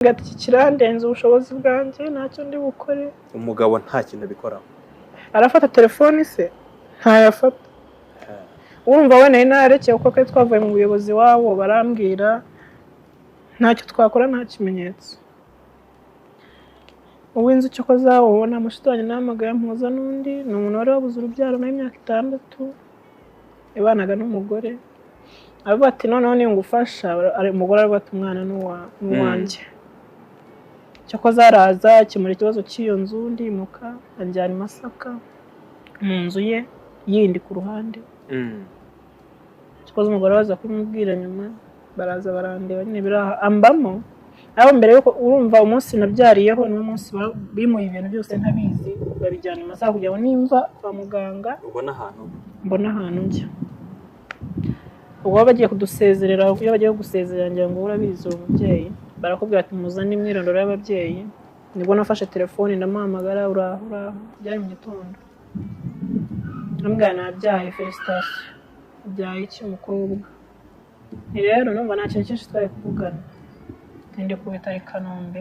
Ati: "Iki kirandenze ubushobozi bwanjye, ntacyo ndi bukore." Umugabo nta kintu abikoraho. Arafata telefoni se? Ntayafata. Urumva we nari narekeye kuko twari twavuye mu buyobozi wabo, barambwira ntacyo twakora, nta kimenyetso. Uw'inzu cyo ko zawubona, mushiki wanjye nahamagaye ampuza n'undi, ni umuntu wari wabuze urubyaro nawe imyaka 6, yabanaga n'umugore. Aravuga ati: "Noneho ningufasha." Umugore aravuga ati: "Umwana ni uwanjye." Cyakoze araza akemura ikibazo cy'iyo nzu, ndimuka, anjyana i Masaka mu nzu ye yindi ku ruhande. Cyakoze umugore baza kubimubwira nyuma, baraza barandeba nyine biraha ambamo. Ariko mbere yuko, urumva, umunsi nabyariyeho niwo munsi bimuye ibintu byose ntabizi, babijyana i Masaka kugira ngo nimva kwa muganga ubona ahantu mbone ahantu njya. Ubwo baba bagiye kudusezerera, iyo bagiye gusezerera, ngira ngo urabizi uwo mubyeyi, barakubwira ati: "Muzane imyirondoro y'ababyeyi." Nibwo nafashe telefoni ndamuhamagara: "Uraho, uraho?" Byari mu gitondo. Ndamubwira: "Nabyaye, félicitations." "Ubyaye iki?" "Umukobwa." Ni rero numva nta kintu cyinshi twari kuvugana. Ndi ku bitaro i Kanombe,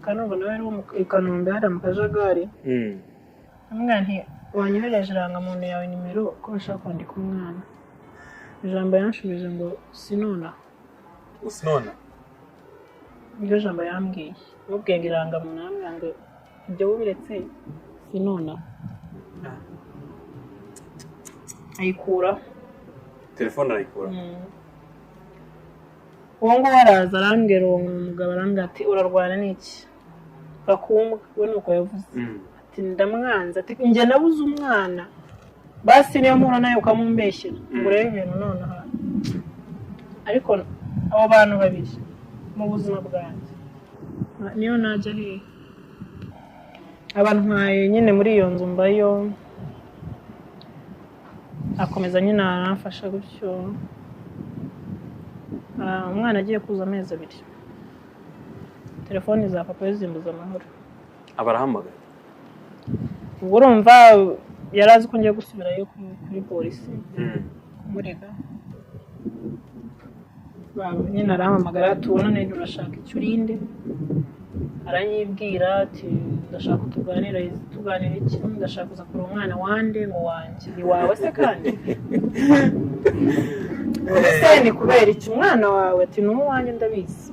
kandi numva nawe ari uwo i Kanombe hariya mu Kajagari. Ndamubwira nti: "Wanyohereje irangamuntu yawe, nimero, ko bashaka kwandika umwana?" Ijambo yanshubije ngo: "Sinonaha." Usinona. Niryo jambo yambwiye. Mubwiye ngo irangamuntu, arambwira ngo: "Ibyo wubiretse, sinonaha." Ayikuraho. Telefone arayikura. Uwo nguwo araza arambwira, uwo mugabo arambwira ati: "Urarwana n'iki bakumbwa?" We nuko yavuze. Ati: "Ndamwanze." Ati: "Njye nabuze umwana, basi niyo mpura nawe ukamumbeshyera ngo urebe ibintu nonaha." Ariko abo bantu babiri mu buzima bwanjye, niyo najya hehe, abantwaye nyine muri iyo nzu mbayo, akomeza nyine aramfasha gutyo. Umwana agiye kuza amezi 2, telefoni za papa we zimbuza amahoro. Aba arahamagaye. Ubwo urumva yari azi ko ngiye gusubirayo kuri polisi kumurega. Nyine arampamagara tubonane: "Urashaka icyo? Urinde?" Aranyibwira ati: "Ndashaka ko tuganira." "Tuganira iki?" "Ndashaka kuza kureba umwana wande." Ngo: "Wanjye ni wawe se? Kandi ese ni kubera iki umwana wawe?" Ati: "Ni uwanjye, ndabizi."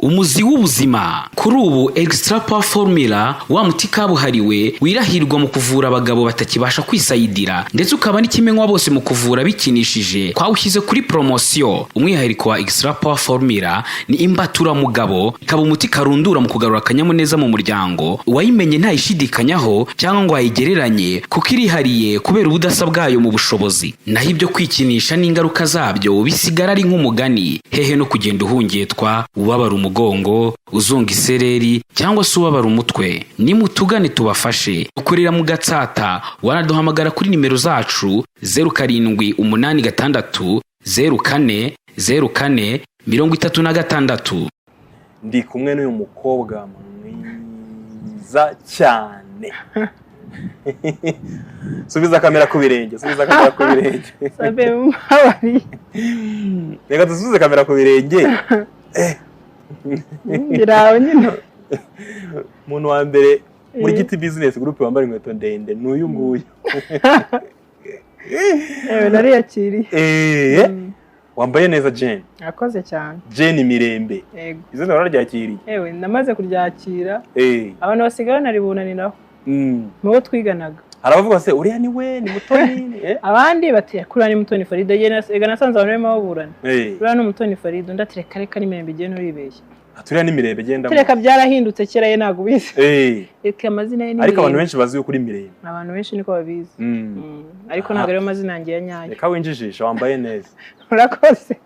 Umuzi w'ubuzima kuri ubu, Extra Power Formula, wa muti kabuhariwe wirahirwa mu kuvura abagabo batakibasha kwisayidira, ndetse ukaba n'ikimenywa bose mu kuvura bikinishije, twawushyize kuri poromosiyo. Umwihariko wa Extra Power Formula ni imbaturamugabo, ikaba umuti karundura mu kugarura akanyamuneza mu muryango. Uwayimenye ntayishidikanyaho cyangwa ngo ayigereranye, kuko irihariye kubera ubudasa bwayo mu bushobozi. Naho ibyo kwikinisha n'ingaruka zabyo bisigara ari nk'umugani. Hehe no kugenda uhungetwa, ubabara umugongo, uzunga isereri cyangwa se ubabara umutwe. Nimutugane tubafashe. Dukorera mu Gatsata. Wanaduhamagara kuri nimero zacu 0786040436. Ndi kumwe n'uyu mukobwa mwiza cyane. Subiza kamera ku birenge, subiza kamera ku birenge. Sabe, mubabariye. Reka dusubize kamera ku birenge. Birawe nyine. Umuntu wa mbere muri Giti Business Group wambara inkweto ndende ni uyu nguyu. Yewe, nariyakiriye. Wambaye neza, Jane. Akoze cyane. Jane Mirembe. Yego. Izina wararyakiriye? Yewe, namaze kuryakira. Abantu basigaye banaribunaniraho mu bo twiganaga. Hari abavuga se: "Uriya ni we, ni Mutoni?" Abandi bati: "Kuriya ni Mutoni Farida." Ega nasanze abantu barimo baburana. "Uriya ni Umutoni Farida." Undi ati: "Reka reka, ni Mirembe, igenda uribeshya." Ati: "Uriya ni Mirembe, genda." Reka, byarahindutse, kera ye ntabwo ubizi. Reka, amazina ye ni Ariko abantu Mirembe. benshi bazi yuko uri Mirembe. Abantu benshi niko babizi. Ariko ntabwo ariyo mazina yanjye ya nyayo. Reka winjijisha, wambaye neza. Urakoze.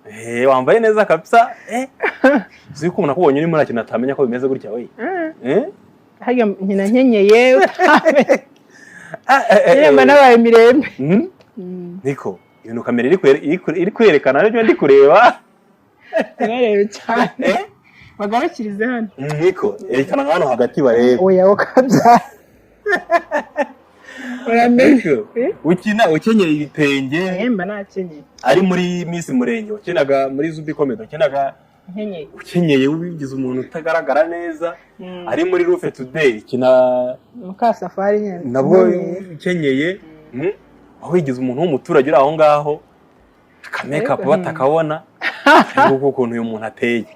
Wambaye neza kabisa. Uzi ko umuntu akubonye urimo nta kintu atamenya ko bimeze gutya we. Harya nkina nkenyeye utamenye. Ah, eh, eh, Nyine mba eh. nabaye Mirembe. Niko ibintu kamera iri kwerekana aribyo ndi kureba. Ntibarebe cyane, bagarukirize hano. Niko, erekana hano hagati barebe. Oya, ukabyara. Uramenye. Eh? Ukina ukenyeye ibitenge. Mba nakenyeye. Ari muri Miss Murenge, wakinaga muri Zubi Comedy, wakinaga Nkenyeye. ukenyeye, wigize umuntu utagaragara neza. Ari muri Rufe Today ikina Mukasafari nyine. nabwo ukenyeye. Aho wigize umuntu w'umuturage uri aho ngaho, aka makeup batakabona, ariko ukuntu uyu muntu ateye.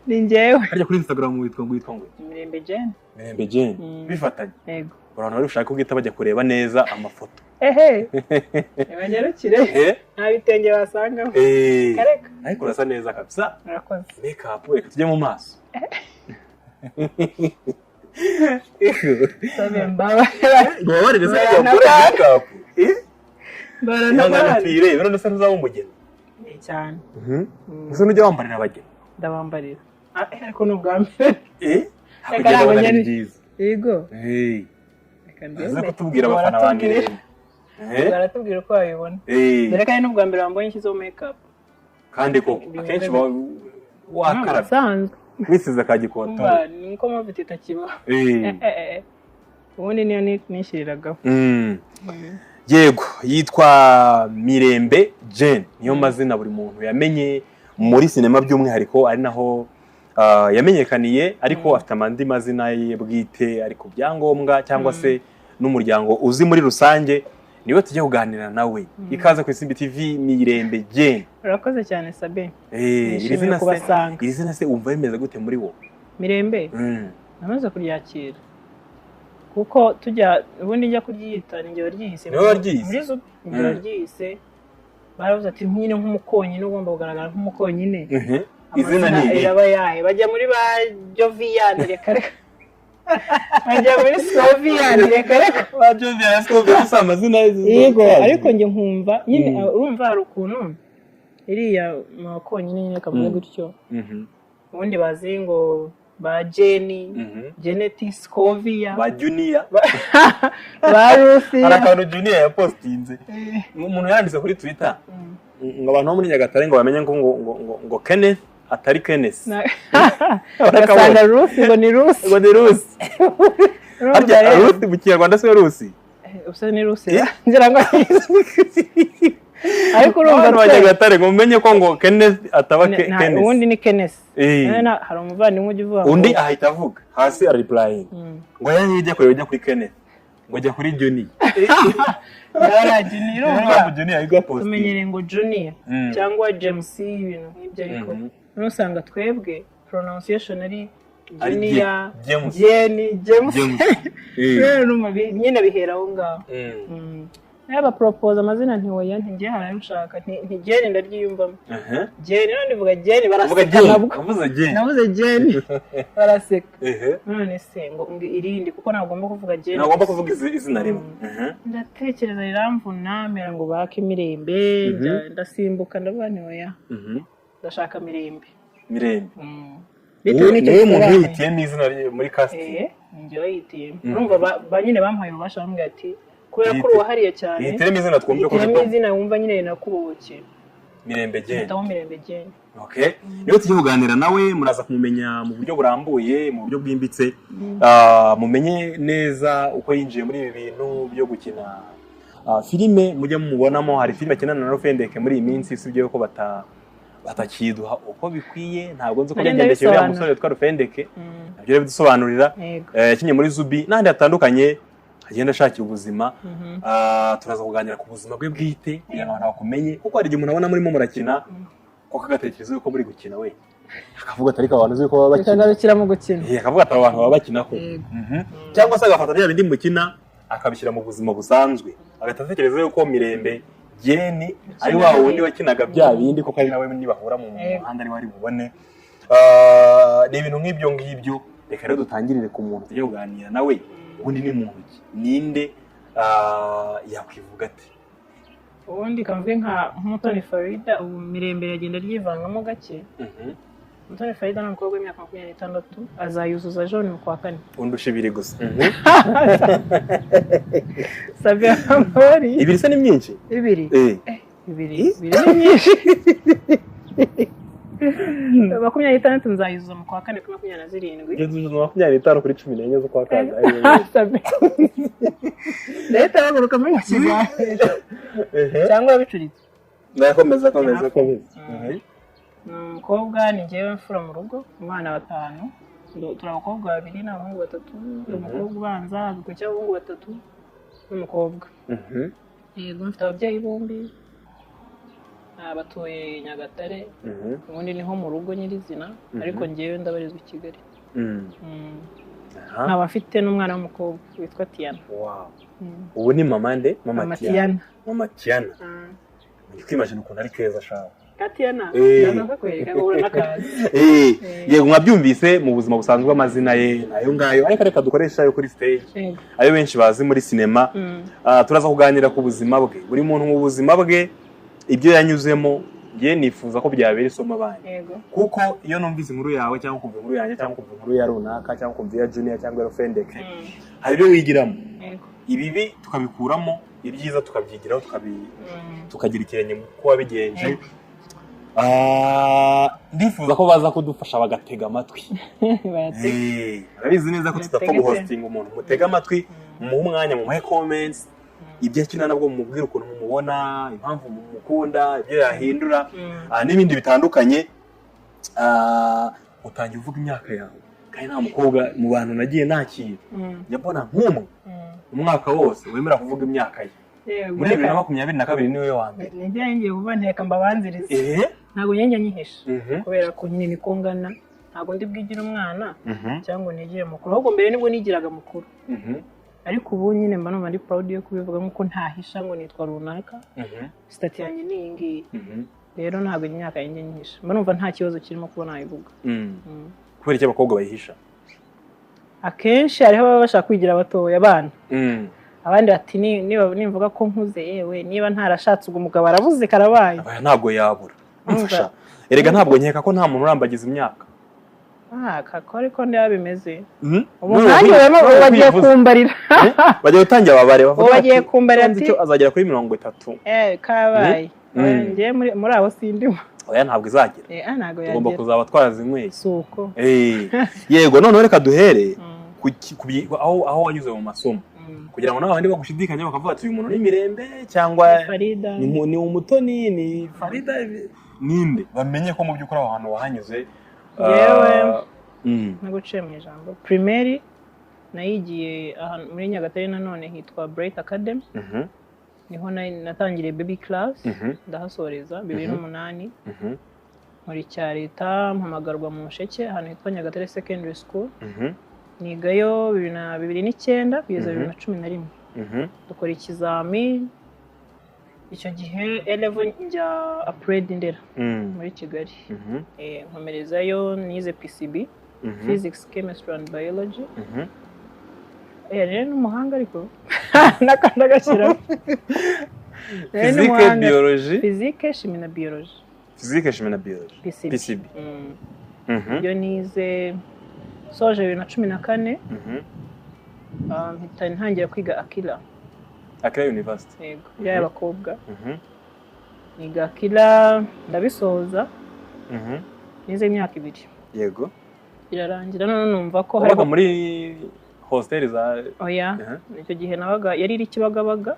Ni njyewe. Harya kuri Instagram witwa ngo Mirembe Jane. Mirembe Jane? Bifatanye. Yego. Abantu bari bushake ubwita bajya kureba neza amafoto. Ehe, banyarukire. Nta bitenge basangamo. Kareka. Ariko urasa neza kabisa. Murakoze. Makeup, reka tujye mu maso. Sabe, mbabarira. Ngo se Barana bakore makeup. Barana. Ihangane tuyirebe, none se ntuzaba umugeni? Cyane. Ese nujya wambarira abageni? Ndabambarira. Ariko ni ubwa mbere. Kugenda ntabwo ubona ari nyari- byiza. Yego. Reka Uze mbyemere. kutubwira abafana ba Mirembe. Baratubwira uko babibona. Dore ko ari n'ubwa mbere bambonye nshyizeho makeup. Kandi koko akenshi uba wakarabye, Asanzwe. wisize ka gikotori. Umva, ni uko mpamvu itakibaho. Ubundi niyo nishyiriraga. Yego, yitwa Mirembe Jane, niyo mazina buri muntu yamenye muri sinema, by'umwihariko ari naho yamenyekaniye, ariko afite andi mazina ye bwite ari ku byangombwa cyangwa se n'umuryango uzi muri rusange. Niwe tujya kuganira nawe. Ikaze ku Isimbi TV, Mirembe Jane. Urakoze cyane, Sabe. Iri Nishimiye zina se, kubasanga. iri zina se wumva rimeze gute muri wowe? Mirembe, namaze kuryakira, kuko tujya ubundi njya kuryita ni njye waryihise. Niwe waryise? Muri zo ni njye waryihise. Baravuze ati nyine nk'umukonyine ugomba kugaragara nk'umukonyine. Izina ni Amazina iri? Iraba yahe? Bajya muri ba Joviyani, reka reka. Bajya muri Soviyani, reka reka. Ba Jovial Scoville gusa amazina. Yego, ariko njye nkumva nyine, urumva hari ukuntu iriya makonyine nyine kavuga gutyo. Ubundi bazi ngo ba Jeni, Jeneti, Scovia, Ba Junior. Ba Rusi. Hari akantu Junior yapostinze, umuntu yanditse kuri Twitter ngo abantu bo muri Nyagatare ngo bamenye ngo Kenneth atari Kenneth. Ugasanga Rusi ngo ni Rusi. Ngo ni Rusi. Urumva Harya rero? Rusi mu Kinyarwanda se Rusi? Usa ni Rusi ngira ngo, ariko urumva Abantu ba Nyagatare ngo mumenye ko ngo Kenneth ataba Kenneth. Ubundi ni Kenneth. Hari umuvandimwe ujya uvuga ngo Undi ahita avuga hasi arareplying ngo yari ujya kureba, ujya kuri Kenneth, ngo jya kuri Junior. Yaragiye, urumva. Junior ahita postinga. Tumenyereye ngo Junior cyangwa James, ibintu nk'ibyo, ariko noneho usanga twebwe pronunciation ari Ari Junior, James. Jenny, James. James. Rero urumva nyine bihera aho ngaho. Nawe baporopoza amazina, ntiwoya, ntigiye, hari ayo nshaka, nti Jenny ndaryiyumvamo. Jenny, none ndivuga Jenny Uvuga baraseka. Jane. Nabwo Uvuze Jane. navuze Jenny baraseka. None se ngo irindi, kuko ntabwo kuvuga Jenny. Ntagomba kuvuga izina rimwe. Ndatekereza riramvuna, mbera ngo bake Mirembe. Ndasimbuka, ndavuga nti oya, ndashaka Mirembe. Mirembe. Bitewe n'icyo Niwe muntu gisobanuye. wihitiyemo izina rye muri casting? Ni njye wayihitiyemo. Urumva ba nyine bamuhaye ububasha, bamubwira ati kubera ko uruhariye cyane, Hitiremo izina twumve ko hitiremo ufite. izina wumva nyine rinakubohokeye. Mirembe Jane. Hitamo Mirembe Jane. Okay, niyo tujye kuganira nawe, muraza kumumenya mu buryo burambuye, mu buryo bwimbitse. Mumenye neza uko yinjiye muri ibi bintu byo gukina filime mujye mumubonamo. Hari filime akinana na Rufendeke muri iyi minsi, usibye ko batakiduha uko bikwiye, ntabwo nzi uko Nagenda byagendekeye uriya bisobanura. musore witwa Rufendeke. Nabyo rero bidusobanurira. Yego. Yakinnye muri Zubi n'ahandi hatandukanye agenda ashakira ubuzima. Turaza kuganira ku buzima bwe bwite kugira ngo abantu bakumenye, kuko hari igihe umuntu abona murimo murakina koko agatekereza yuko muri gukina, we akavuga ati ariko abantu uzi ko baba bakina. Bikagarukira mu gukina. Akavuga ati aba bantu baba bakina ko. Yego. Cyangwa se agafata bya bindi mukina akabishyira mu buzima busanzwe, agahita atekereza yuko Mirembe Jane ari wa wundi wakinaga bya bindi koko, ari nawe nibahura mu Yego. muhanda ari we ari bubone. Ni ibintu nk'ibyo ngibyo. Reka rero dutangirire ku muntu tujye kuganira nawe. Ubundi ni muntu ki? Ninde? Yakwivuga ati? Ubundi kamvuge nka nk'Umutoni Farida, ubu Mirembe iragenda ryivangamo gake. Umutoni Farida ni umukobwa w'imyaka 26, azayuzuza ejo ni mu kwa kane. Undusha ibiri gusa. Sabia Amori. Ibiri se ni myinshi? Ibiri. Eh. Ibiri, ibiri ni myinshi. 26 nzayuzuza mu kwa kane kuri 27. Ngeze 25 kuri 14 z'ukwa kane. Ndahita baguruka muri mu kiganiro cyangwa babicuritse. Nakomeza komeza komeza. Ni umukobwa, ni njyewe mfura mu rugo, umwana batanu. Turi abakobwa babiri n'abahungu batatu. Ndi umukobwa ubanza, hagakurikiraho abahungu batatu n'umukobwa. Yego, mfite ababyeyi bombi, batuye Nyagatare, ubundi niho mu rugo nyirizina, ariko njyewe ndabarizwa i Kigali. Nkaba mfite n'umwana w'umukobwa witwa Tiana. Wow. Ubu ni mama nde? Mama Tiana. Mama Tiana. Ndi kwimagina ukuntu ari keza shawe. Tiana. Ndaza kukwereka ubura n'akazi. Yego, mwabyumvise mu buzima busanzwe amazina ye nayo ngayo, ariko reka dukoresha ayo kuri stage, ayo benshi bazi muri sinema. Turaza kuganira ku buzima bwe, buri muntu mu buzima bwe ibyo yanyuzemo. Ngiye nifuza ko byabera isomo abandi, kuko iyo numvise inkuru yawe cyangwa kumva inkuru yanjye cyangwa kumva inkuru ya runaka cyangwa kumva iya Junior cyangwa iya Fendeke, hari ibyo wigiramo. Ibibi tukabikuramo, ibyiza tukabyigiraho, tukagira ikirenge mu kuba wabigenje. Ndifuza ko baza kudufasha bagatega amatwi. Urabizi neza ko tudapfa guhostinga umuntu. Mutege amatwi, mumuhe umwanya, mumuhe comments, ibyo akina nabwo mumubwire ukuntu mumubona, impamvu mumukunda, ibyo yahindura, n'ibindi bitandukanye. Utangiye uvuga imyaka yawe, kandi nta mukobwa mu bantu nagiye nakira njya mbona nk'umwe umwaka wose wemera kuvuga imyaka ye. Muri 2022 niwe wa mbere. Nibyo ngiye kuvuga, nteka mbabanzirize. Ntabwo njya nyihisha, kubera ko nyine niko ngana, ntabwo ndi bwigire umwana cyangwa nigire mukuru, ahubwo mbere nibwo nigiraga mukuru, ariko ubu nyine mba numva ndi proud yo kubivuga nk'uko ntahisha ngo nitwa runaka, sitati yanjye ni iyi ngiyi. Rero ntabwo imyaka yanjye nyihisha, mba numva nta kibazo kirimo kuba nayivuga. Kubera iki abakobwa bayihisha? Akenshi hariho ababa bashaka kwigira abatoya abana, abandi bati nimvuga ko nkuze, yewe niba ntarashatse ubwo umugabo arabuze karabaye. Ntabwo yabura. Erega ntabwo nkeka ko nta muntu urambagiza imyaka. Kako ariko ndiba bimeze. Ubu nkanjye bagiye kumbarira. Bagiye gutangira babare bavuga. Bagiye kumbarira ati azagera kuri 30. Kabaye. Njye muri abo sindimo. Oya ntabwo izagera. Ntabwo yagera. Tugomba kuzaba twarazinyweye. Suko. Yego, noneho reka duhere aho wanyuze mu masomo, kugira ngo n'abandi bagushidikanya bakavuga ati uyu muntu ni Mirembe cyangwa ni Umutoni, ni Farida, ninde, bamenye ko mu by'ukuri aho hantu wahanyuze. Yewe naguciye mu ijambo. Primaire nayigiye muri Nyagatare nanone hitwa Bright Academy, niho natangiriye baby class, ndahasoreza 2008. Muri cya leta mpamagarwa mu Nsheke ahantu hitwa Nyagatare Secondary School, nigayo 2009 kugeza 2011. Dukora ikizami icyo gihe A-level, njya Apred Ndera muri Kigali. Nkomerezayo nize PCB, Physics, Chemistry and Biology. Rero ni umuhanga ariko n'akandi agashyiramo. Physique, biology, Physique, chimie na biology. Physique, chimie na biology, PCB. Ibyo nize soje 2014, mpita ntangira kwiga Akila. Akila University. Yego, y'abakobwa. Niga Akila ndabisoza. Nize imyaka 2. Yego. Irarangira none numva ko hari muri hostel za oya. Icyo gihe nabaga yari iri Kibagabaga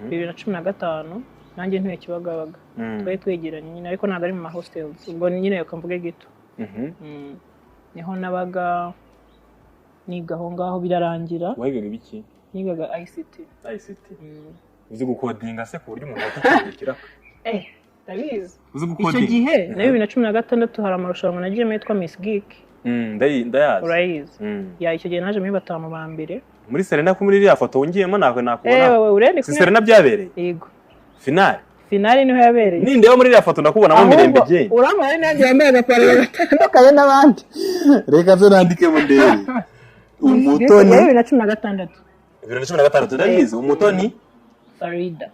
2015, nanjye ntuye Kibagabaga. Twari twegeranye nyine, ariko ntabwo ari mu ma hostels, ubwo nyine reka mvuge gito. Niho nabaga niga aho ngaho birarangira. Wigaga ibiki? Nigaga ICT. ICT. Uzi gukodinga se ku buryo umuntu atakikira? Ndabizi. Uzi gukodinga? Icyo gihe na 2016 hari amarushanwa nagiyemo yitwa Miss Geek. Ndayazi. Urayizi. Ya icyo gihe naje muri 5 ba mbere. Muri Serena ko muri iriya foto wongiyemo nakwe nakubona. Wewe urende Si Serena byabereye? Yego. Finale. Finale niho yabereye. Nindeba muri iriya foto ndakubonamo Mirembe Jane. Uramara nanjye yambaye agapantaro gatandukanye n'abandi. Reka zo nandikemo ndebe. Umutoni 2016. 2016 ndabizi. Umutoni Farida.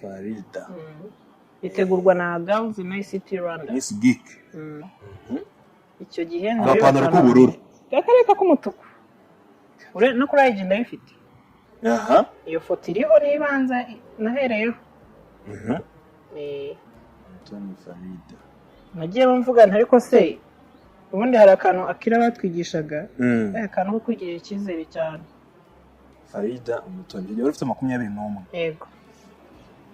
Farida. Itegurwa na Girls in ICT Rwanda. Miss Geek. Icyo gihe agapantaro k'ubururu. Gakareka k'umutuku. No kuri IG ndabifite. Aha. Iyo foto iriho nibanza nahereyeho. Umutoni Farida. Nagiye mvuga nti ariko se ubundi hari akantu Akira batwigishaga, akantu ko kwigirira icyizere cyane. Farida Umutoni, wari ufite 21? Yego,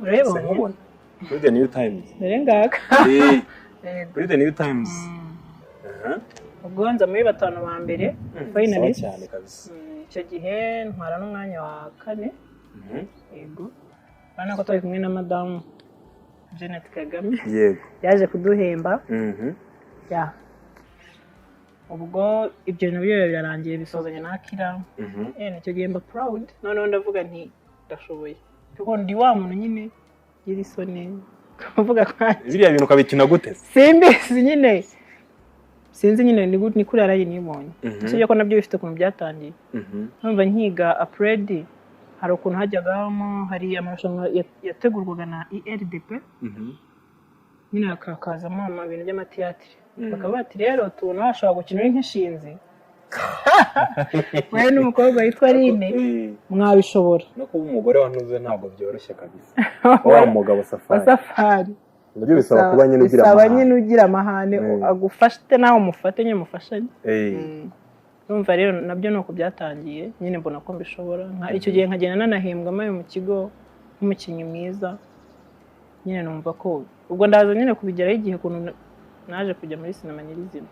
urabibona. Nkubona kuri The New Times. Dore ngaka. Yego. Kuri The New Times. Aha. Ubwo nza muri batanu ba mbere, finalist. Sawa cyane kabisa. Icyo gihe ntwara n'umwanya wa kane. Yego, urabona ko turi kumwe na Madamu Janet Kagame. Yaje kuduhemba. Ya, ubwo ibyo bintu byo birarangiye, bisozanya na Akira. Nicyo gihe mba proud, noneho ndavuga nti ndashoboye, kuko ndi wa muntu nyine ugira isoni kuvuga kwanjye. Biriya bintu ukabikina gute se? Simbizi nyine, sinzi nyine, ni kuri yarayi nibonye. Usibye ko nabyo bifite ukuntu byatangiye. Numva nkiga Apuredi, hari ukuntu hajyagamo, hari amarushanwa yategurwaga na IRDP. Nyine hakazamo ibintu by'amatiyatire. Bakaba bati rero tubona washobora gukina uri nk'inshinzi, wowe n'umukobwa witwa Aline, mwabishobora. No kuba umugore wanuze ntabwo byoroshye kabisa, wa mugabo wa Safari. Safari. Nabyo bisaba kuba nyine ugira Bisaba amahane. Nyine ugira amahane, agufate nawe umufate nyine, mufashanye. Urumva rero nabyo ni uko byatangiye nyine, mbona ko mbishobora. Icyo gihe nkagenda nanahembwa amaye mu kigo nk'umukinnyi mwiza nyine. Numva ko ubwo ndaza nyine kubigeraho igihe ukuntu naje kujya muri sinema nyirizina.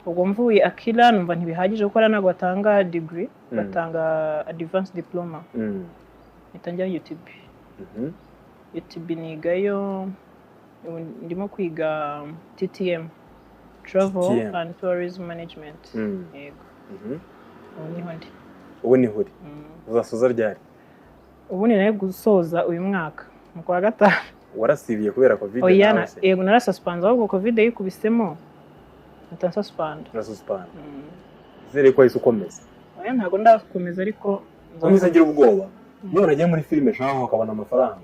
Ubwo mvuye Akira, numva ntibihagije kuko ntabwo batanga degree, batanga advanced diploma. Mpita njya UTB. UTB nigayo, ubu ndimo kwiga TTM, Travel TTM. and Tourism Management. Yego. Ubu niho ndi. Ubu niho uri? Uzasoza ryari? Ubu ni nayo gusoza uyu mwaka mu kwa gatanu. Warasibiye kubera COVID? Oya. Nawe se? Yego, narasusipanze, ahubwo COVID yikubisemo mpita nsuspanda. Urasuspanda. Izere ko wahise ukomeza? Oya, ntabwo ndakomeza, ariko Nkomeza agira ubwoba iyo umuntu agiye muri filime shaho akabona amafaranga,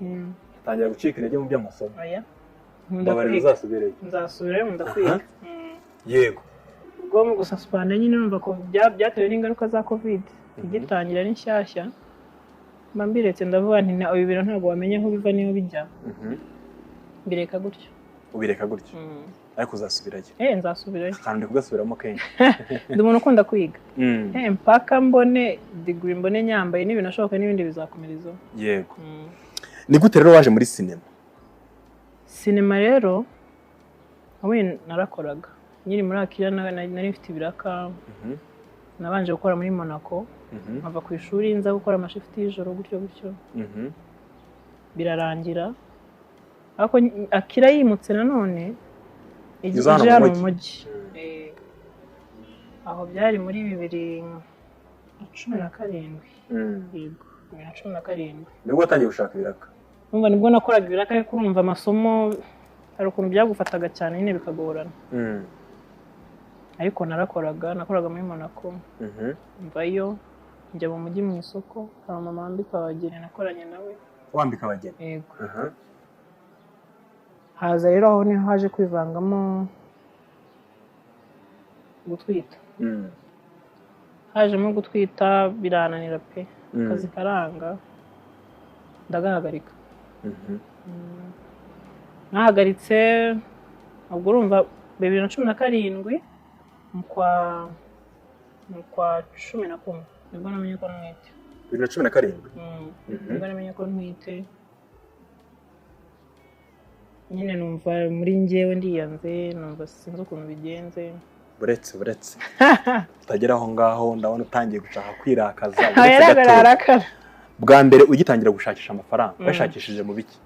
atangira gucika intege mu by'amasomo. Oya, nkunda Mbabarira. kwiga. Uzasubireyo. Nzasubirayo, nkunda kwiga. Yego. Ubwo mu gususpanda nyine, numva ko byatewe n'ingaruka za COVID igitangira ari nshyashya, mba mbiretse, ndavuga nti ibi bintu ntabwo wamenya aho biva n'iyo bijya. Mbireka gutyo. Ubireka gutyo, ariko uzasubirayo? Eh, nzasubirayo. Akantu ndi kugasubiramo kenshi. Ndi umuntu ukunda kwiga. Mpaka mbone degree, mbone nyambaye, n'ibintu ashoboka n'ibindi bizakomerezaho. Yego. Ni gute rero waje muri sinema? Sinema rero, ubundi narakoraga nkiri muri Akira, nari mfite ibiraka. Nabanje gukora muri Monaco, nkava ku ishuri nza gukora amashifuti y'ijoro gutyo gutyo, birarangira. Ariko Akira yimutse nanone Iza hano ije mu hano mu mujyi. mujyi. Aho byari muri 2017. Yego, 2017. Nibwo watangiye gushaka ibiraka? Numva nibwo nakoraga ibiraka, ariko urumva amasomo hari ukuntu byagufataga cyane nyine bikagorana. Ariko narakoraga, nakoraga muri Monaco. Mvayo njya mu mujyi mu isoko, hari umumama wambika abageni nakoranye nawe. Wambika abageni? Yego. Aha. Haza rero, aho niho haje kwivangamo gutwita. Hajemo gutwita, birananira pe. Akazi karanga, ndagahagarika. Nahagaritse ubwo urumva 2017 mu kwa 11 nibwo namenye ko ntwite. 2017? Nibwo namenye ko ntwite nyine, numva muri njyewe ndiyanze, numva sinzi ukuntu bigenze. Buretse, buretse utagera aho ngaho, ndabona utangiye gushaka kwirakaza. Oya, Buretse ntabwo gatoya. narakara. Bwa mbere ugitangira gushakisha amafaranga, wayashakishije mu biki?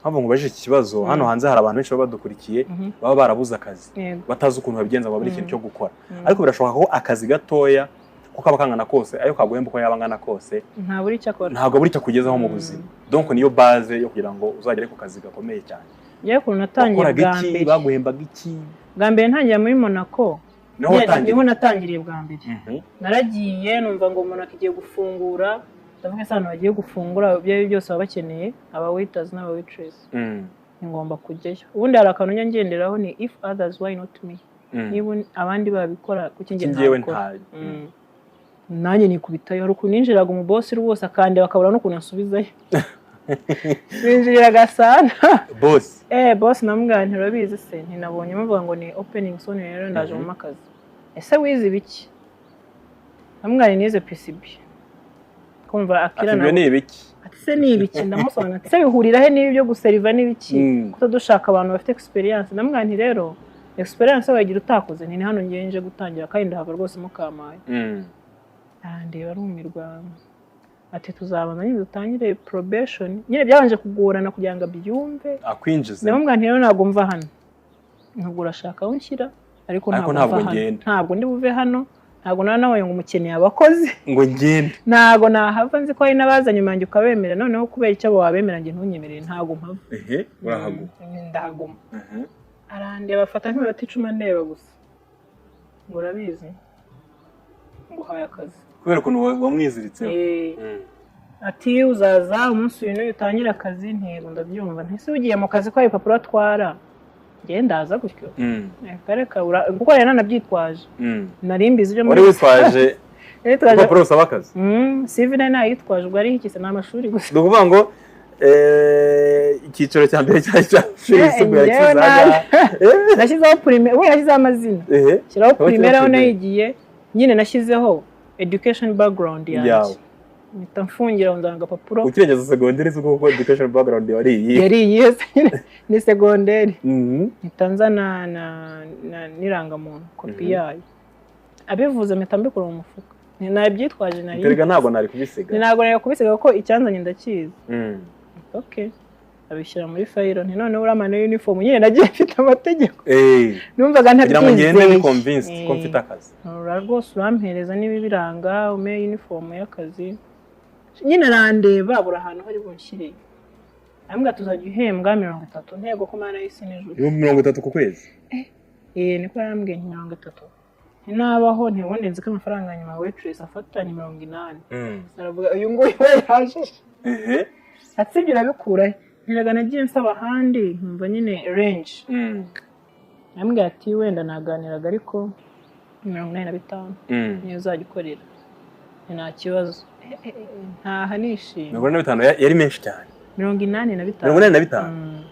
Mpamvu nkubajije iki kibazo, hano hanze hari abantu benshi baba badukurikiye, baba barabuze akazi, batazi ukuntu babigenza ngo babone ikintu cyo gukora. Ariko birashoboka ko akazi gatoya, uko kaba kangana kose, ayo kaguhemba uko yaba angana kose, Ntabura icyo akora. ntabwo buri icyo akugezaho mu buzima. Donc niyo base yo kugira ngo uzagere ku kazi gakomeye cyane. Njyewe ukuntu natangiye Wakoraga bwa iki? mbere, Baguhembaga iki? bwa mbere ntangira muri Monaco. Niho watangiriye? Niho natangiriye bwa mbere. Naragiye numva ngo Monaco igiye gufungura, ndavuga ese ahantu bagiye gufungura, ibyo ari byo byose baba bakeneye aba waiters n'aba waitress, ni ngomba kujyayo. Ubundi hari akantu njya ngenderaho, ni if others, why not me? Niba abandi babikora, kuki njye Kuki njyewe ntabikora? nta Nanjye nikubitayo. Hari ukuntu ninjiraga, umubosi rwose akandeba akabura n'ukuntu ansubizayo. Binjirira Gasana. Boss. Boss namubwira nti urabizi se, ntinabonye muvuga ngo ni opening soon, rero ndaje mu akazi. Ese wize ibiki? Namubwira nti nize PCB. Kumva akira Ati ibyo ni ibiki? Ati se ni ibiki? Ndamusobanurira ati se bihurira he n'ibi byo guseriva n'ibiki? Kuko dushaka abantu bafite experience. Ndamubwira nti rero experience wagira utakoze, nti ni hano ngiye nje gutangira kandi ndahava rwose mukamaye. Arandeba arumirwa, ati tuzabanza nyine dutangire probation. Nyine byabanje kugorana kugira ngo abyumve. Akwinjize. Ndamubwira nti rero ntabwo mva hano, ntabwo urashaka aho nshyira, ariko Ariko ntabwo ntabwo mva hano, ngenda. Ntabwo ndi buve hano, ntabwo naba nabaye ngo umukeneye abakozi ngo ngende. Ntabwo nahava, nzi ko hari n'abaza nyuma yanjye ukabemera, noneho kubera icyo abo wabemera njye ntunyemerere, ntabwo mpava. Ehe, urahaguma. Ndahaguma. Arandeba afata nk'iminota 10 andeba gusa, ngo urabizi nguhaye akazi. Kubera ukuntu wamwiziritseho. Ati uzaza umunsi uyu n'uyu utangire akazi. Ntego ndabyumva, ntese ugiye mu kazi ko hari ibipapuro atwara, njye ndaza gutyo. Reka reka, kuko yari nanabyitwaje. Nari mbizi ibyo Wari witwaje Nari nitwaje urupapuro rusaba akazi. CV nari nayitwaje, ubwo ari ikise ni amashuri gusa. Ni ukuvuga ngo icyiciro cya mbere cyari cy'amashuri yisumbuye Njyewe kizaga. Nashyizeho primaire, we nashyizeho amazina. Shyiraho Aho primaire aho primaire. nayigiye, nyine nashyizeho education background yanjye. Yawe. Mpita mfungira aho nzana agapapuro. Ukirengeza segonderi si kuko education background yari iyi. Yari iyihe se nyine ni segonderi. Mpita nzana na n'irangamuntu kopi yayo. Abivuze mpita mbikura mu mufuka. Nabyitwaje nari. Erega ntabwo nari kubisiga. Ntabwo nari kubisiga kuko icyanzanye ndakizi. Okay. Abishyira muri fayiro, nti noneho uramana uniform, nyine nagiye mfite amategeko. Numvaga Kugira ngo ngende ntabyizeye. ni convinced ko mfite akazi. Ura rwose urampereza niba ibiranga umpe uniform y'akazi. Nyine arandeba buri ahantu hari bunshyire. Arambwira tuzajya uhembwa 30, ntego ko Mana y'isi n'ijuru. 30 ku kwezi. Niko yarambwiye nti 30. Ntinabaho ntibundi nzi ko amafaranga ya nyuma waitress afata ni 80. Aravuga uyu nguyu we yajije. Ati ibyo urabikura he? Ntiraga nagiye nsaba ahandi nkumva nyine range. Arambwira ati wenda naganiraga ariko 85 niyo uzajya ukorera. Nta kibazo. Ntaha nishimye. 45 yari menshi cyane. 85. 85.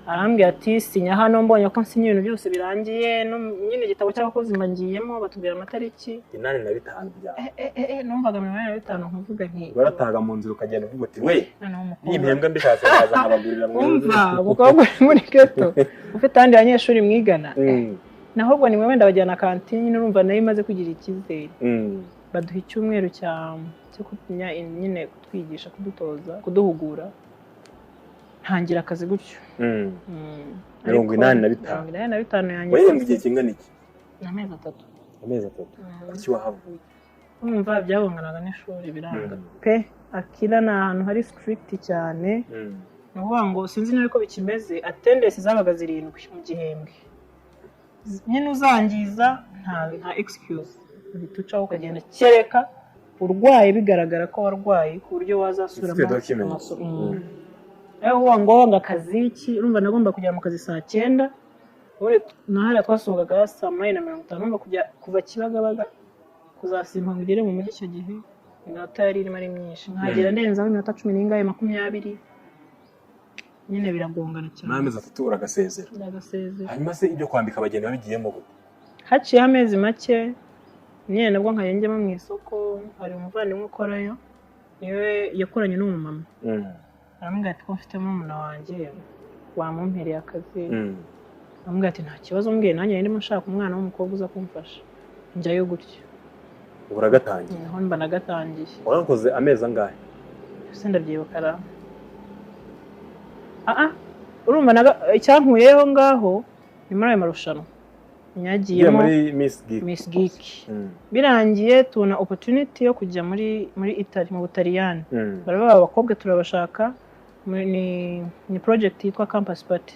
Arambwira ati sinya hano, mbonye ko nsinya ibintu byose birangiye, nyine igitabo cy'abakozi mba ngiyemo batubwira amatariki. 85 byawe. Numvaga 85 nkavuga nti Warataga mu nzira ukagenda uvuga uti we noneho umukobwa nimpembwa mbishatse naza nkabagurira mu Umva umukobwa uri muri ghetto ufite abandi banyeshuri mwigana, naho ubwo nimwe wenda bajyana kantine, nyine urumva nayo imaze kugira icyizere. Baduha icyumweru cyo kumenya nyine kutwigisha, kudutoza, kuduhugura, ntangira akazi gutyo. 85. 85 yanjye. Wahembwe igihe kingana iki? Ni amezi 3. Amezi 3. Kuki wahavuye? Urumva byabunganaga n'ishuri biranga pe. Akira ni ahantu hari strict cyane. Ni ukuvuga ngo sinzi niba ko bikimeze, attendance zabaga 7 mu gihembwe. Nyine uzangiza nta excuse, uhita ucaho ukagenda, kereka urwaye bigaragara ko warwaye ku buryo wazasubiramo Ufite document. amasomo. Ariko kuvuga ngo ngo akazi iki, urumva nagomba kugera mu kazi saa 9, ubundi nahariya twasohokaga saa 8:50, urumva kujya kuva Kibagabaga kuzasimba ngo ugere mu mujyi icyo gihe iminota yari irimo ari myinshi, nkagera ndenzaho iminota 10 n'ingahe 20, nyine biragongana cyane. N'amezi 3 uragasezera. Ndagasezera. Hanyuma se ibyo kwambika abageni babigiyemo gute? Haciyeho amezi make nyine nabwo nkajya njyamo mu isoko, hari umuvandimwe ukorayo niwe yakoranye n'umumama, aramubwira ati ko mfite murumuna wanjye wamumpereye akazi. Aramubwira ati nta kibazo mbwiye, nanjye ndimo nshaka umwana w'umukobwa uza kumfasha, njyayo gutyo. Ubu uragatangiye. Niho mba nagatangiye. Warakoze amezi angahe? Ese ndabyibuka ra? Urumva icyankuyeho ngaho ni muri ayo marushanwa Ugiye nyagiyemo muri Miss Geek. Miss Geek. Birangiye tubona opportunity yo kujya muri Italy, mu Butaliyani. Baravuga abakobwa turabashaka, ni project yitwa Campus Party.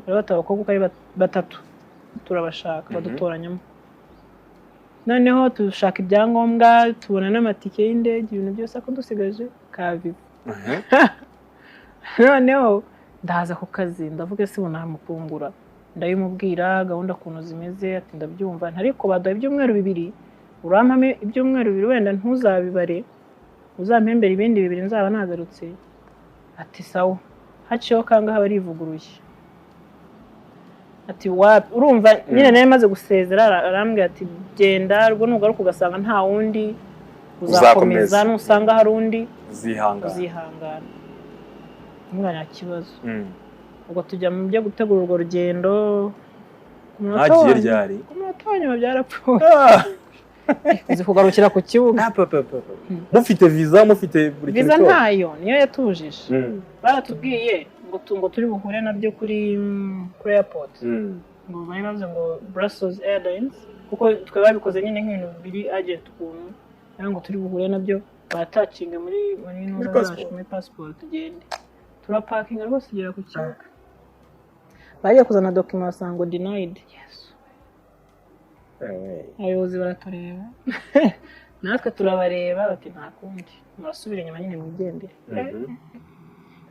Baravuga abakobwa uko ari 3 turabashaka, badutoranyamo. Noneho dushaka ibyangombwa, tubona n'amatike y'indege, ibintu byose ako dusigaje ka visa. Noneho ndaza ku kazi ndavuga ese ubu namukungura, ndabimubwira gahunda ukuntu zimeze, ati ndabyumva, ariko baduha ibyumweru 2, urampame ibyumweru 2 wenda ntuzabibare, uzampembere ibindi 2 nzaba nagarutse. Ati sawa. Haciyeho kangahe, barivuguruye, ati wapi. Urumva nyine nari maze gusezera, arambwira ati genda rwo, nugaruka ugasanga nta wundi uzakomeza, Uzakomeza. nusanga hari undi Uzihangana. uzihangana. Umwana, nta kibazo. Ubwo tujya mu byo gutegura urwo rugendo. Ku munota Mwagiye wa ryari? Ku munota wa nyuma byarapfuye. Uzi kugarukira ku kibuga? Mufite visa, mufite buri kintu Viza cyose? ntayo, niyo yatubujije. Baratubwiye ngo ngo turi buhure nabyo kuri airport. Ngo bari bavuze ngo Brussels Airlines, kuko twe babikoze nyine nk'ibintu biri urgent ukuntu, rero ngo turi buhure nabyo batacinga muri Muri nuza passport. zacu, muri passport, tugende. Turapakinga rwose, tugera ku kibuga, bagiye kuzana document basanga ngo denied. Yes. Abayobozi baratureba, natwe turabareba, bati nta kundi, murasubira inyuma nyine mwigendere.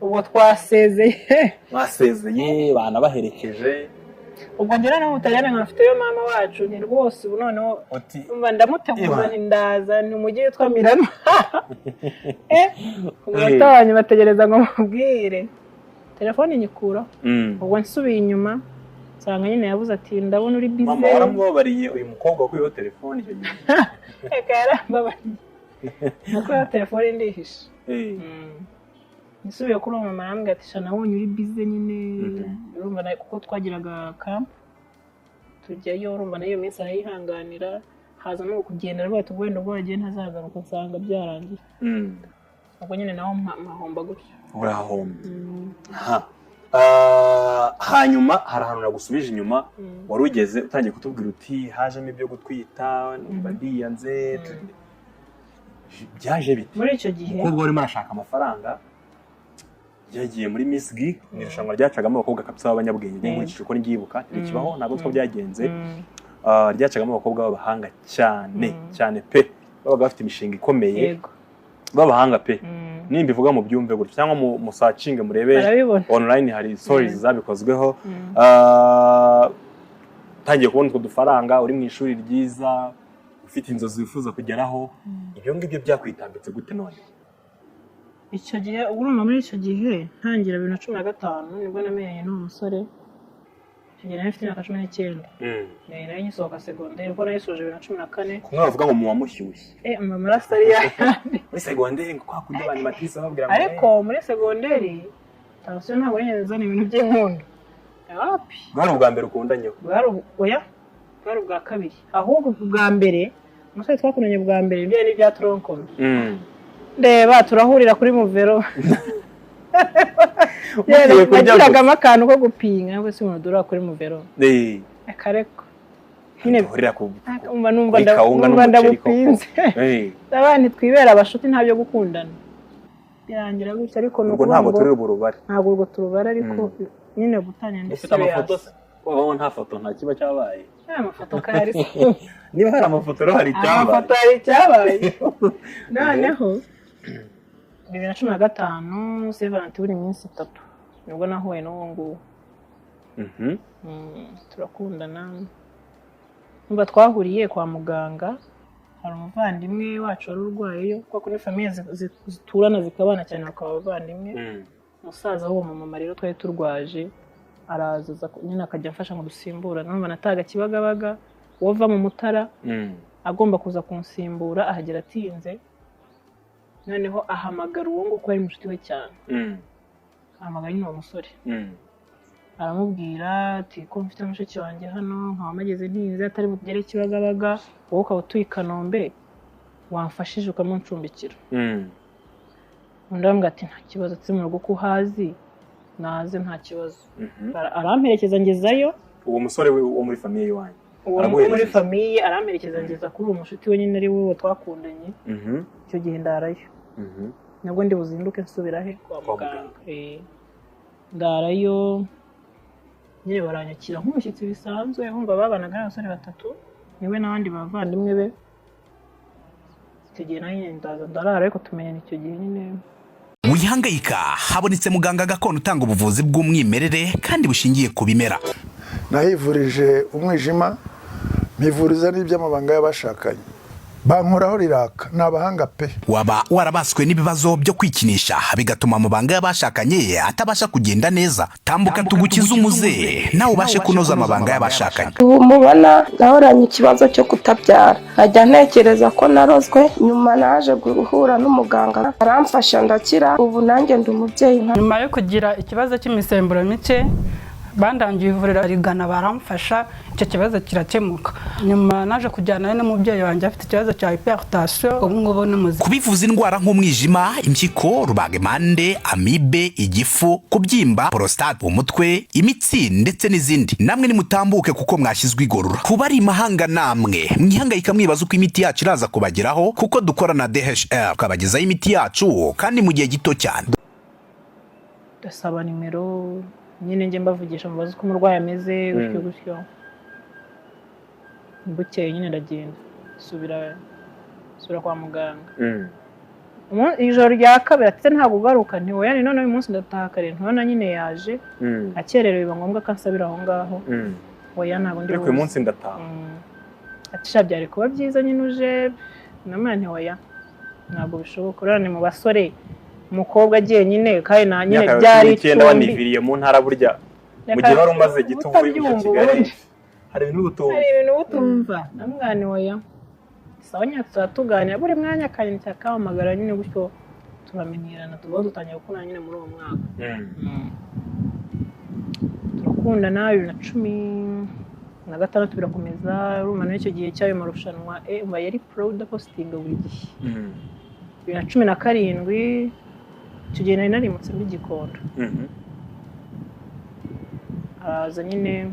Ubwo twasezeye. Mwasezeye, banabaherekeje. Ubwo ngera no mu Butaliyani nkafiteyo mama wacu, ni rwose ubu noneho Uti umva ndamuteguza. Iba. Nti ndaza, ni umujyi witwa Milano. Ku munota wa nyuma ategereza ngo mubwire, telefone nyikuraho. Ubwo nsubiye inyuma nsanga nyine yabuze, ati ndabona uri busy. Mama waramubabariye uyu mukobwa wakuyeho telefone icyo gihe? Reka, yarambabariye, nakuyeho telefone ndihisha. Nsubiye kuri uwo mama, arambwira ati sha, nabonye uri busy nyine. Urumva kuko twagiraga camp tujyayo, urumva nayo iyo minsi arayihanganira, haza no kugenda rwose, ubwo wenda ubwo yagiye ntazagaruka, nsanga byarangiye. Ubwo nyine naho mpahomba gutyo. Urahombye. Aha. Ah, hanyuma hari ahantu nagusubije inyuma, wari ugeze utangiye kutubwira uti hajemo ibyo gutwita, numva ndiyanze. Byaje bite? Muri icyo gihe Umukobwa warimo arashaka amafaranga yagiye muri Miss Geek, ni irushanwa ryacagamo abakobwa kabisa b'abanyabwenge. Nkurikije uko ndyibuka, ntirikibaho, ntabwo nzi uko byagenze. Ah, ryacagamo abakobwa b'abahanga cyane cyane pe, babaga bafite imishinga ikomeye, b'abahanga pe. Nimba ivuga mu byumve gutyo cyangwa mu musearchinge murebe Barabibona. online, hari stories zabikozweho. Ah, utangiye kubona utwo dufaranga, uri mu ishuri ryiza, ufite inzozi wifuza kugeraho, ibyo ngibyo byakwitambitse gute none? Icyo gihe ubwo urumva muri icyo gihe ntangira 2015 nibwo namenyanye n'uwo musore. Icyo gihe nari mfite imyaka 19. Nari ngisohoka segonderi kuko nayisoje 2014. Kumwe bavuga ngo muba mushyushye. Amaraso ari yayandi. Muri segonderi ngo kwa kundi abantu matrice bababwira ngo Ariko muri segonderi tansiyo ntabwo nigeze nzana ibintu by'inkundo, wapi. Bwari ubwa mbere ukundanyeho? Bwari oya, bwari ubwa kabiri. Ahubwo ubwa mbere, umusore twakundanye bwa mbere, ibyo ni ibya tronc commun. Ndeba turahurira kuri muvero. Mugiye kurya gusa. Nagiragamo akantu ko gupinga, nubwo si umuntu durura kuri muvero. Akareko nyine. Duhurira ku Umva, numva kuri kawunga numva n'umuceri koko. ndabupinze. Abana twibera abashuti, nta byo gukundana, birangira gutya. Ariko ni Ubwo ukuvuga ntabwo ngo turi burubare. Ntabwo urwo turubara, ariko nyine gutangira ndi Ufite amafoto serious. se? Wabaho nta foto, nta kiba cyabaye? Aya mafoto kayari. Niba hari amafoto rero hari icyabaye. Amafoto hari icyabaye. Noneho 2015 Saint Valentin buri minsi 3 nibwo nahuye n'uwo nguwo. Turakundana. Numva twahuriye kwa muganga, hari umuvandimwe wacu wari urwayeyo, kuko ni famille ziturana zikabana cyane, bakaba abavandimwe. Umusaza w'uwo mumama rero twari turwaje araza aza nyine akajya amfasha ngo dusimburane. Numva nataga Kibagabaga, uwo ava mu Mutara agomba kuza kunsimbura, ahagera atinze. Noneho ahamagara uwo nguwo ko yari munshuti we cyane, ahamagara nyine uwo musore, aramubwira ati ko mfite mushiki wanjye hano, nkaba mageze ntinze, atari bugere Kibagabaga, wowe ukaba utuye i Kanombe, wamfashije ukamuncumbikira? Undi aramubwira ati nta kibazo, ati mu rugo ko uhazi, naze nta kibazo. Aramperekeza ngezayo. Uwo musore we wo muri famille iwanyu? Uwo muri Araguherekeza. famille, aramperekeza ngeza kuri uwo mushuti we nyine, ari we twakundanye. Icyo gihe ndarayo. Nabwo ndi buzinduke nsubira he? Kwa Kwa muganga. muganga. Ndarayo nyine, baranyakira nk'umushyitsi bisanzwe. Bumva babanaga n'abasore batatu, niwe n'abandi bavandimwe be. Icyo gihe nanjye ndaza ndarara, ariko tumenyana icyo gihe nyine. Wihangayika, habonetse muganga gakondo utanga ubuvuzi bw'umwimerere kandi bushingiye ku bimera. Nahivurije umwijima, mpivuriza n'iby'amabanga y'abashakanye. Bankoraho riraka, ni abahanga pe. Waba warabaswe n'ibibazo byo kwikinisha, bigatuma amabanga y'abashakanye atabasha kugenda neza? Tambuka tugukize umuze, nawe ubashe kunoza amabanga y'abashakanye. Ubu mubona nahoranye ikibazo cyo kutabyara, nkajya ntekereza ko narozwe. Nyuma naje guhura n'umuganga, aramfasha ndakira. Ubu nanjye ndi umubyeyi nka Nyuma yo kugira ikibazo cy'imisemburo mike, bandangiye ivuriro rigana, baramfasha, icyo kibazo kirakemuka. Nyuma naje kujyana n'umubyeyi wanjye afite ikibazo cya hypertension, ubu ngubu ni muzima. Kubivuza indwara nk'umwijima, impyiko, rubagimpande, amibe, igifu, kubyimba, prostate, umutwe, imitsi ndetse n'izindi, namwe nimutambuke kuko mwashyizwe igorora. Kuba ari imahanga, namwe mwihangayika mwibaza uko imiti yacu iraza kubageraho, kuko dukora na DHL tukabagezaho imiti yacu kandi mu gihe gito cyane. Ndasaba nimero nyine, njye mbavugisha, mubaze uko umurwayi ameze, gutyo gutyo. Bukeye nyine ndagenda, subira kwa muganga. Ijoro rya kabiri ati: "Ntabwo ugaruka?" Nti: "Oya." Ni none uyu munsi ndataha kare. Ntubona nyine yaje akererewe, biba ngombwa ko ansabira aho ngaho. Oya, ntabwo ndi Ariko uyu buze. munsi ndataha. Ati: "Sha, byari kuba byiza nyine uje." Namwe nti: "Oya, ntabwo bishoboka." Uriya ni mu basore, umukobwa agiye nyine kandi na nyine Imyaka yawe byari 19 icumbi. Waniviriye mu ntara burya, mu gihe wari umaze gito uvuye mu Utabyumva Kigali, ubundi. hari ibintu utumva. Hari ibintu uba utumva. Namwana: "Oya, sawa." Nyine tuzaba tuganira buri mwanya, akanyandikira, akampamagara nyine gutyo, turamenyerana, tuba dutangiye gukundana nyine muri uwo mwaka. Turakundana 2016, birakomeza. Urumva n'icyo gihe cy'ayo marushanwa, umva yari proud, apostinga buri gihe. 2017, icyo gihe nari narimutse muri Gikondo. Araza nyine,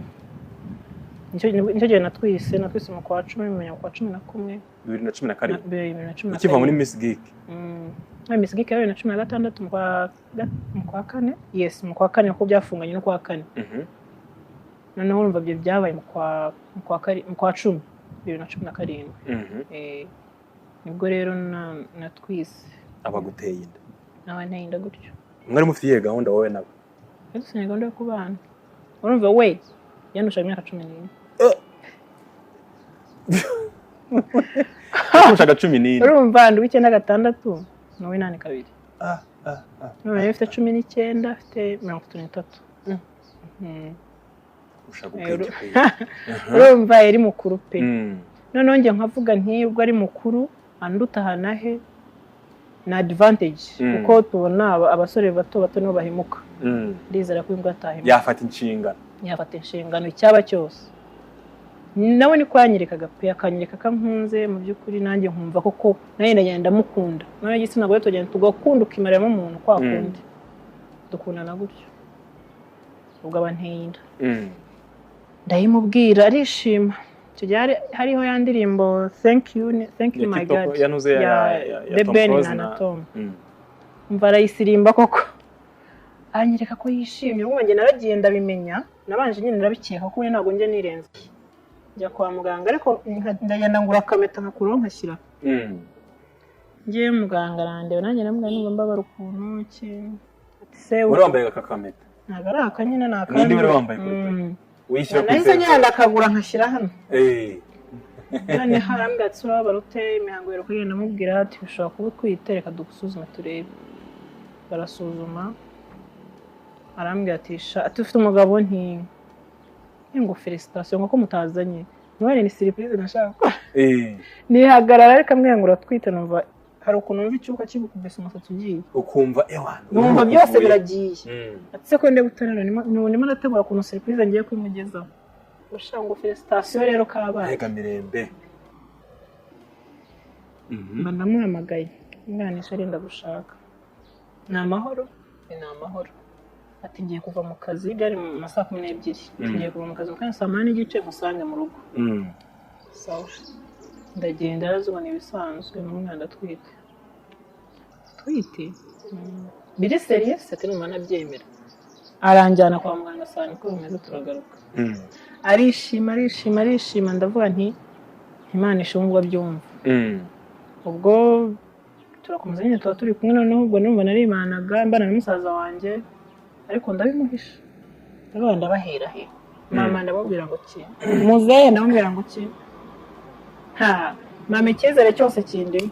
nicyo gihe natwise mu kwa 10, menya mu kwa 11. 2017? 2017. Ukiva muri Miss Geek? Muri Miss Geek ya 2016, mu kwa kane, yes, mu kwa kane, kuko byafunganye no kwa kane. Noneho urumva ibyo byabaye mu kwa 10 2017. Nibwo rero natwise. Abaguteye inda? Nawe nteye inda gutyo. Mwari mufite iyihe gahunda wowe nawe? Twari dufitanye gahunda yo kubana. Urumva we yandushaga imyaka 14. Yakurushaga 14? Urumva ndi uw'icyenda gatandatu, ni uw'inani kabiri. Ah, ah, ah. None yari afite 19, afite 33. Ushaka ubwenge pe. Urumva yari mukuru pe. Noneho njye nkavuga nti ubwo ari mukuru anduta hanahe ni advantage, kuko tubona abasore bato bato nibo bahemuka. Ndizera ko imbwa atahemuka. Yafata inshingano. Yafata inshingano icyaba cyose. Nawe niko yanyerekaga pe, akanyereka ko ankunze mu by'ukuri, nanjye nkumva koko nanjye ndagenda ndamukunda. Noneho igitsina gore tugenda tugakunda, ukimaramo umuntu kwa kundi dukundana gutyo. Ubwo aba anteye inda, ndayimubwira, arishima. Icyo gihe hariho ya ndirimbo "Thank You", "Thank You Ya My Kitoko, God" yanuze ya The Tom Ben Close na Tom. Umva arayisirimba koko, anyereka ko yishimye. Ubwo njye naragiye ndabimenya, nabanje nyine ndabikeka kuko ntabwo njye nirenze njya kwa muganga, ariko ndagenda ngura akameta, nkakuraho nkashyira. Ngiye muganga arandeba, nanjye ndamubwira numva mbabara ukuntu iki. Ati se Wari wambaye aka kameta? Ntabwo ari aka nyine, ni akandi. Nindi wari wambaye kuri wishyira ku Nahise iseta? ngenda ndakagura, nkashyira hano. Noneho arambwira ati: "Urababara ute? Imihango yawe?" Kugenda ndamubwira ati: "Ushobora kuba utwite, reka dusuzume turebe." Barasuzuma, arambwira ati: "Sha," ati: "Ufite umugabo?" Nti ngo: "Félicitations," ngo ko mutazanye none ni surprise nashaka gukora. Nihagarara, ariko ambwira ngo uratwite, numva hari ukuntu numva icyuka kigukubise, umusatsi ugiye. Ukumva ewa. Numva byose biragiye. Ati: "Se ko ndeba utarara?" Ndimo ndategura ukuntu surprise ngiye kuyimugezaho. Ushaka ngo félicitations rero, kabaye. Reka Mirembe. Mba ndamuhamagaye, umwana isha ndagushaka, ni amahoro? Ni amahoro. Ati: "Ngiye kuva mu kazi." Byari mu ma saa 12. Ati: "Ngiye kuva mu kazi mu kanya saa 8:30, nkusange mu rugo." Sawa, ndagenda, arazibona ibisanzwe, n'umwana ndatwite. Twite biri sérieux? Ati: "Numva nabyemera." Aranjyana kwa muganga, saa niko bimeze, turagaruka. Arishima, arishima, arishima. Ndavuga nti Imana ishimwe ubwo abyumva. Ubwo turakomeza nyine, tuba turi kumwe. Noneho ubwo numva naribanaga mbana na musaza wanjye, ariko ndabimuhisha. Ndavuga ndabahera he mama, ndamubwira ngo ki, muzehe ndamubwira ngo ki, nta Mama icyizere cyose kindimo.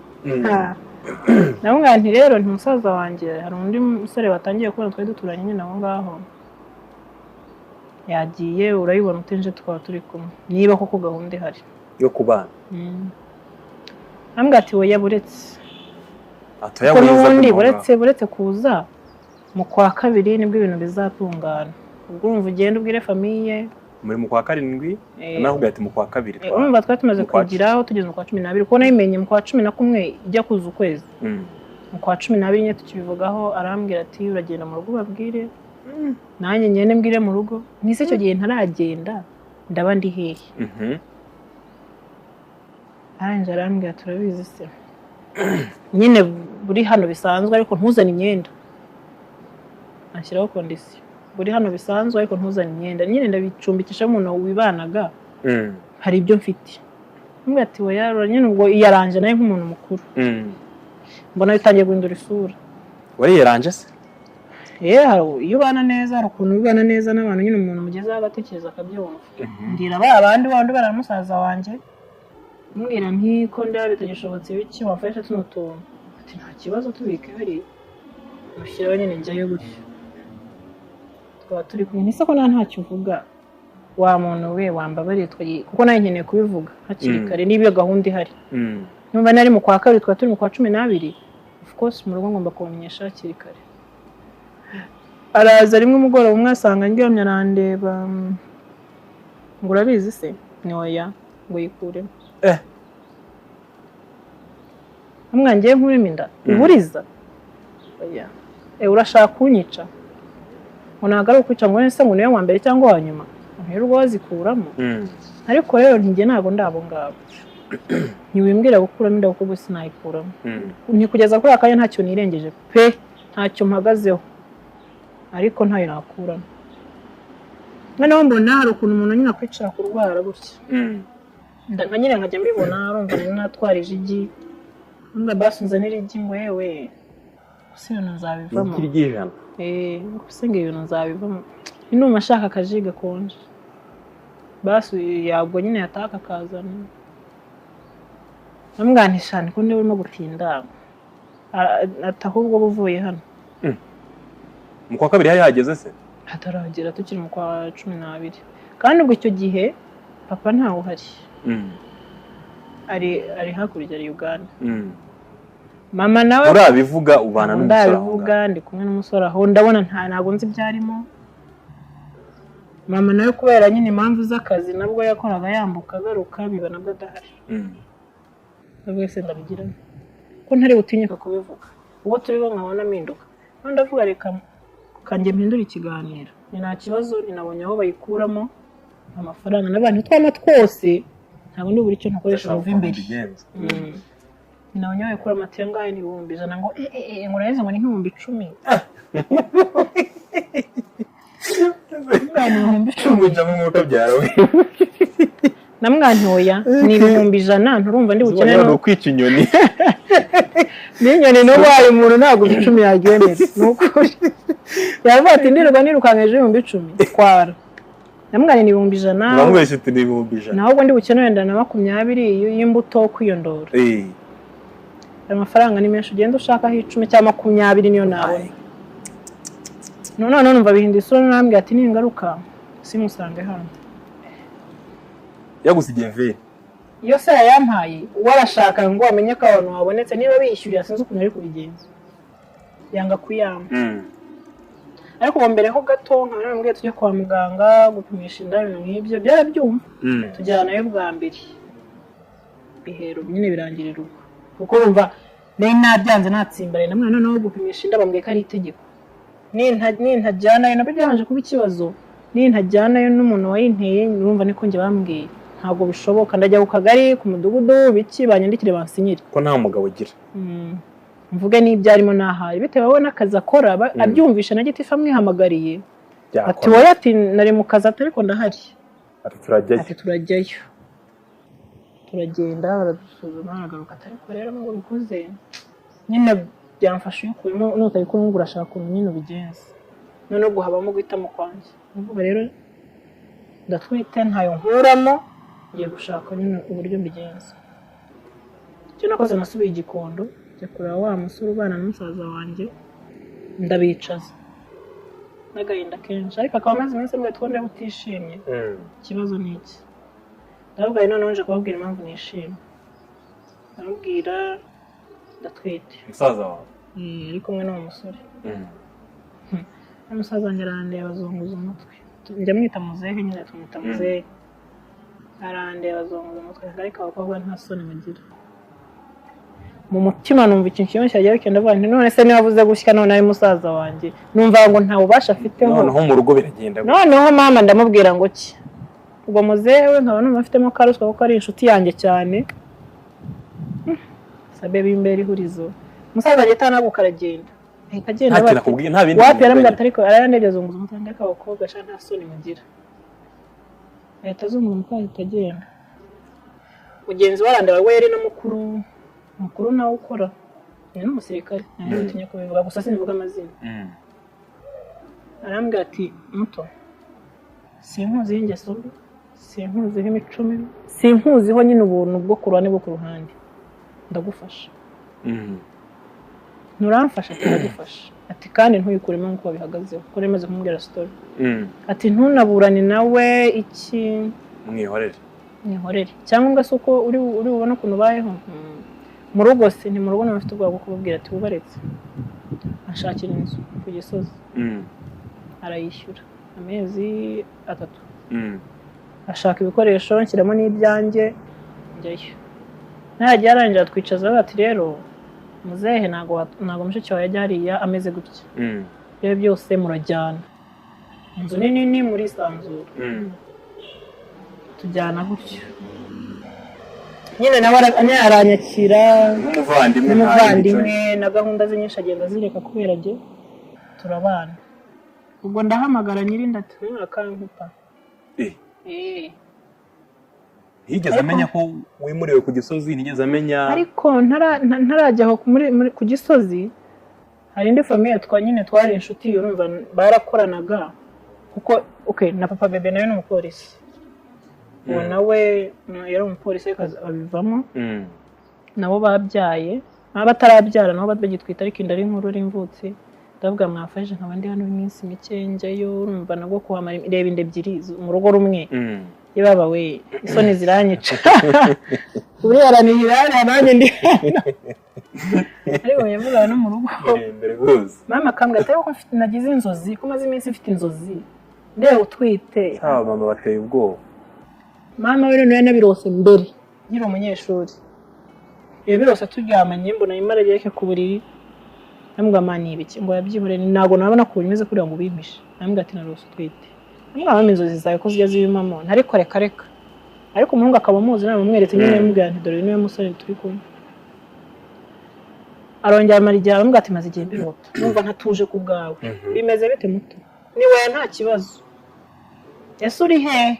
Namubwira nti rero nti musaza wanjye hari undi musore batangiye kubona twari duturanye nyine aho ngaho, yagiye, urayibona utinje tukaba turi kumwe niba koko gahunda ihari yo kubana. Ambwira ati oya, buretse Atoya kuko wiza n'ubundi kumva. buretse kuza mu kwa kabiri nibwo ibintu bizatungana, ubwo urumva ugenda ubwire famille. Muri mu kwa karindwi? Nawe ati mu kwa kabiri Urumva twari tumaze mu kwa kugiraho tugeze mu kwa 12, kuko nabimenye mu kwa 11 ijya kuza ukwezi. Mu kwa 12 nyine tukibivugaho, arambwira ati uragenda mu rugo ubabwire, nanjye ngende mbwire mu rugo. Nise icyo gihe ntaragenda ndaba ndi hehe? Arangije arambwira, turabizi se nyine buri hano bisanzwe, ariko ntuzane imyenda. Anshyiraho condition, buri hano bisanzwe ariko ntuzane imyenda. Nyine ndabicumbikisha umuntu wibanaga, hari ibyo mfite. Ambwira ati oya nyine, ubwo iyaranje nawe nk'umuntu mukuru. Mbona bitangiye guhindura isura. Wariyeranje se? Iyo ubana neza, hari ukuntu ubana neza n'abantu nyine, umuntu mugezeho agatekereza akabyumva. Mbwira ba bandi bandi bara musaza wanjye, mbwira nti ko ndaba bitagishobotse biki, wamfashe tuno tuntu? Ati nta kibazo, tubike hariya, mushyiraho nyine. Njyayo gutyo twaba turi kumwe, ntise ko ntacyo uvuga wa muntu we, wambabariye twagiye, kuko nawe nkeneye kubivuga hakiri kare niba iyo gahunda ihari. Numva nari mu kwa kabiri, twaba turi mu kwa 12, of course mu rugo ngomba kubamenyesha hakiri kare. Araza rimwe umugoroba umwe asanga ndyamye, arandeba, ngo urabizi se? Ni oya, ngo yikuremo. Ngiye nkuremo inda uburiza? Oya. Urashaka kunyica? Ngo ntabwo ari ukwica, ngo ese ngo niwe wa mbere cyangwa wa nyuma ntirirwa wazikuramo? Ariko rero ntinjye ntabwo ndabo ngabo, ntiwimbwira gukuramo inda kuko ubu sinayikuramo. Ntikugeza kuri aka kanya ntacyo nirengeje pe, ntacyo mpagazeho, ariko ntayo nakuramo. Noneho mbona hari ukuntu umuntu nyine akwicara kurwara gutya. Nka nyine nkajya mbibona, urumva nari natwarije igi, mbwa basi nzanira igi, ngo yewe gusa ibintu nzabivamo. Igi ry'ijana. Gusa ngo ibintu nzabivamo, ndumva ashaka akaji gakonje, basi yabwo nyine yataka akazana. Namubwira nti shani ko niba urimo gutinda, ati ahubwo uba uvuye hano. Mu kwa kabiri hari hageze se? Hataragera, tukiri mu kwa 12, kandi ubwo icyo gihe papa ntawe uhari. Ari hakurya, ari Uganda. Mama nawe Urabivuga ubana n'umusore aho ngaho. Ndabivuga ndi kumwe n'umusore aho, ndabona ntabwo nzi ibyo arimo. Mama nawe kubera nyine impamvu z'akazi nabwo yakoraga yambuka agaruka, biba nabwo adahari. Nabwo se ndabigira ko ntari butinyuka kubivuga ubwo turiho, nkabona mpinduka. None ndavuga reka kanjye mpindure ikiganiro, ni nta kibazo, ninabonye aho bayikuramo amafaranga n'abantu twana twose, ntabwo ndi buri icyo ntakoresha Ndashaka buva ukuntu imbere. mbigenza. Nabonye aho bayikura amatiyo angahe? Ni 100,000. Ngo ngo uraheze, ngo ni nk'10,000. Ni 10,000. Winjamo umwuka byawe. Namwana ntoya ni 100,000, nturumva ndi bukene Ni ukwica inyoni. N'inyoni n'ubaye umuntu ntabwo 10,000 yaryemera, ni ukuri. Yavuga ati ndirirwa nirukanka hejuru y'10,000, twara. Namwana ni 100,000. Uramubeshya uti ni 100,000. Naho ubwo ndi bukene wenda na 20 y'imbuto kwiyondora. Ayo mafaranga ni menshi, ugenda ushakaho 10 cyangwa 20 niyo nabona. None numva bihinda isura, nambwira ati ningaruka simusange hano. Yagusigiye mveri. Iyo se yayampaye, uwo arashaka ngo amenye ko abantu babonetse niba biyishyurira, sinzi ukuntu ari kubigenza, yanga kuyampa. Ariko ubu mbere ho gato nkaba naramubwiye tujye kwa muganga gupimisha inda, ibintu nk'ibyo byarabyumva. Tujyanayo bwa mbere, bihero nyine birangirira ubwo, kuko urumva nari nabyanze natsimbaraye na mwana. Noneho gupimisha inda bambwiye ko ari itegeko, nintajyanayo nabyo byabanje kuba ikibazo, nintajyanayo n'umuntu wayinteye, urumva niko njye bambwiye, ntabwo bishoboka, ndajya ku kagari, ku mudugudu, biki, banyandikire bansinyire. Ko nta mugabo ugira. Mvuge n'ibyo arimo nahaye bitewe we n'akazi akora, abyumvishe na gitifu amwihamagariye ati Byakora. Wowe ati nari mu kazi, ati ariko ndahari. Ati turajyayo. Ati turajyayo, turagenda, baradusuzuma, aragaruka ati ariko rero nubwo bikuze nyine byamfasha, iyo ukuyemo nutayikuramo ubwo urashaka ukuntu nyine ubigenza. Noneho ubwo habamo guhitamo kwanjye, ndavuga rero ndatwite, ntayo nkuramo, ngiye gushaka nyine uburyo mbigenza. Icyo nakoze, nasubiye i Gikondo, njya kureba wa musore ubana na musaza wanjye, ndabicaza n'agahinda kenshi, ariko akaba amaze iminsi ambwira ati ko ndeba utishimye, ikibazo ni iki? Ndavuga nti noneho nje kubabwira impamvu nishimye. Ndamubwira ndatwite. Musaza wawe? Ari kumwe n'uwo musore. Umusaza wanjye arandeba, azunguza umutwe. Njya mwita muzehe nyine, tumwita muzehe. Arandeba, azunguza umutwe, ariko abakobwa nta soni bagira. Mu mutima numva ikintu kimwe cyagiye kigenda, ndavuga nti none se niba avuze gutya, none ari musaza wanjye, numva ngo nta bubasha afiteho. Noneho mu rugo biragenda gute? Noneho mama ndamubwira ngo ki? Ubwo muzehe we nkaba numva afitemo karuswa kuko ari inshuti yanjye cyane. Sabe bimbera ihurizo. Umusaza wanjye atanaguka aragenda, ahita agenda. Nta kintu bati- akubwiye, nta bindi Wapi. bintu Yarambwira bivuganye. ati, ariko arayandebye, azunguza umutwe, ndeka abakobwa sha nta soni mugira. Ahita azunguza umutwe, ahita agenda. Mugenzi we arandeba, we yari na mukuru, mukuru nawe ukora, ni n'umusirikare, ntabwo ntinya kubivuga, gusa simvuga amazina. Arambwira ati muto, sinkuziho ingeso mbi, sinkuziho imico mibi, sinkuziho nyine ubuntu bwo ku ruhande bwo ku ruhande, ndagufasha. Nturamfasha? Ati ndagufasha. Ati kandi ntuyikuremo nk'uko babihagazeho, kuko nari maze kumubwira story. Ati ntunaburane nawe iki. Mwihorere. Mwihorere, cyangwa se uko uri bubone ukuntu ubayeho. Mu rugo se? Ni mu rugo nawe mfite ubwoba bwo kubabwira. Ati wubaretse anshakira inzu ku Gisozi. Arayishyura amezi 3. Ashaka ibikoresho, nshyiramo n'ibyanjye, njyayo. Naragiye, arangira twicaza, bati rero muzehe, ntabwo mushiki wawe yajya hariya ameze gutya. Ibyo byose murajyana, inzu ni nini, murisanzura. Tujyana gutyo nyine, nawe aranyakira. Nk'umuvandimwe. N'umuvandimwe, na gahunda ze nyinshi agenda azireka kubera jye, turabana. Ubwo ndahamagara nyirinda ati akankupa. Eh, ntiyigeze amenya ko wimuriwe ku Gisozi? Ntiyigeze amenya? Ariko ntarajya aho ku Gisozi, hari indi famille twa nyine twari inshuti, urumva barakoranaga, kuko okay, na papa bebe nawe ni umupolisi uwo. Nawe yari umupolisi ariko abivamo. Nabo babyaye, baba batarabyara, nabo bagitwita, ariko inda ari nkuru, ari imvutsi. Ndavuga mwafashe nkaba ndi hano iminsi mike, njyayo, urumva nabwo kuhamara, reba inda ebyiri mu rugo rumwe. Ye baba we, isoni ziranyica, buriya aranihira hariya nanjye ndi hano, ariko yavugaga no mu rugo. Mirembere rwose. Mama akambwira ati ariko nagize inzozi, ko maze iminsi mfite inzozi ndeba utwite. Aba mama bateye ubwoba. Mama we noneho yanabirose mbere nkiri umunyeshuri, yabirose turyamanye, mbona arimo aragereka ku buriri. Ndamubwira mama ni ibiki? Ngo yabyihorere, ntabwo nabona ku buriri imeze kuriya ngo ubimpishe. Ndamubwira ati narose utwite. Ndamubwira mama inzozi zawe ko zijya zibimamo? Ntariko reka reka. Ariko umuhungu akaba amuzi, nawe amweretse nyine, yamubwira nti dore uyu niwe musore turi kumwe. Arongera amara igihe, aramubwira ati maze igihe mbirota, numva ntatuje ku bwawe, bimeze bite muto? Ni we, nta kibazo. Ese uri hehe?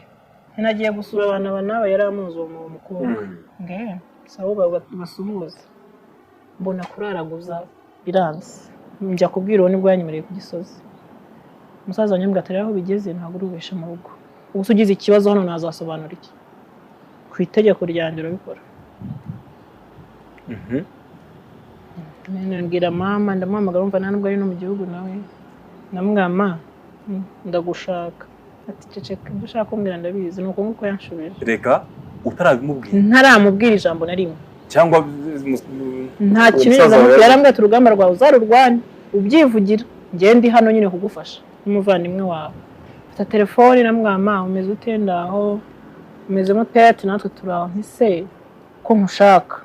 Nagiye gusura abantu aba nawe, yari amuzi uwo mukobwa. Nge sawa, basuhuza, mbona kuraraguza biranze, njya kubwira uwo, nibwo yanyemereye ku Gisozi. Umusaza wanjye ambwira ati rero aho bigeze ntabwo uri bubeshe mu rugo, ubu se ugize ikibazo hano nazasobanura iki? Ku itegeko ryanjye urabikora. Mbwira mama, ndamuhamagara, umva nta nubwo ari no mu gihugu nawe. Ndamubwira ma, ndagushaka. Ati ceceka, ibyo ushaka kumbwira ndabizi. Ni uko nguko yanshubije. Reka, utarabimubwira? Ntaramubwira ijambo na rimwe. Cyangwa Nta kintu umusaza yigeze wawe amubwira. Yarambwira ati urugamba rwawe uzarurwane ubyivugira, njye ndi hano nyine kugufasha n'umuvandimwe wawe. Mfata telefone, namubwira ma umeze ute? Ndaho, umeze mute? Ati natwe turi aho. Ntise ko nkushaka?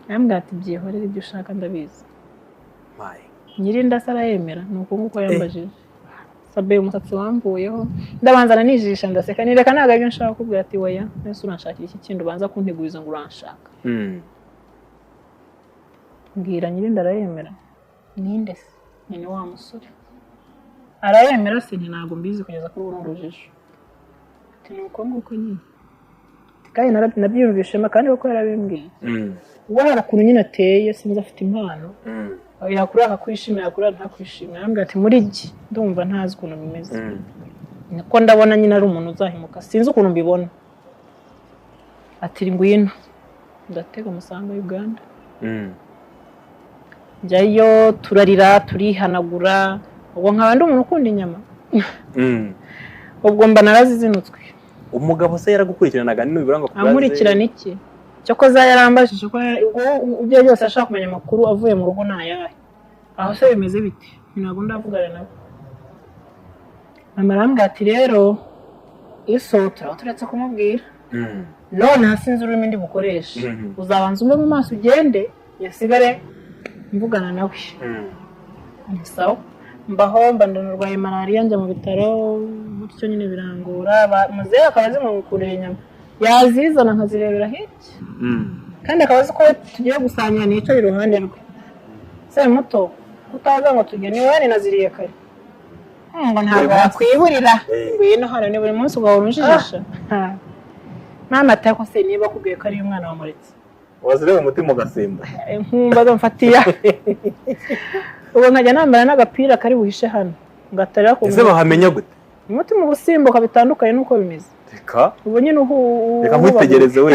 Yarambwira ati byihorere, ibyo ushaka ndabizi. Mayi. Nyirinda se arayemera? Ni uko nguko yambajije. Sabe umusatsi wamvuyeho, ndabanza nanijisha, ndaseka, nireka ntabwo aribyo nshaka kukubwira. Ati oya, mbese uranshakira iki kindi ubanza kunteguriza ngo uranshaka? Mbwira, nyirinda arayemera? Ninde se? Ni wa musore arayemera se? Nti ntabwo mbizi, kugeza kuri ubu ni urujijo. Ati ni uko nguko nyine. Ati kandi nabyiyumvishemo kandi koko yarabimbwiye. We hari ukuntu nyine ateye, sinzi, afite impano. Yakurira akakwishimira, yakurira ntakwishimira. Arambwira ati muri jye ndumva ntazi ukuntu bimeze, niko ndabona nyine ari umuntu uzahemuka, sinzi ukuntu mbibona. Ati ngwino. Ndatega umusanga Uganda. Njyayo, turarira, turihanagura. Ubwo nkaba ndi umuntu ukunda inyama. Ubwo mba narazizinutswe. Umugabo se yaragukurikiranaga nibura ngo akubaze? Ankurikirana iki? Cyokoza yarambajije ko ubwo ibyo byose ashaka kumenya amakuru avuye mu rugo ni ayahe, aho se bimeze bite. Ntabwo ndavugana nawe. Mama arambwira ati: "Rero iso turaba turetse kumubwira. None hasi nzi ururimi ndi bukoreshe. Uzabanza umve mu maso ugende, yasigare mvugana nawe." Ni sawa. Mbaho mba ndarwaye malariya, njya mu bitaro gutyo nyine birangora. Muzehe akaba azi ngo ngukurira inyama, yazizana nkazirebera hirya. Kandi akaba azi ko tugiye gusangira nicaye iruhande rwe. Se muto kutaza ngo tujye niwe naziriye kare. Ngo ntabwo Buri munsi? wakwiburira. Ngwino hano, ni buri munsi ugahora unjijisha. Mama ati: "Ariko se niba akubwiye ko ari umwana wamuretse?" Wazireba umutima ugasimba. Nkumva mfatiya. Ubu nkajya nambara n'agapira kari buhishe hano ngatarira ku Ese bahamenya gute? Umutima ubusimbuka bitandukanye n'uko bimeze. Reka. Ubu nyine uhu Reka nkwitegereze we.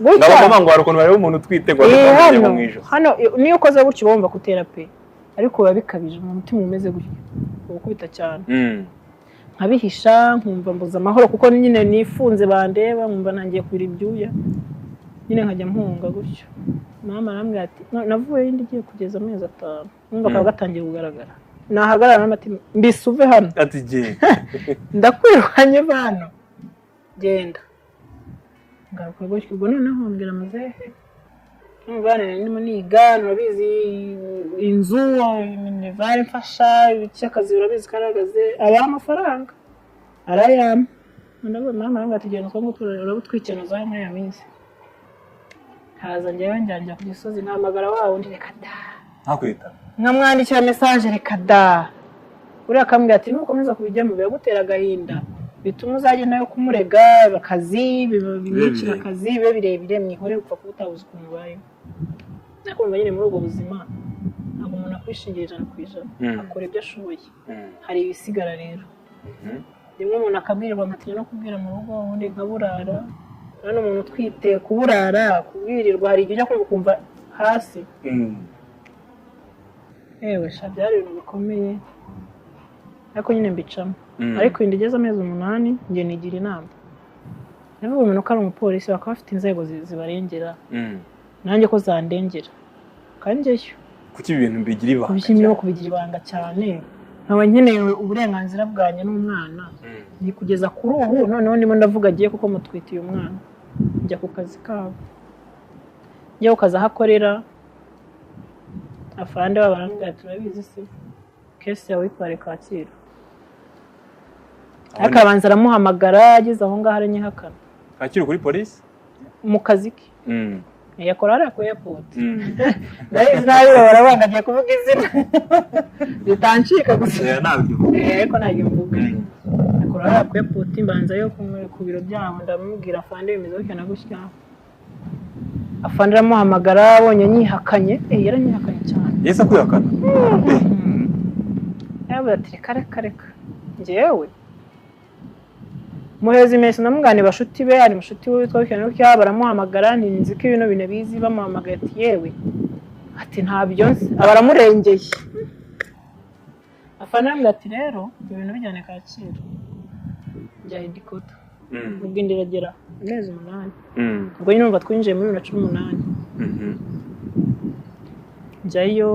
Gutya. Ngabo ngo hari ukuntu bareba umuntu utwite ngo Eh, bakamumenye hano mu ijosi. Hano niyo ukoze gutyo uba wumva kutera pe, ariko biba bikabije. Mu mutima umeze gutyo uba ukubita cyane. Nkabihisha, nkumva mbuze amahoro kuko nyine nifunze bandeba, nkumva ntangiye kubira ibyuya, nyine nkajya mpunga gutyo. Mama arambwira ati navuyeyo indi igiye kugeza amezi 5, numva kaba gatangiye kugaragara, nahagarara n'amatima mbise uve hano. Ati: "Genda." "Ndakwirukanye, va hano, genda." Ngaruka gutyo. Ubwo noneho mbwira muzehe n'umubanire ndimo niga, urabizi inzu, minerval mfasha ibiki, akazi urabizi karahagaze, abaha amafaranga arayampa. Ndavuga, mama arambwira ati: "Genda utwo urabutwikenuzaho muri iyo minsi." Haza njyewe njya ku Gisozi, nhamagara wa wundi, reka da. Ntakwita. Nkamwandikira message, reka da. Uriya akambwira ati: "Nukomeza kubijyamo biragutera agahinda, bituma uzagenda yo kumurega akazi, bimwicira birebire. Akazi bibe birebire, mwihore upfa kuba utabuze ukuntu ubayeho." Ariko urumva nyine muri ubwo buzima ntabwo umuntu akwishingira 100%. Akora ibyo ashoboye. Hari ibisigara rero. Rimwe umuntu akabwirirwa, nkatinya no kubwira mu rugo, ubundi nkaburara. Urabona umuntu utwite kuburara, kubwirirwa, hari igihe ujya kumva ukumva hasi. Yewe sha, byari ibintu bikomeye, ariko nyine mbicamo. Ariko inda igeze amezi 8, njye nigira inama, ndavuga umuntu ko ari umupolisi bakaba bafite inzego zibarengera. Nanjye ko zandengera kandi njyeyo. Kuki ibi bintu bigira ibanga? Kubishyira kubigira ibanga cyane, nkaba nkeneye uburenganzira bwanjye n'umwana. Ni kugeza kuri ubu noneho ndimo ndavuga agiye kuko mutwitiye umwana. Njya ku kazi kabo, njya ku kazi aho akorera, afande wabo arambwira ati: "Turabizi se, case yawe itware Kacyiru." Ariko abanza aramuhamagara, ageze aho ngaho aranyihakana. Kacyiru kuri polisi? Mu kazi ke. Yakora hariya ku airport. Ndabizi nabi, barabanga, agiye kuvuga izina ritancika gusa. Oya, ntabyo. Ariko ntabwo mvuga. Akora hariya ku airport, mbanza yo ku biro byabo, ndamubwira: "Afande, bimeze gutya na gutya." Afande aramuhamagara, abonye nyihakanye, yaranyihakanye cyane. Yahise akwihakana? Yaravuze ati: "Reka, reka, reka." Njyewe muheza imeso, ndamubwira ni bashuti be, hari mushuti we witwa gutya na gutya, baramuhamagara, nzi ko ibintu bintu bizi. Bamuhamagaye ati: "Yewe," ati: "Ntabyo nzi." Aba aramurengeye. Afande arambwira ati: "Rero ibintu bijyane Kacyiru." Njya headquarter. Ubwo inda iragera amezi 8. Ubwo nyine urumva twinjiye muri 2018. Njyayo,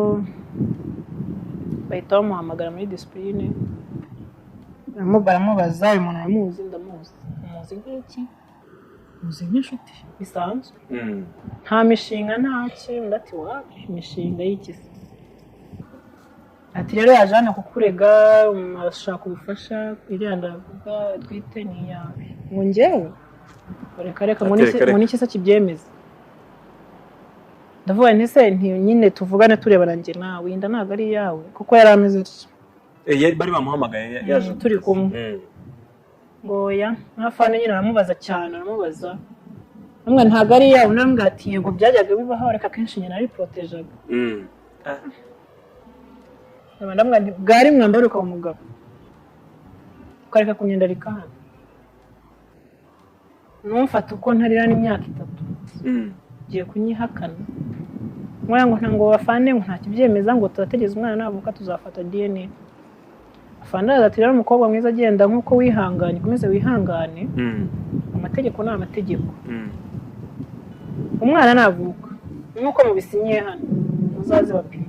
bahita bamuhamagara muri discipline, baramubaza: "Uyu muntu aramuzi?" "Ndamuzi." "Umuzi nk'iki?" "Muzi nk'inshuti bisanzwe." "Nta mishinga, nta ki?" Undi ati: "Wapi, imishinga y'iki se?" Ati: "Rero yaje hano kukurega, ashaka ubufasha, iriya ndavuga twite ni iyawe." Ngo njyewe? Ngo reka reka, ngo Ati: "Reka, reka." Ngo niki se kibyemeza? Ndavuga nti: "Se nti nyine tuvugane turebana njye nawe, inda ntabwo ari iyawe?" Kuko yari ameze atyo. Bari bamuhamagaye yaje. Turi kumwe. Ngo oya. Nk'afande nyine aramubaza cyane, aramubaza namwe ntabwo ari iyawe. Namwe ati: "Yego, byajyaga bibaho, ariko akenshi nyina nariporotejaga." Ndamubwira nti: "Bwari mwambaro ukaba umugabo ukareka kunyandarika hano." Numfata uko ntarira n'imyaka 3, ugiye kunyihakana. Ngo ngo bafande ngo nta kibyemeza, ngo turategereza umwana navuka tuzafata DNA. Afande araza ati: "Rero umukobwa mwiza, agenda nk'uko wihanganye, ukomeze wihangane, amategeko ni amategeko. Umwana navuka, nk'uko mubisinyiye hano, muzaze bapime."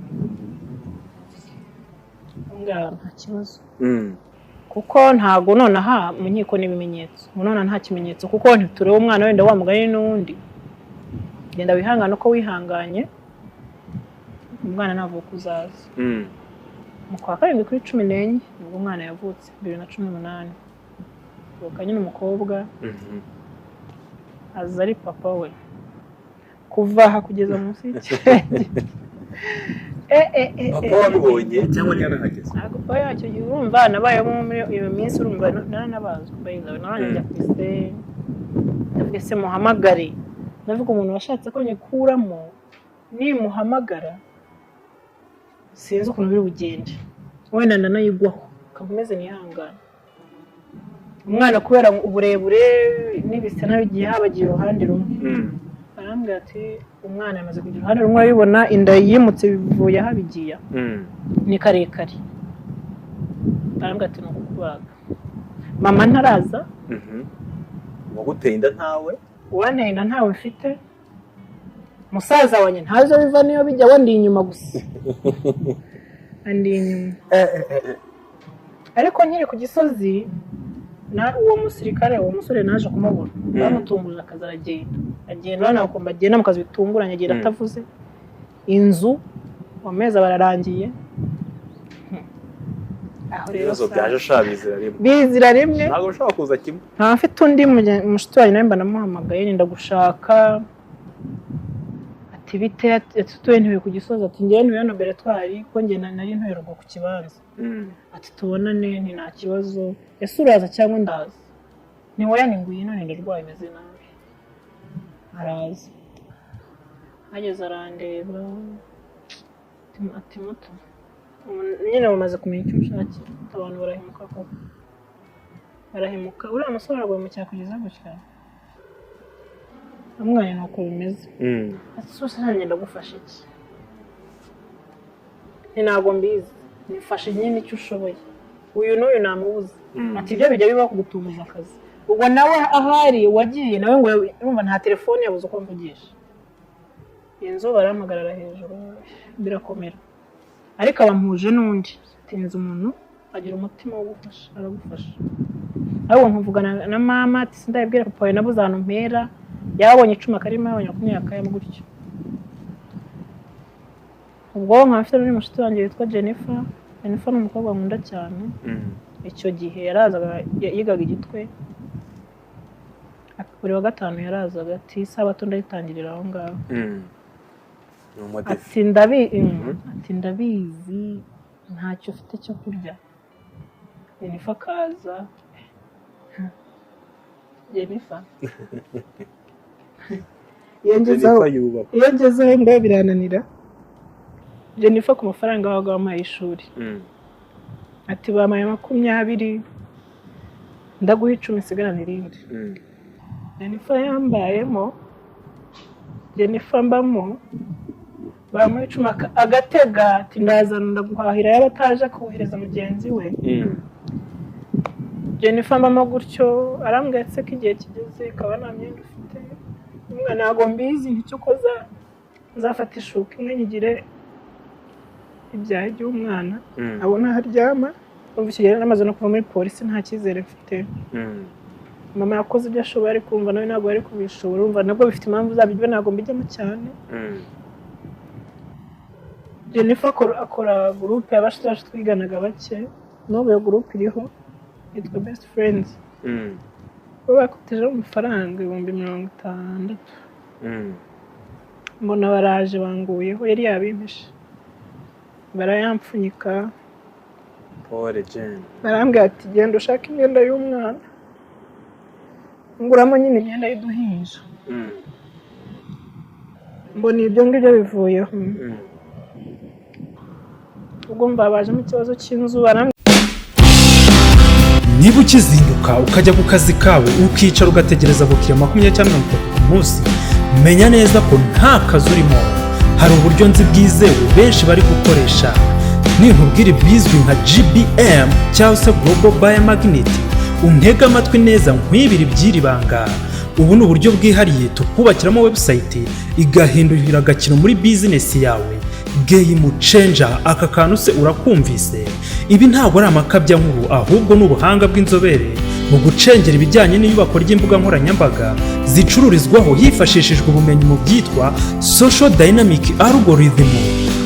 Ngaha nta kibazo, kuko ntago nonaha mu nkiko n'ibimenyetso, ngo nonaha nta kimenyetso, kuko ntitureba umwana wenda wa mugani n'uwundi. Genda wihangane uko wihanganye, umwana navuka uzaza. Mu kwa karindwi kuri 14 nibwo umwana yavutse, 2018. Avuka nyine umukobwa. Aza ari papa we kuva aha kugeza munsi y'ikirenge. Papa wabibonye cyangwa ntiyanahageze? Ntabwo papa yacyo gihe, urumva nabayemo muri iyo minsi, urumva naranabazwe, by the way, naranje njya ku ise, ndavuga: "Ese muhamagare?" Ndavuga: "Umuntu washatse ko nyikuramo, nimuhamagara sinzi ukuntu biri bugende, wenda ndanayigwaho, kakomeze nihangane." Umwana kubera uburebure n'ibise nabigiye habagiye uruhande rumwe. Arambwira ati: "Umwana yamaze kugira uruhande rumwe, urabibona, inda yimutse bivuye aho bigiye, ni karekare." Arambwira ati: "Ni ukukubaga." Mama ntaraza. Uwaguteye inda ntawe? Uwanteye inda ntawe mfite. Musaza wanjye ntazi aho biva niyo bijya, we ndi inyuma gusa, andi inyuma. Ariko nkiri ku Gisozi na uwo musirikare, uwo musore naje kumubona, bamutunguje akazi, aragenda, agenda urabona ukuntu agenda mu kazi bitunguranye, agenda atavuze. Inzu amezi bararangiye. Aho rero Ibibazo byaje sha bizira rimwe. Bizira rimwe. Ntabwo bishobora kuza kimwe. Nkaba mfite undi mushuti wanjye nawe, mba namuhamagaye, nenda gushaka, ati: "Bite?" Ati: "Tuye ntuye ku Gisozi." Ati: "Njyewe ntuye hano Beretwari, ko njye nari ntuye ruguru ku kibanza." Ati: "Tubonane." Nti: "Nta kibazo. Ese uraza cyangwa ndaza?" Ni wowe, ni ngwino, ni ndarwaye meze nabi. Araza, ageze arandeba, ati: "Muto nyine bamaze kumenya icyo ushakira. Abantu barahemuka koko, barahemuka. Uriya musore araguhemukira kugeza gutya." Amwanya ni uko bimeze. Ati: "Sose nanjye ndagufasha iki?" Nti: "Ntabwo mbizi, nifashe nyine icyo ushoboye, uyu n'uyu namubuze." Ati: "Ibyo bijya bibaho kugutubuza akazi." Ubwo nawe ahari wagiye nawe ngo urumva nta telefone, yabuze uko mvugisha. Inzu barahamagarara hejuru, birakomera, ariko abampuje n'undi. Tinze umuntu agira umutima wo gufasha, aragufasha. Ahubwo nkavugana na mama, ati: "Sindabibwira papa wawe, nabuze ahantu mpera." Yabonye 10 akarima, yabonye 20 akayamo gutyo. Ubwo nkaba mfite n'undi mushuti wanjye witwa Jennifer. Jennifer ni umukobwa nkunda cyane. Icyo gihe yarazaga, yigaga Igitwe, buri wa gatanu yarazaga, ati: "Isabato ndayitangirira aho ngaho." Ni umodive. Ati: "Ndabizi ntacyo ufite cyo kurya." Jennifer akaza. Jennifer iyo ngezeho Jennifer yubahwe. Iyo ngezeho mbe birananira. Jennifer ku mafaranga babaga bamuhaye ishuri, ati: "Bampaye 20, ndaguha 10 nsigarane irindi." Jennifer yambayemo, Jennifer mbamo, bamuha 10 agatega, ati: "Ndazana ndaguhahira." Yaba ataje akuhereza mugenzi we. Jennifer mbamo gutyo. Arambwira ati: "Se ko igihe kigeze ikaba nta myenda ufite?" Umwana ntabwo mbizi, nticyo ukoza, nzafata ishuka imwe nyigire ibyaha by'umwana, abona aho aryama. Urumva icyo gihe namaze no kuva muri polisi, nta cyizere mfite. Mama yakoze ibyo ashoboye, ariko urumva nawe ntabwo yari kubishobora. Urumva nabwo bifite impamvu zabyo, ibyo ntabwo mbijyamo cyane. Jennifer akora groupe y'abashuti bacu twiganaga bake. N'ubu iyo groupe iriho, yitwa Best Friends. Bo bakotejeho amafaranga 60,000. Mbona baraje banguyeho, yari yabimpishe, barayampfunyika. Pole Jane. Barambwira ati: "Genda ushake imyenda y'umwana." Nguramo nyine imyenda y'uduhinja. Mbona ibyo ngibyo bivuyeho. Ubwo mva bajemo ikibazo cy'inzu, barambwira. Niba ukizinduka ukajya ku kazi kawe, ukicara ugategereza abakiriya 20 cyangwa 30 ku munsi, menya neza ko nta kazi urimo. Hari uburyo nzi bwizewe benshi bari gukoresha. Ninkubwira ibizwi nka GBM cyangwa se Global Buyer Magnet, untege amatwi neza nkwibira iby'iri banga. Ubu ni uburyo bwihariye tukubakiramo website igahindurira agakino muri bizinesi yawe, game changer. Aka kantu se urakumvise? Ibi ntabwo ari amakabyankuru, ahubwo ni ubuhanga bw'inzobere mu gucengera ibijyanye n'iyubakwa ry'imbuga nkoranyambaga zicururizwaho, hifashishijwe ubumenyi mu byitwa social dynamic algorithm,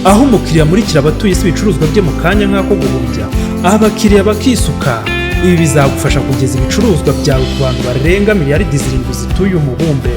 aho umukiriya amurikira abatuye isi ibicuruzwa bye mu kanya nk'ako guhumbya, abakiriya bakisuka. Ibi bizagufasha kugeza ibicuruzwa byawe ku bantu barenga miliyaridi 7 zituye umubumbe,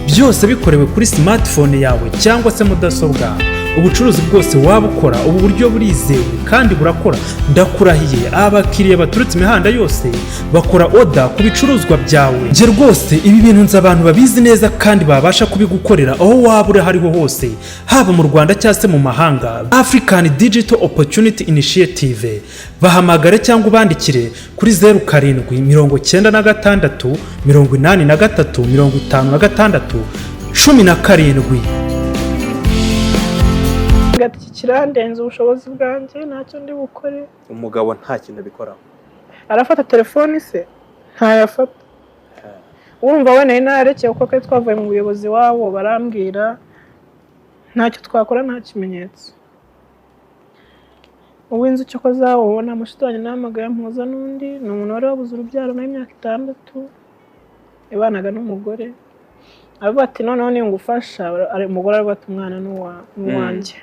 byose bikorewe kuri smartphone yawe cyangwa se mudasobwa. Ubucuruzi bwose waba ukora, ubu buryo burizewe kandi burakora, ndakurahiye. Abakiriya baturutse imihanda yose bakora order ku bicuruzwa byawe. Njye rwose ibi bintu nzi abantu babizi neza kandi babasha kubigukorera aho waba uri aho ariho hose, haba mu Rwanda cyangwa se mu mahanga. African Digital Opportunity Initiative, bahamagare cyangwa ubandikire kuri 0796 83 56 17. Ati: "Iki kirandenze ubushobozi bwanjye, ntacyo ndi bukore." Umugabo nta kintu abikoraho? Arafata telefoni se? Ntayafata. Urumva we nari narekeye, kuko twari twavuye mu buyobozi wabo, barambwira ntacyo twakora, nta kimenyetso. Uw'inzu cyo ko zawubona, mushiki wanjye nahamagaye mpuza n'undi, ni umuntu wari wabuze urubyaro nawe imyaka 6, yabanaga n'umugore. Aravuga ati: "Noneho ningufasha." Umugore aravuga ati: "Umwana ni uwanjye."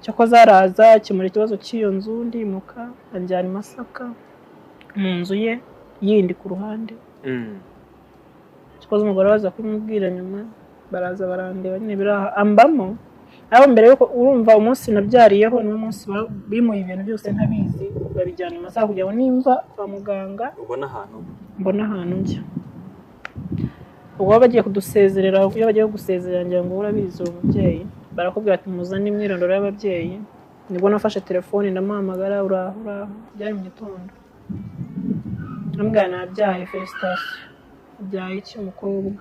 Cyakoze araza akemura ikibazo cy'iyo nzu, ndimuka, anjyana i Masaka mu nzu ye yindi ku ruhande. Cyakoze umugore baza kubimubwira nyuma, baraza barandeba nyine biraha ambamo. Ariko mbere yuko, urumva, umunsi nabyariyeho niwo munsi bimuye ibintu byose ntabizi, babijyana i Masaka kugira ngo nimva kwa muganga ubona ahantu mbona ahantu njya. Ubwo baba bagiye kudusezerera, iyo bagiye kugusezerera, ngira ngo urabizi uwo mubyeyi, barakubwira ati: "Muzane imyirondoro y'ababyeyi." Nibwo nafashe telefoni ndamuhamagara: "Uraho, uraho?" Byari mu gitondo. Ambwira: "Nabyaye, félicitations." "Ubyaye iki?" "Umukobwa."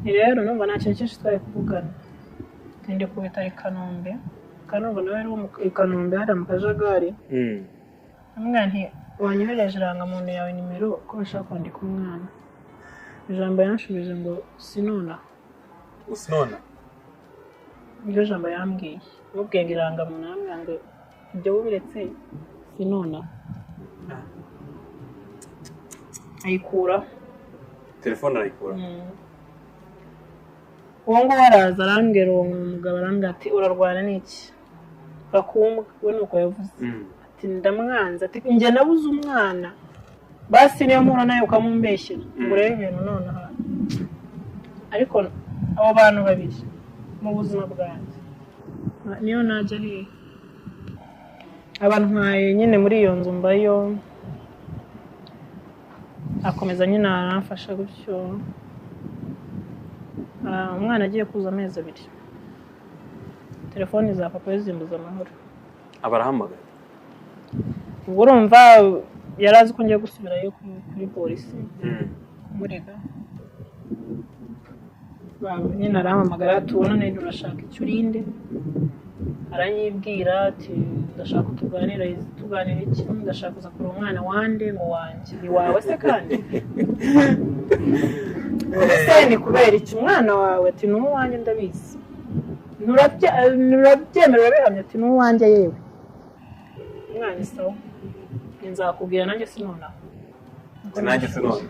Ni rero numva nta kintu cyinshi twari kuvugana, ndi ku bitaro i Kanombe, kandi numva nawe yari uwo i Kanombe hariya mu kajagari. Ambwira nti: "Wanyohereje irangamuntu yawe, nimero, ko bashaka kwandika umwana?" Ijambo yanshubije ngo: "Sinonaha." Usinona? Niryo jambo yambwiye. Mubwiye ngo irangamuntu, arambwira ngo: "Ibyo wubiretse, sinonaha." Ayikuraho. Telefone arayikura. Uwo nguwo araza arambwira, uwo mugabo arambwira ati: "Urarwana n'iki bakumbwa?" We nuko yavuze. Ati: "Ndamwanze." Ati: "Njye nabuze umwana, basi niyo mpura nawe ukamumbeshyera ngo urebe ibintu nonaha." Ariko abo bantu babiri mu buzima bwanjye, niyo najya hehe, abantwaye nyine muri iyo nzu mbayo, akomeza nyine aramfasha gutyo. Umwana agiye kuza amezi 2, telefoni za papa we zimbuza amahoro. Aba arahamagaye. Ubwo urumva yari azi ko ngiye gusubirayo kuri polisi kumurega. Nyine arampamagara, tubonane, nturashaka icyo urinde? Aranyibwira ati: "Ndashaka ko tuganira." "Tuganira iki?" "Ndashaka kuza kureba umwana wande." Ngo: "Wanjye ni wawe se? Kandi ese ni kubera iki umwana wawe?" Ati: "Ni uwanjye, ndabizi." "Nturabyemera, urabihamya?" Ati: "Ni uwanjye yewe." Umwana isawa, nzakubwira nanjye sinonaha. Nanjye sinona.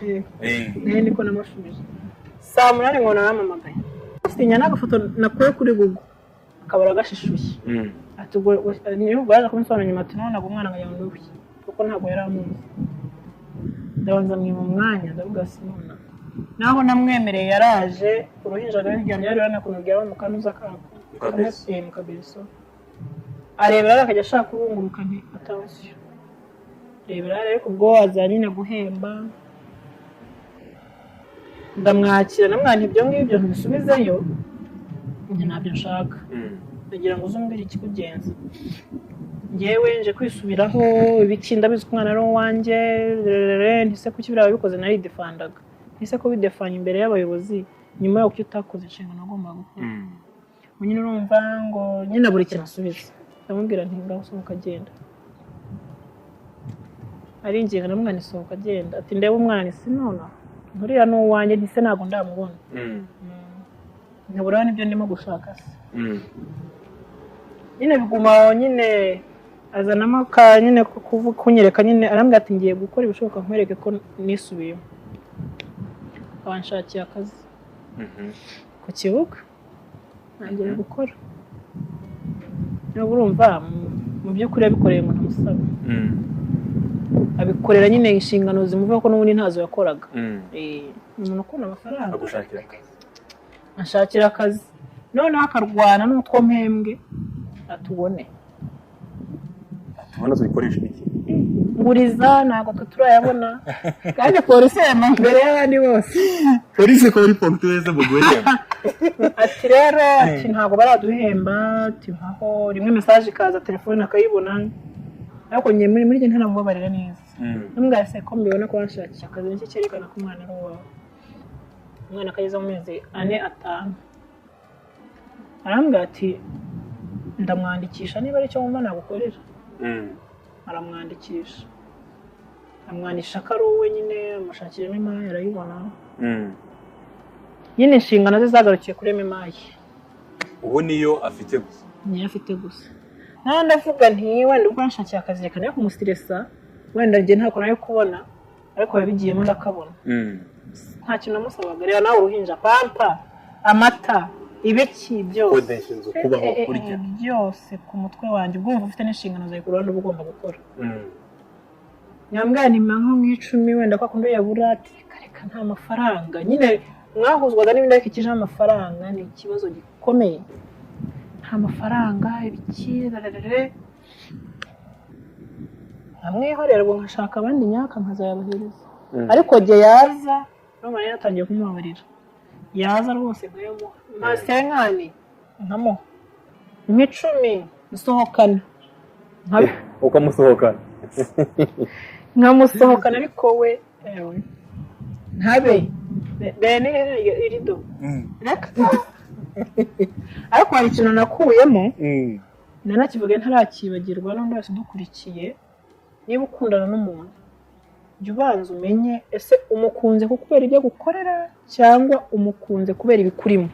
Nayo niko namushubije. Saa 8 ngo naramamagaye, sinya n'agafoto nakuye kuri Google, akabara agashishuye. Ati ubwo niyo baje kubinsobanura nyuma, ati nonaga umwana nkagira ngo ni uwe, kuko ntabwo yari amuzi. Ndabanza mwima umwanya, ndavuga sinona. Naho namwemereye, yaraje, uruhinja rwari ruryamye yari urabona ukuntu ryaba mu kanuza kako. Mu kabeso. Mu kabeso. Arebera akajya ashaka kurunguruka, nti: "Attention, rebera." Ariko ubwo waza nyine guhemba, ndamwakira, namwana ibyo ngibyo ntibisubizeyo, njye ntabyo nshaka. Ndagira ngo uze umbwire ikikugenza. Ngewe nje kwisubiraho ibiki, ndabizi ko umwana ari uwanjye, ntise kuki biriya wabikoze, naridefandaga, ntise ko bidefanya imbere y'abayobozi nyuma y'uko utakoze inshingano wagombaga gukora. Nyine urumva ngo nyine buri kintu asubiza, ndamubwira nti ngaho sohoka agenda, aringinga, ndamubwira nti sohoka agenda, ati ndebe umwana, si none nturiya ni uwanjye, ntise ntabwo ndamubona, nkabura n'ibyo ndimo gushaka se. Nyine biguma nyine azanamo ka nyine kunyereka nyine, arambwira ati ngiye gukora ibishoboka nkwereke ko nisubiyemo, abanshakiye akazi ku kibuga ntangira gukora. Niba urumva mu by'ukuri yabikoreye ngo ntamusaba, abikorera nyine inshingano zimuvuga ko n'ubundi ntazo yakoraga. Umuntu ukunda amafaranga agushakira akazi, anshakira akazi, noneho akarwana n'utwo mpembwe atubone tubona tubikoresha iki, nguriza ntabwo twe turayabona, kandi polisi yema mbere y'abandi bose, polisi ko muri polisi mu guhemba. Ati rero ati ntabwo baraduhemba, ati nkaho rimwe mesaje ikaza telefone akayibona, ariko njye muri njye ntanamubabarira neza. Ntumbwira se ko mbibona ko wanshakiye akazi, nicyo cyerekana ko umwana ari uwawe. Umwana akageze mu mezi 4 5, arambwira ati ndamwandikisha niba aricyo wumva nagukorera. Aramwandikisha, amwandikisha ko ari uwe nyine, amushakira MMI arayibona. Nyine inshingano ze zagarukiye kuri MMI. Ubu niyo afite gusa, niyo afite gusa. Nawe ndavuga nti wenda ubwo yanshakiye akazi reka nayo kumusiresa, wenda njye ntako nayo kubona, ariko yabigiyemo ndakabona. Nta kintu namusabaga, reba nawe uruhinja, pampa, amata, ibiki byose, kodesha inzu, kubaho, kurya byose ku mutwe wanjye, ubwo ufite n'inshingano zawe ku ruhande uba ugomba gukora. Nyambwira nti nko mu 10 wenda kwa kundi yabura, ati reka nta mafaranga. Nyine mwahuzwaga n'ibindi, ariko ikije amafaranga ni ikibazo gikomeye, nta mafaranga ibiki rararare, nkamwihorera ubwo nkashaka abandi nyaka nkazayabahereza. Ariko jye yaza none yari yatangiye kumubabarira, yaza rwose nkayamuha nka senkani nkamuha nk'icumi nsohokana ukamusohokana nkamusohokana, ariko we ewe ntabe bene irido. Ariko hari ikintu nakuyemo nanakivuge ntarakibagirwa, n'undi wese udukurikiye, niba ukundana n'umuntu jya ubanza umenye ese umukunze kubera ibyo agukorera cyangwa umukunze kubera ibikurimo.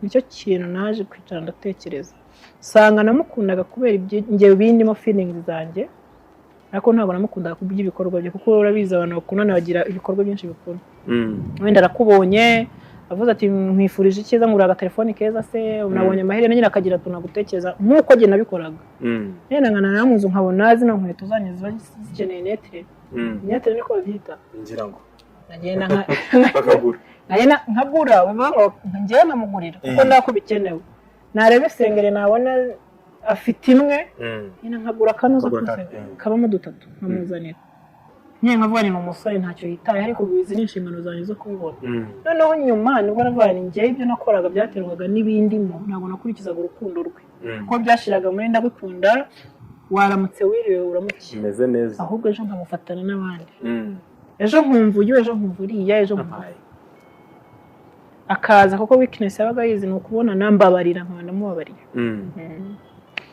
Nicyo kintu naje kwicara ndatekereza, sanga namukundaga kubera ibyo bindimo feelings zanjye, ariko ntabwo namukundaga kubw'ibikorwa bye, kuko urabizi abantu bakundana bagira ibikorwa byinshi bikora. Wenda arakubonye avuze ati nkwifurije icyiza, ngura agatelefoni keza se, unabonye amaherena, nyine akagira tunagutekereza nk'uko njye nabikoraga. Nyine nkana namuzu nkabona zino nkweto zanyu ziba zikeneye netre, netre niko babyita, ngira ngo nagenda bakagura, nkagura, njyewe nkamugurira kuko ndako bikenewe. Nareba isengeri nabona afite imwe, nyine nkagura akanoza kose kabamo 3 nkamuzanira. Nyine nkavuga ni umusore ntacyo yitaye, ariko izi ni inshingano zanjye zo kubibona. Noneho nyuma nibwo navuga ni njyewe ibyo nakoraga byaterwaga n'ibindimo, ntabwo nakurikizaga urukundo rwe, kuko byashiraga muri ndagukunda waramutse wiriwe uramukiye meze neza, ahubwo ejo nkamufatana n'abandi, ejo nkumva uyu, ejo nkumva uriya, ejo nkumva akaza, kuko weakness yabaga yizi ni ukubona nambabarira nkaba ndamubabariye.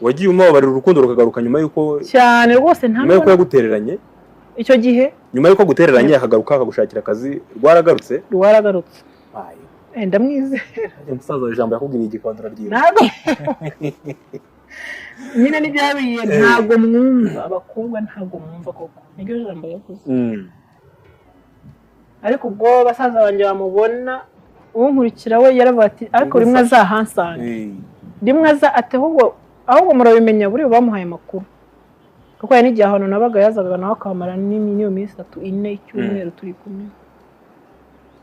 Wagiye umubabarira urukundo rukagaruka nyuma y'uko cyane rwose, nta nyuma y'uko yagutereranye icyo gihe, nyuma y'uko agutereranye akagaruka akagushakira akazi, rwaragarutse rwaragarutse. Ndamwizera umusaza ijambo yakubwiye igikondora ryiwe ntabwo nyine n'ibyabiye ntabwo mwumva abakobwa, ntabwo mwumva koko, niryo jambo yavuze. Ariko ubwo basaza banjye bamubona unkurikira we yaravuga ati ariko rimwe azahansanga, rimwe aza ati ahubwo murabimenya buri bamuhaye amakuru, kuko hari n'igihe ahantu nabaga yazaga nawe akamara n'iyo minsi 3 4 icyumweru turi kumwe.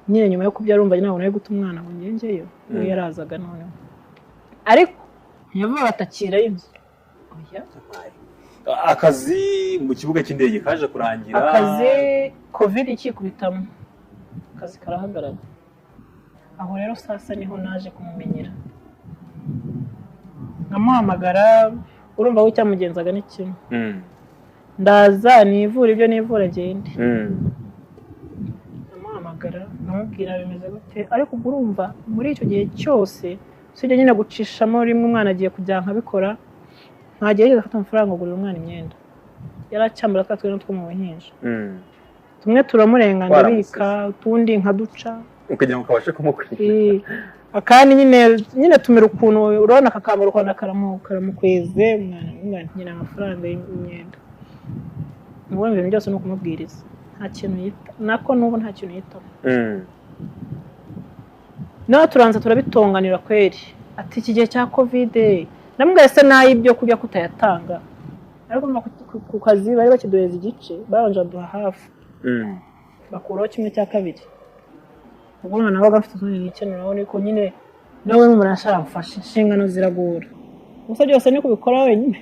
Nyine nyuma yo kubyara urumva ntabwo nari guta umwana ngo ngengeyo, we yarazaga noneho, ariko ntiyavuga batakira inzu. Akazi mu kibuga cy'indege kaje kurangira, akazi covid ikikubitamo akazi karahagarara. Aho rero sasa niho naje kumumenyera, nkamuhamagara Urumva we icyamugenzaga ni kimwe, ndaza nivura ibyo nivura ngende. Ndamuhamagara, ndamubwira bimeze gute, ariko ubwo urumva muri icyo gihe cyose usibye nyine gucishamo rimwe umwana agiye kujya nkabikora, ntagiye yigeze afata amafaranga agurira umwana imyenda, yari acyambara twa twenda two mu buhinja, tumwe turamurenga ndabika, utundi nkaduca kugira ngo kabashe kumukurikira. Akandi nyine tumera ukuntu urabona akakambara ukabona karamukweze umwana nyine amafaranga y'imyenda. Ubwo ibintu byose ni ukumubwiriza, nta kintu yita nako n'ubu nta kintu yitaho. Nawe turanza turabitonganira kweri, ati iki gihe cya kovide namubwira se n'ay'ibyo kurya kutayatanga, ariko ku kazi bari bakiduheza igice, babanje baduha hafi bakuraho 1/2. Ubwo umwana nawe afite utundi nikenera, ariko nyine nawe n'umuntu aramfasha, inshingano ziragora gusa byose ni kubikora wenyine.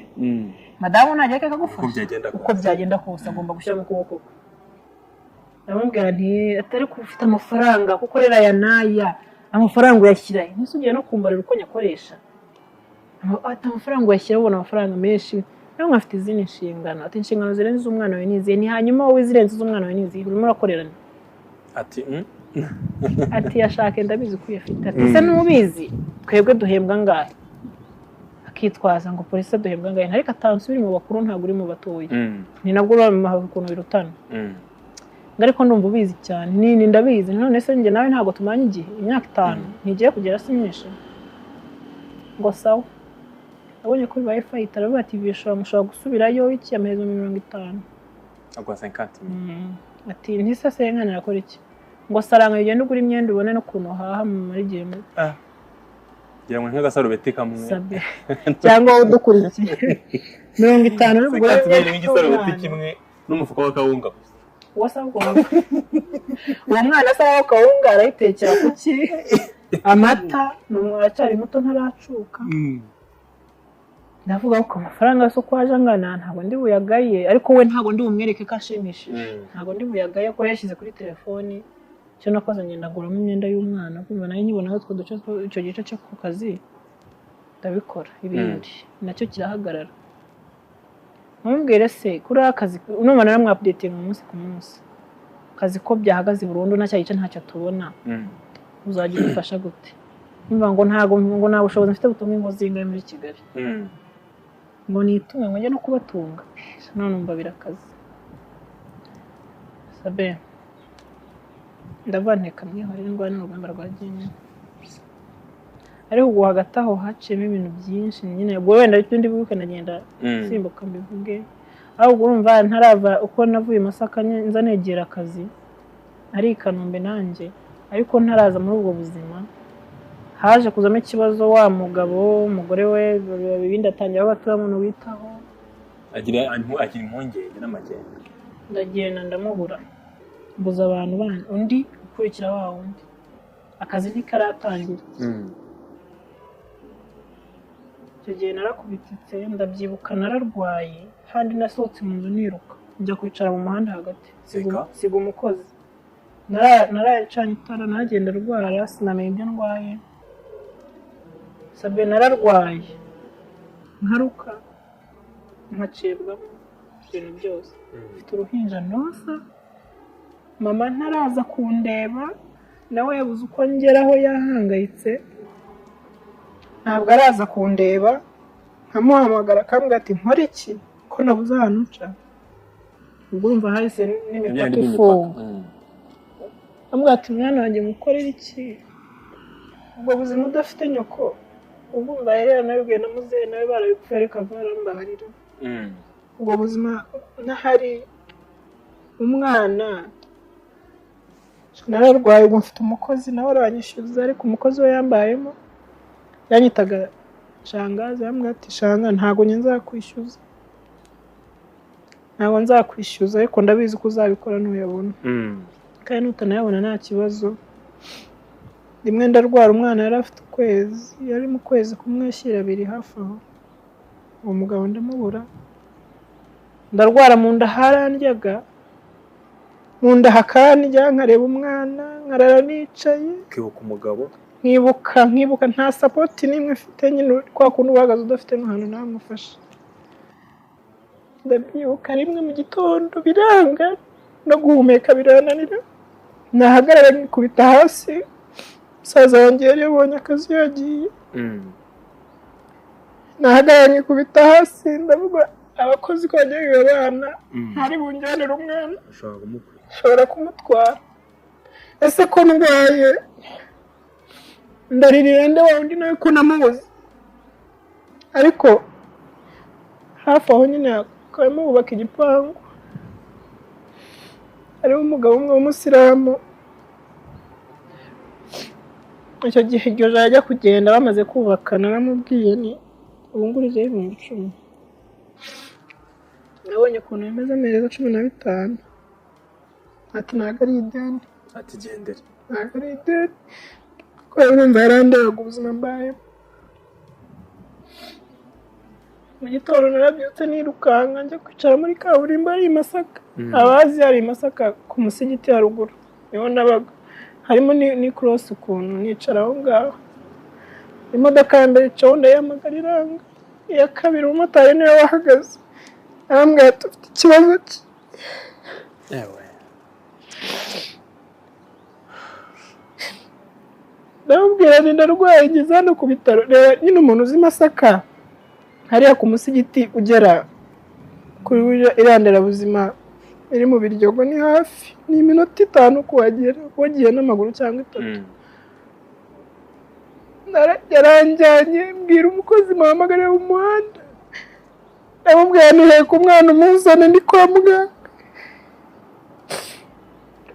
Madamu ntajya akagufasha uko byagenda kose, agomba gushyiramo ukuboko kwe. Ndamubwira nti atari ko ufite amafaranga kuko rero aya n'aya amafaranga uyashyira ntise ugiye no kumbarira uko nyakoresha, ati amafaranga uyashyira ubona amafaranga menshi, nawe afite izindi nshingano, ati inshingano zirenze iz'umwana wawe ni izihe, ni hanyuma wowe izirenze iz'umwana wawe ni izihe, urimo urakorerana. Ati ati yashake ndabizi ko uyafite, ati se n'ubizi twebwe duhembwa angahe, akitwaza ngo polisi duhembwa angahe, ariko atansubira mu bakuru ntabwo uri mu batoya, ni nabwo bamuha ukuntu birutana, ariko ndumva ubizi cyane, ni ndabizi none se njye nawe ntabwo tumanye igihe, imyaka 5 ntigiye kugera si myinshi, ngo sawa. Abonye ko bibaye fayita aravuga ati bishobora mushobora gusubirayo iki amezi 50 agwa 50. Ati ntise nkana yakora iki, ngo saranga ugende ugura imyenda ubone no kuntu haha muri gihe ngira ngo nk'agasarubeti kamwe cyangwa udukurikiye 50 uri kugura igisarubeti kimwe n'umufuka wa kawunga gusa. Uwo mwana asa nkaho kawunga arayitekera kuki amata, ni aracyari muto ntaracuka. Ndavuga ko amafaranga yose uko aje angana ntabwo ndi buyagaye, ariko we ntabwo ndi bumwereke ko ashimishije, ntabwo ndi buyagaye ko yashyize kuri telefoni. Icyo nakoze ngenda nguramo imyenda y'umwana, kumva nayo nyibonaho utwo duce icyo gice cyo ku kazi ndabikora, ibindi nacyo kirahagarara. Ntumubwire se kuri akazi numva naramwapudetinga umunsi ku munsi, akazi ko byahagaze burundu na cya gice ntacyo tubona, uzajya udufasha gute? Numva ngo ntabwo ngo nta bushobozi mfite butunga ingo zingahe muri Kigali, ngo nitunge ngo njye no kubatunga, none numva birakaze. Sabe ndavuga nteka mwihorere ndwane n'urugamba rwa jyenyine, ariko ubwo hagati aho haciyemo ibintu byinshi nyine, ubwo wenda ibyo ndi buke nagenda simbuka mbivuge, ahubwo urumva ntarava uko navuye Masaka nza negera akazi ari i Kanombe nanjye, ariko ntaraza muri ubwo buzima haje kuzamo ikibazo, wa mugabo umugore we ibindi atangira aho batura umuntu witaho agira impungenge n'amakenga, ndagenda ndamubura, mbuza abantu bandi, undi ukurikira wa wundi akazi ntikaratangira. Icyo gihe narakubititse ndabyibuka, nararwaye kandi nasohotse mu nzu niruka njya kwicara mu muhanda hagati, siga umukozi, narayacanye itara naragenda rwara sinamenya ibyo ndwaye, sabe nararwaye nkaruka nkacibwamo ibintu byose, mfite uruhinja nonsa, mama ntaraza kundeba nawe yabuze uko ngeraho yahangayitse, ntabwo araza kundeba, nkamuhamagara akambwira ati nkore iki ko nabuze ahantu nca, ubwo urumva hahise n'imipaka ifunga, amubwira ati mwana wanjye mukorere iki, ubwo buzima udafite nyoko, ubwo umva rero nabibwiye na muzehe nawe barabipfuye ariko barambabarira, ubwo buzima ntahari umwana nararwaye, ubwo mfite umukozi nawe aranyishyuza, ariko umukozi we yambayemo yanyitaga shangazi, yambwira ati shanga ntabwo njye nzakwishyuza, ntabwo nzakwishyuza ariko ndabizi ko uzabikora ntuyabona, kandi nutanayabona nta kibazo. Rimwe ndarwara umwana yari afite ukwezi, yari mu kwezi kumwe ashyira abiri hafi aho, uwo mugabo ndamubura, ndarwara mu nda harandyaga, mu nda hakandya, nkareba umwana nkarara nicaye, nkibuka umugabo, nkibuka nta sapoti n'imwe mfite nyine, kwa kundi uhagaze udafite n'ahantu namufasha. Ndabyibuka rimwe mu gitondo biranga, no guhumeka birananira, nahagarara nkikubita hasi. Musaza wanjye yari yabonye akazi yagiye. Nahagarara nkikubita hasi, ndavuga abakozi ko bagiye biba abana, ntari bunjyanire umwana. Ushobora kumukora. Nshobora kumutwara. Ese ko ndwaye, ndaririra nde? Wa undi nawe ko namubuze. Ariko hafi aho nyine hakabamo bubaka igipangu, hariho umugabo umwe w'umusilamu. Icyo gihe iryo joro ajya kugenda bamaze kubaka, naramubwiye ni ubu ngurijeho 10,000. Nabonye ukuntu bimeze, amezi 15. Ati ntabwo ari ideni. Ati gendere. Ntabwo ari ideni, kubera urumva yarandebaga ubuzima mbayemo. Mu gitondo narabyutse nirukanka njya kwicara muri kaburimbo ari i Masaka. Abazi hari i Masaka ku musigiti haruguru niho nabaga, harimo ni korosi ukuntu nicara aho ngaho. Imodoka ya mbere icaho ndayihamagara iranga, iya kabiri umumotari niwe wahagaze, arambwira ati ufite ikibazo ki? Ewe. Ndamubwira nti ndarwaye, ngeze hano ku bitaro. Reba nyine umuntu uzi Masaka hariya ku musigiti ugera kuri iriya nderabuzima iri mu Biryogo, ni hafi, ni iminota 5 kuhagera wagiye n'amaguru cyangwa 3. Yaranjyanye, mbwira umukozi muhamagarira mu muhanda, ndamubwira nti reka umwana umuzane ndi kwa muganga.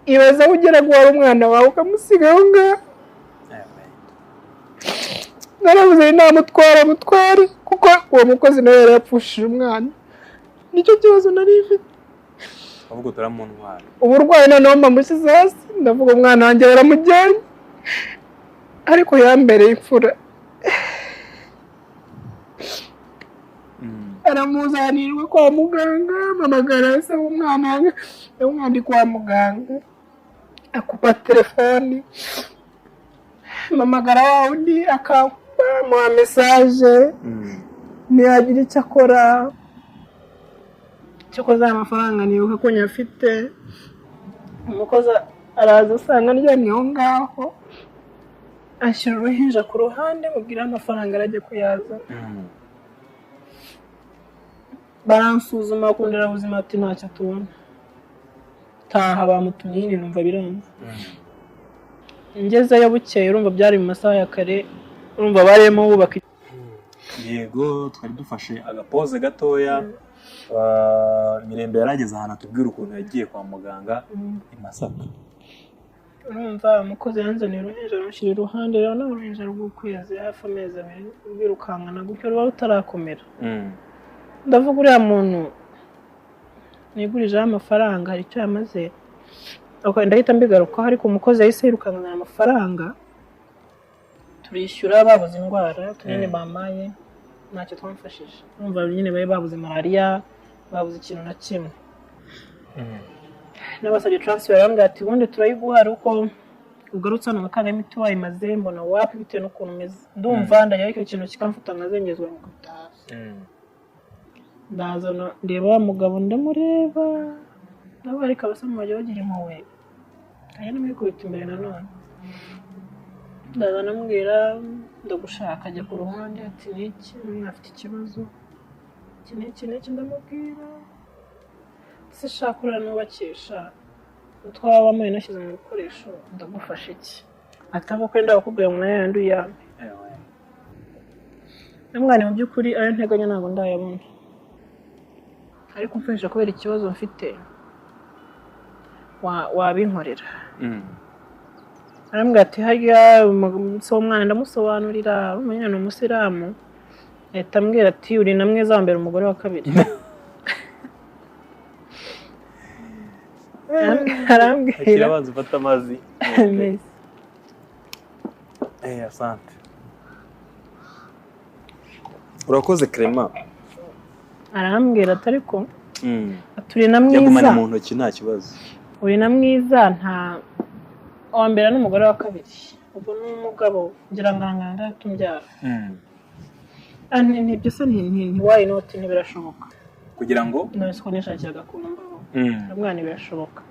Ibaza aho ugera guhara umwana wawe ukamusiga aho ngaho. Narabuze namutwara mutware, kuko uwo mukozi nawe yari yapfushije umwana, nicyo kibazo nari mfite. Ahubwo turamuntwara. Uburwayi noneho mbamushyize hasi, ndavuga umwana wanjye baramujyanye, ariko yambereye imfura. Aramuzanirwa kwa muganga, mpamagara se w'umwana wanjye, ndamwandika kwa muganga, akupa telefoni, mpamagara wa undi akamuha mesaje, ntiyagira icyo akora. Cyokoza aya mafaranga nibuka ko nyafite. Umukozi araza asanga aryamye aho ngaho, ashyira uruhinja ku ruhande, mubwira amafaranga arajya kuyazana. Baransuzuma ku nderabuzima ati ntacyo tubona, taha. Bamutumye nyine numva biranze. Ngezeyo bukeye, urumva byari mu masaha ya kare, urumva barimo bubaka. Yego, twari dufashe agapoze gatoya. Mirembe yarageze ahantu atubwira ukuntu yagiye kwa muganga i Masaka. Urumva umukozi yanzaniye uruhinja amushyira iruhande, rero ni uruhinja rw'ukwezi hafi amezi 2, rwirukankana gutyo ruba rutarakomera. Ndavuga uriya muntu nigurijeho amafaranga hari icyo yamaze, ndahita mbigarukaho. Ariko umukozi yahise yirukankana amafaranga, turishyura, babuze indwara tunini bamaye ntacyo twamfashije. Urumva nyine bari babuze malariya, babuze ikintu na kimwe. N'abasabye transfer barambwira ati ubundi turayiguha ari uko ugarutse hano bakanga imiti wayimaze. Mbona wapi, bitewe n'ukuntu umeze, ndumva ndajyaho icyo kintu kikamfata nkazengezwa nkikubita hasi. Ndazana ndeba wa mugabo, ndamureba nabo, ariko abasoma bajya bagira impuhwe, nkajya namwikubita imbere nanone. Ndaza namubwira ndagushaka, ajya ku ruhande ati niki afite ikibazo iki n'iki n'iki. Ndamubwira se shaka uriya nubakisha utwaba wamuye nashyize mu bikoresho, ndagufasha iki? Ataba ko ndakubwira ngo nayo yandi uyampe. Namwana mu by'ukuri ayo nteganya ntabwo ndayabona, ariko umfasha kubera ikibazo mfite wabinkorera. Arambwira ati harya umunsi w'umwana, ndamusobanurira umenya ni umusilamu, ahita ambwira ati uri na mwiza wa mbere umugore wa kabiri. Arambwira abanza ufata amazi. Asante. Urakoze Clement. Arambwira ati ariko turi na mwiza. Yagumane mu ntoki nta kibazo. Uri na mwiza nta uwa mbere n'umugore wa kabiri, ubwo n'umugabo ngira ngo ndatumbyara. Nibyo se nti why not, ntibirashoboka. Kugira ngo None ko nishakiraga kumbaho. Umwana birashoboka.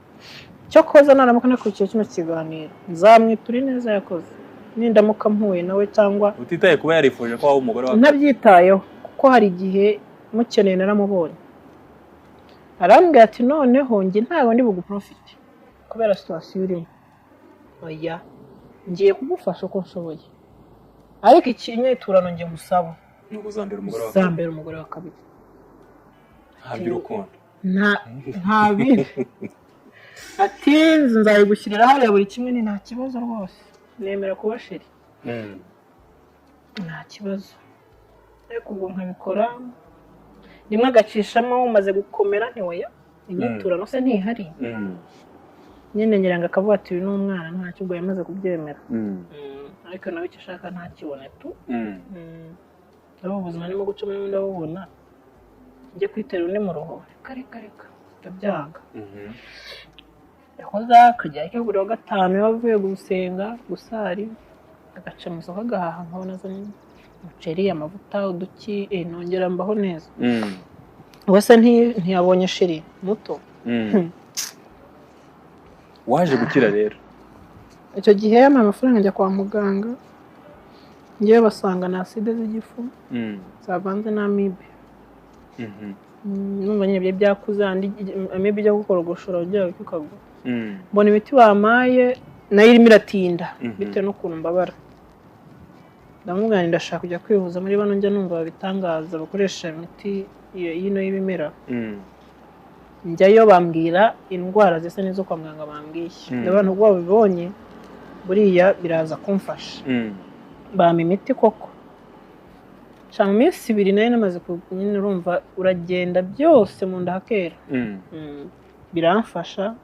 Cyokoza naramuka nakurikiye kino kiganiro, nzamwitura ineza yakoze. Nindamuka mpuye nawe cyangwa utitaye kuba yarifuje ko waba umugore wa ntabyitayeho, kuko hari igihe mukeneye naramubonye. Arambwira ati noneho njye ntabwo ndi buguprofite kubera situation urimo. Oya, ngiye kugufasha uko nshoboye. Ariko ikinyiturano njye ngusaba ni ukuzambera umugore wa uzambera umugore wa kabiri. Nta by'urukundo. Nta bindi. Ati nzayigushyirira hariya buri kimwe, ni nta kibazo rwose. Nemera kuba chérie. Nta kibazo. Ariko ubwo nkabikora rimwe agacishamo umaze gukomera, ntiwoya inyiturano se ntihari. Nyine ngira ngo akavuga ati uyu ni umwana, ntacyo, ubwo yamaze kubyemera. Ariko nawe icyo ashaka ntakibone tu. Ndabona ubuzima ndimo gucamo ndabubona, njye kwitera undi muruho, reka reka reka, ndabyanga. Yakoze akajya icyo buri wa gatanu iyo avuye gusenga gusari, agaca mu isoko agahaha, nkabona azanye umuceri, amavuta, uduki, nongera mbaho neza. Ubwo se ntiyabonye chérie muto. Waje gukira rero? Icyo gihe yampaye amafaranga njya kwa muganga, ngewe basanga ni acide z'igifu zavanze n'amibe. Numva nyine byari byakuze, andi amibe ijya gukorogoshora ugira ukagwa. Mbona imiti bampaye nayo irimo iratinda bitewe n'ukuntu mbabara. Ndamubwira nti ndashaka kujya kwivuza muri bano njya numva babitangaza bakoresha imiti y'ino y'ibimera. Njyayo bambwira indwara zisa n'izo kwa muganga bambwiye. Ndabona ubwo babibonye buriya biraza kumfasha. Bampa imiti koko. Ca mu minsi 2 nayo namaze nyine urumva uragenda byose mu nda hakera. Biramfasha.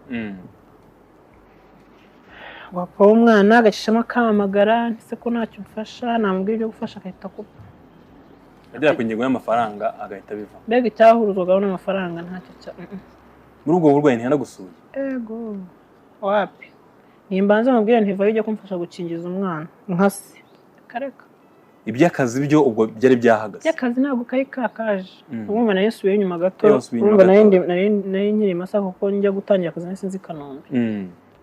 Papa w'umwana agacishamo akampamagara, ntise ko ntacyo mfasha, namubwira ibyo gufasha agahita akupa. Agera ku ngingo y'amafaranga agahita biva. Mbega icyahuruzwagaho n'amafaranga ntacyo cya Muri ubwo burwayi ntiyanagusuye? Ego, wapi, nimbanza mubwire ntivayo ujya kumfasha gukingiza umwana nka se, reka reka. Iby'akazi byo ubwo byari byahagaze? By'akazi ntabwo kari kakaje. Urumva nari nsubiyeyo inyuma gato. Eh, wasubiye inyuma Urumva nari gato. nari nkiri i Masaka, kuko njya gutangira akazi nari sinzi i Kanombe.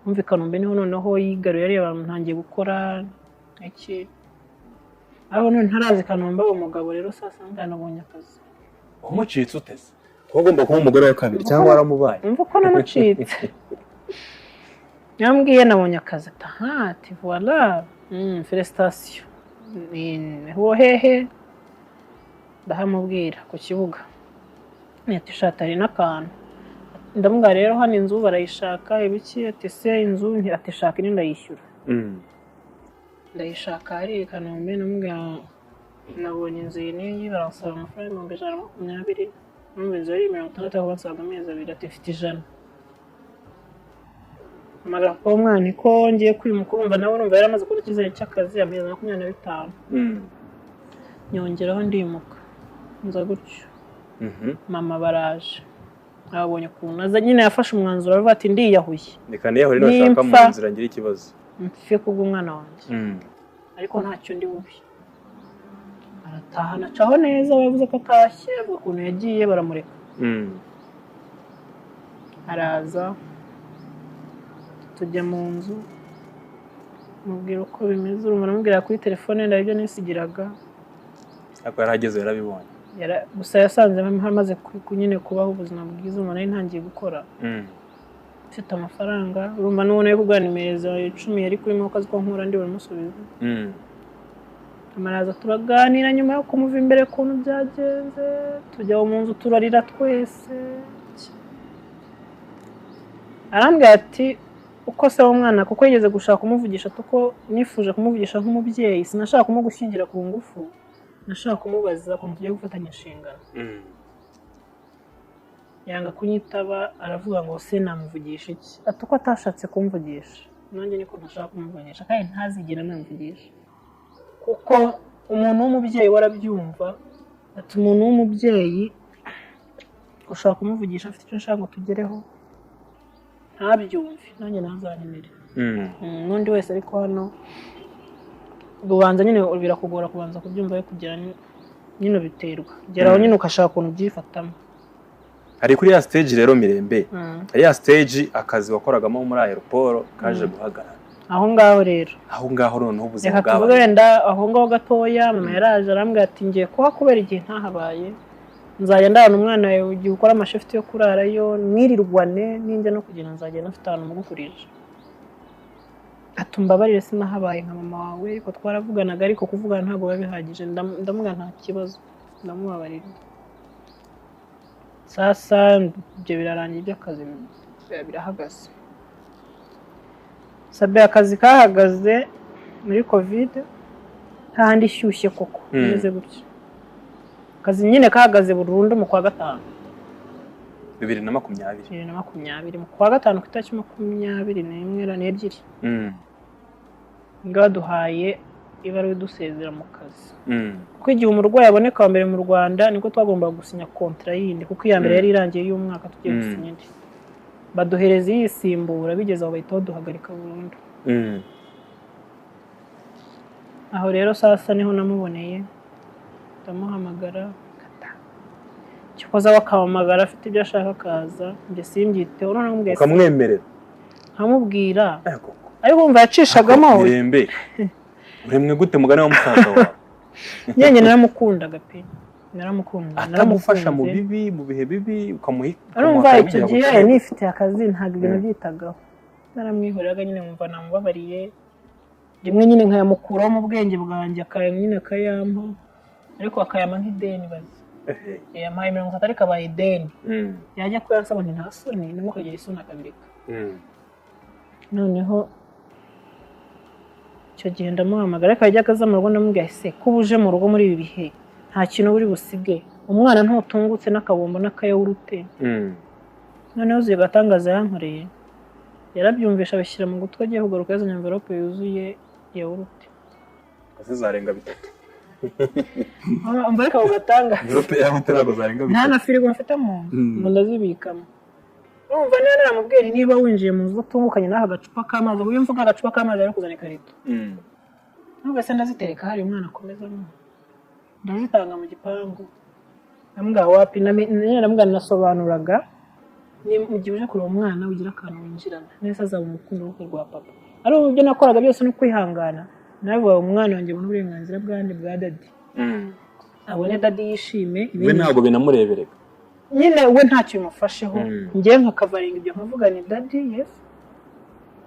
Umva, i Kanombe niho noneho yigaruye areba ntangiye gukora iki, aho none ntarazi i Kanombe. Uwo mugabo rero sasa nabonye akazi. Wamucitse uteze kuba ugomba kuba umugore wa kabiri cyangwa waramubaye? Umva uko namucitse. Yambwiye nabonye akazi, ati aha, ati voilà, félicitations, ni ho hehe? Ndahamubwira ku kibuga. Ati shati hari n'akantu. Ndamubwira rero hano inzu barayishaka ibiki, ati se inzu, ati shaka indi ndayishyura. Ndayishaka hariya i Kanombe. Ndamubwira nabonye inzu iyi n'iyi, baransaba amafaranga 120,000. Numva inzu yari 60, aho bansabaga amezi 2, ati mfite 100. Amara kuba umwana ko ngiye kwimuka, urumva nawe urumva yari amaze kubona icyizere cy'akazi, amezi 25. Nyongeraho ndimuka nza gutyo. Mama baraje ababonye ukuntu aza nyine yafashe umwanzuro aravuga ati ndiyahuye. Reka niyahure nashaka mu Nimpfa. nzira ngira ikibazo. Mpfe kubw'umwana wanjye. Ariko ntacyo ndi bubi. Arataha, anacaho neza, we yavuze ko atashye, avuga ukuntu yagiye baramureka. Araza tujya mu nzu, mubwira uko bimeze. Urumva namubwira kuri telefone wenda ibyo nisigiraga. Ariko yarahageze yarabibonye. Gusa yasanze hamaze nyine kubaho ubuzima bwiza, umuntu nari ntangiye gukora, mfite amafaranga. Urumva n'uwo nari kuguha nimero zawe 10 yari kurimo akazi ko nkura ndi buramusubiza. Amaraza turaganira nyuma yo kumuva imbere ukuntu byagenze, tujya mu nzu turarira twese. Arambwira ati uko se w'umwana, kuko yigeze gushaka kumuvugisha, kuko nifuje kumuvugisha nk'umubyeyi, sinashaka kumugushyingira ku ngufu, nashaka kumubaza ukuntu tugiye gufatanya inshingano. Yanga kunyitaba, aravuga ngo se namuvugisha iki? Ati uko atashatse kumvugisha nanjye niko ntashaka kumuvugisha, kandi ntazigera namvugisha, kuko umuntu w'umubyeyi we arabyumva. Ati umuntu w'umubyeyi ushaka kumuvugisha afite icyo ashaka ngo tugereho ntabyumve, nanjye ntazankenere. N'undi wese. Ariko hano ubanza nyine birakugora kubanza kubyumva, ariko kugira nyine biterwa geraho nyine ugashaka ukuntu ubyifatamo. Hari kuri ya stage rero, Mirembe, hari ya stage akazi wakoragamo muri aéroport kaje guhagarara. Aho ngaho rero, Aho ngaho noneho ubuzima reka tuvuge bwabaye. wenda aho ngaho gatoya, mama yaraje arambwira ati: "Ngiye kuba kubera igihe ntahabaye, nzajya ndabona umwana wawe igihe ukora amashift yo kurarayo, mwirirwane, ninjya no kugenda nzagenda nafite ahantu mugukurije." Ati: "Umbabarire sinahabaye nka mama wawe, ariko twaravuganaga, ariko kuvugana ntabwo biba bihagije." Ndamubwira nta kibazo, ndamubabarira. Sasa ibyo birarangiye, iby'akazi biba birahagaze. Sabe, akazi kahagaze muri COVID hahandi ishyushye koko. Imeze gutya, akazi nyine kahagaze burundu mu kwa gatanu. 2020. 2020 mu kwa gatanu, ku itariki 21 n'ebyiri, nibwo baduhaye ibaruwa idusezera mu kazi, kuko igihe umurwayi aboneka wa mbere mu Rwanda nibwo twagombaga gusinya contrat yindi, kuko iya mbere yari irangiye y'umwaka, tugiye gusinya indi. Baduhereza iyisimbura, bigeze aho bahita baduhagarika burundu. Aho rero sasa niho namuboneye, ndamuhamagara kata cyokoza, bakampamagara afite ibyo ashaka akaza, njye simbyiteho. Noneho mubwiye Ukamwemerera? Nkamubwira. Ego. Ariko wumva yacishagamo. Mirembe, uremwe gute mugani wa musaza wawe? Nyine naramukundaga pe, naramukundaga. Atagufasha mu Naramukunze. bibi, mu bihe bibi, ukamuha Urumva ukamuha icyo kugira gihe ngo nifitiye akazi, ntabwo ibintu byitagaho, naramwihoreraga nyine, nkumva namubabariye, rimwe nyine nkayamukuraho mu bwenge bwanjye, akaya nyine akayampa, ariko akayampa nk'ideni bazi. Yampaye 30 ariko abaye ideni. Yajya kuyansaba nti nta soni, ntimukagira isoni, akabireka. Noneho icyo gihe ndamuhamagara, ariko yajyaga aza mu rugo, ndamubwira: "Ese ko uje mu rugo muri ibi bihe, nta kintu uri busige umwana, ntutungutse n'akabombo n'akayawurute?" Noneho uzi agatangaza yankoreye? Yarabyumvisha abishyira mu gutwi, agiye kugaruka yazanye envelope yuzuye yawurute. Ese zarenga bitatu? Umva, ariko ako gatangaza. Envelope yawe ntabwo zarenga Nta bitatu. na firigo mfite mu nzu ngo ndazibikamo. Urumva niba naramubwiye nti niba winjiye mu nzu utungukanye n'aka gacupa k'amazi, uyu mvuga agacupa k'amazi ari kuzana ikarito, nubwo se ndazitereka hari umwana akomeza anywa, ndazitanga mu gipangu? Ndamubwira wapi. Nyine ndamubwira, nasobanuraga ni mu gihe uje kureba umwana ugira akantu winjirana neza, azaba umukundo w'ubukwe rwa papa. Ari ubu ibyo nakoraga byose no kwihangana, navuga umwana wanjye abone uburenganzira bwandi bwa daddy, abone daddy yishime. We Ibindi ntabwo binamureberega. Nyine we ntacyo bimufasheho. Njyewe nkakavaringa ibyo, nkavuga ni daddy, yes,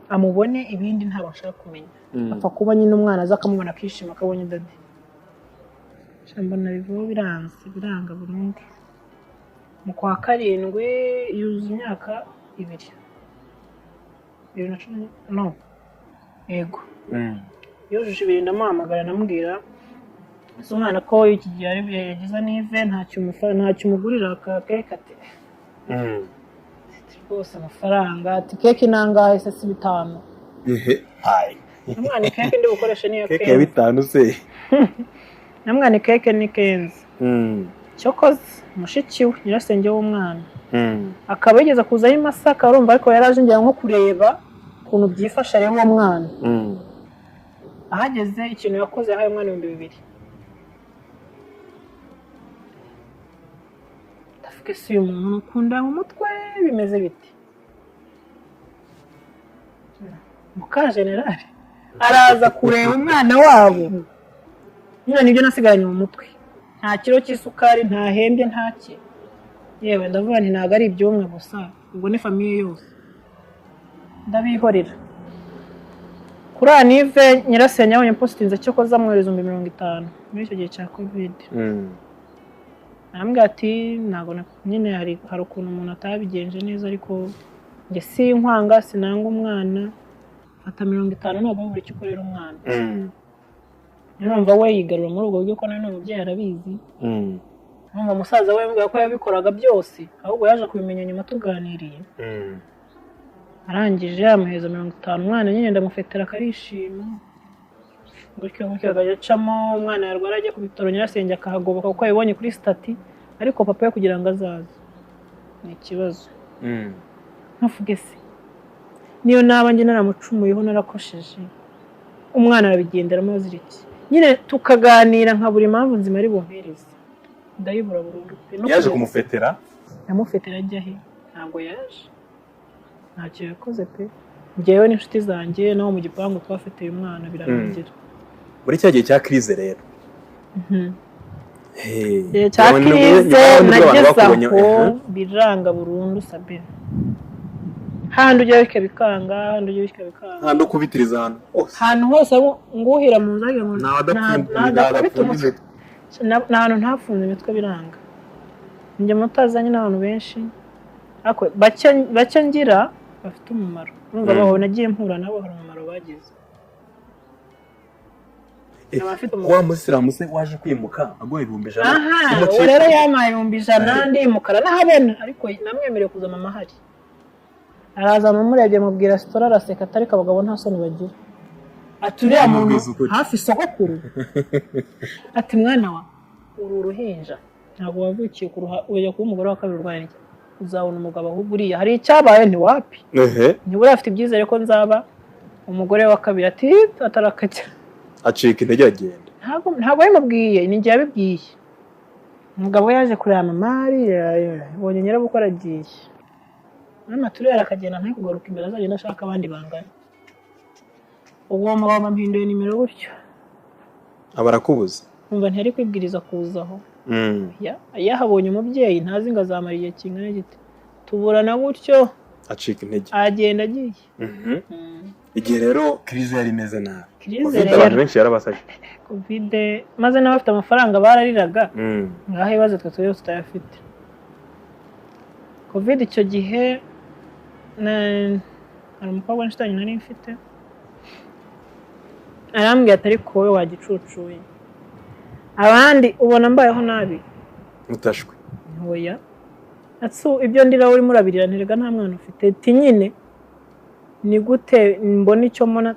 amubone, ibindi ntabwo nshaka kumenya. Apfa kuba nyine umwana aza akamubona akishima, akabonye daddy. Sha, mbona bivaho, biranze, biranga burundu. Mu kwa karindwi yuzuza imyaka 2, 2010, no yego, yujuje 2, ndamuhamagara, ndamubwira: "Ese umwana ko iki gihe ari yagize nive, ntacyo umugurira aka keke?" Ati: "Rwose amafaranga." Ati: "Keke nangahe se? Si bitanu?" Ehe, hayi. Umwana keke ndi bukoreshe niyo Keke ya kenzi. 5 se? Namwana keke ni kenzi. Cyokoze mushiki we, nyirasenge w'umwana, akaba yigeze kuzaho i Masaka, urumva, ariko yari aje ngira nko kureba ukuntu byifashe, areba uwo mwana. Ahageze ikintu yakoze, yahaye umwana 2000. Ndavuga: "Ese uyu muntu ukunda mu mutwe bimeze bite?" Muka generali araza kureba umwana wabo. Nyine nibyo nasigaranye mu mutwe, nta kiro cy'isukari, ntahembye, ntake. Yewe, ndavuga nti ntabwo ari iby'umwe gusa, ubwo ni famille yose, ndabihorera. Kuri anniv nyirasenge yabonye positinze, cyo koza amwohereza 50,000 muri icyo gihe cya COVID. Arambwira ati: "Ntabwo nyine hari ukuntu umuntu atabigenje neza, ariko njye sinkwanga, sinanga umwana, fata 50, ntabwo buri icyo ukorera umwana." Urumva we yigarura muri ubwo buryo ko nawe ni umubyeyi, arabizi. Urumva musaza we yambwira ko yabikoraga byose, ahubwo yaje kubimenya nyuma tuganiriye. Arangije amuheza 50, umwana nyine ndamufetera akarishima, gutyo gutyo akajya acamo. Umwana yarwara ajya ku bitaro, nyirasenge akahagoboka kuko yabibonye kuri status, ariko papa we kugira ngo azaze ni ikibazo. Ntuvuge se niyo naba njye naramucumuyeho, narakosheje, umwana arabigenderamo azira iki? Nyine tukaganira nka buri mpamvu nzima ari bumpereze, ndayibura burundu pe. No Yaje kugeza kumufetera. Ndamufite arajya he? Ntabwo yaje, ntacyo yakoze pe. Njyewe n'inshuti zanjye naho mu gipangu twafitiye umwana, birarangira. Muri cya gihe cya crise rero. Hey, Igihe cya nyuma nibwo- crise nyuma nibwo abantu nageze bakubonye, aho biranga burundu sabe. Handi ujya bika bikanga, handi ujya bika bikanga. Nta no kubitiriza ahantu hose. Ahantu hose aho nguhira mu nzu wagira ngo Nta nta adakubita umutwe. Ni ahantu ntafunze imitwe biranga. Njye mutazanye n'abantu benshi ariko bake bake ngira bafite umumaro, urumva, baho nagiye mpura nabo hari umumaro bagize. Abafite umumaro. Wa musilamu se waje kwimuka aguha 100,000? Aha uwo Umukecuru. Rero yampaye 100,000 ndimukara nahabona, ariko namwemereye kuza mama ahari. Araza, mumurebye mubwira sitora, araseka, atari abagabo nta soni bagira. Ati uriya muntu Amubwiza ukuri. hafi sogokuru. Ati mwana wa, uri uruhinja, ntabwo wavukiye kuruha ujya kuba umugore wa kabiri urwaye iki, uzabona umugabo. Ahubwo uriya hari icyabaye ntiwapi, ntiburiya afite ibyizere ko nzaba umugore wa kabiri. Ati atarakajya. Acika intege aragenda. Ntabwo yabimubwiye, ni njye yabibwiye. Umugabo we yaje kureba mama hariya, yabonye nyirabukwe aragiye, mama turera akagenda ntari kugaruka imbere, azagenda ashaka abandi bangana. Ubwo uwo mugabo bamuhinduye nimero gutyo. Aba arakubuza. Numva ntiyari kwibwiriza kuza aho. Yahabonye umubyeyi ntazi ngo azamara igihe kingana gite. Tuburana gutyo. Acika intege. Agenda agiye. Igihe rero crise yari imeze nabi, Crise Covid rero. abantu benshi yarabasaje. Covid maze n'abafite amafaranga barariraga. Ngaho ibibazo twe turiho tutayafite. Covid icyo gihe hari umukobwa w'inshuti yanjye nari mfite, arambwira ati ariko wowe wagicucuye, abandi ubona mbayeho nabi. Mutashwe. Ntoya atsu ibyo ndira urimo urabirira, ntirega nta mwana ufite. Ati nyine ni gute mbona icyo mbona,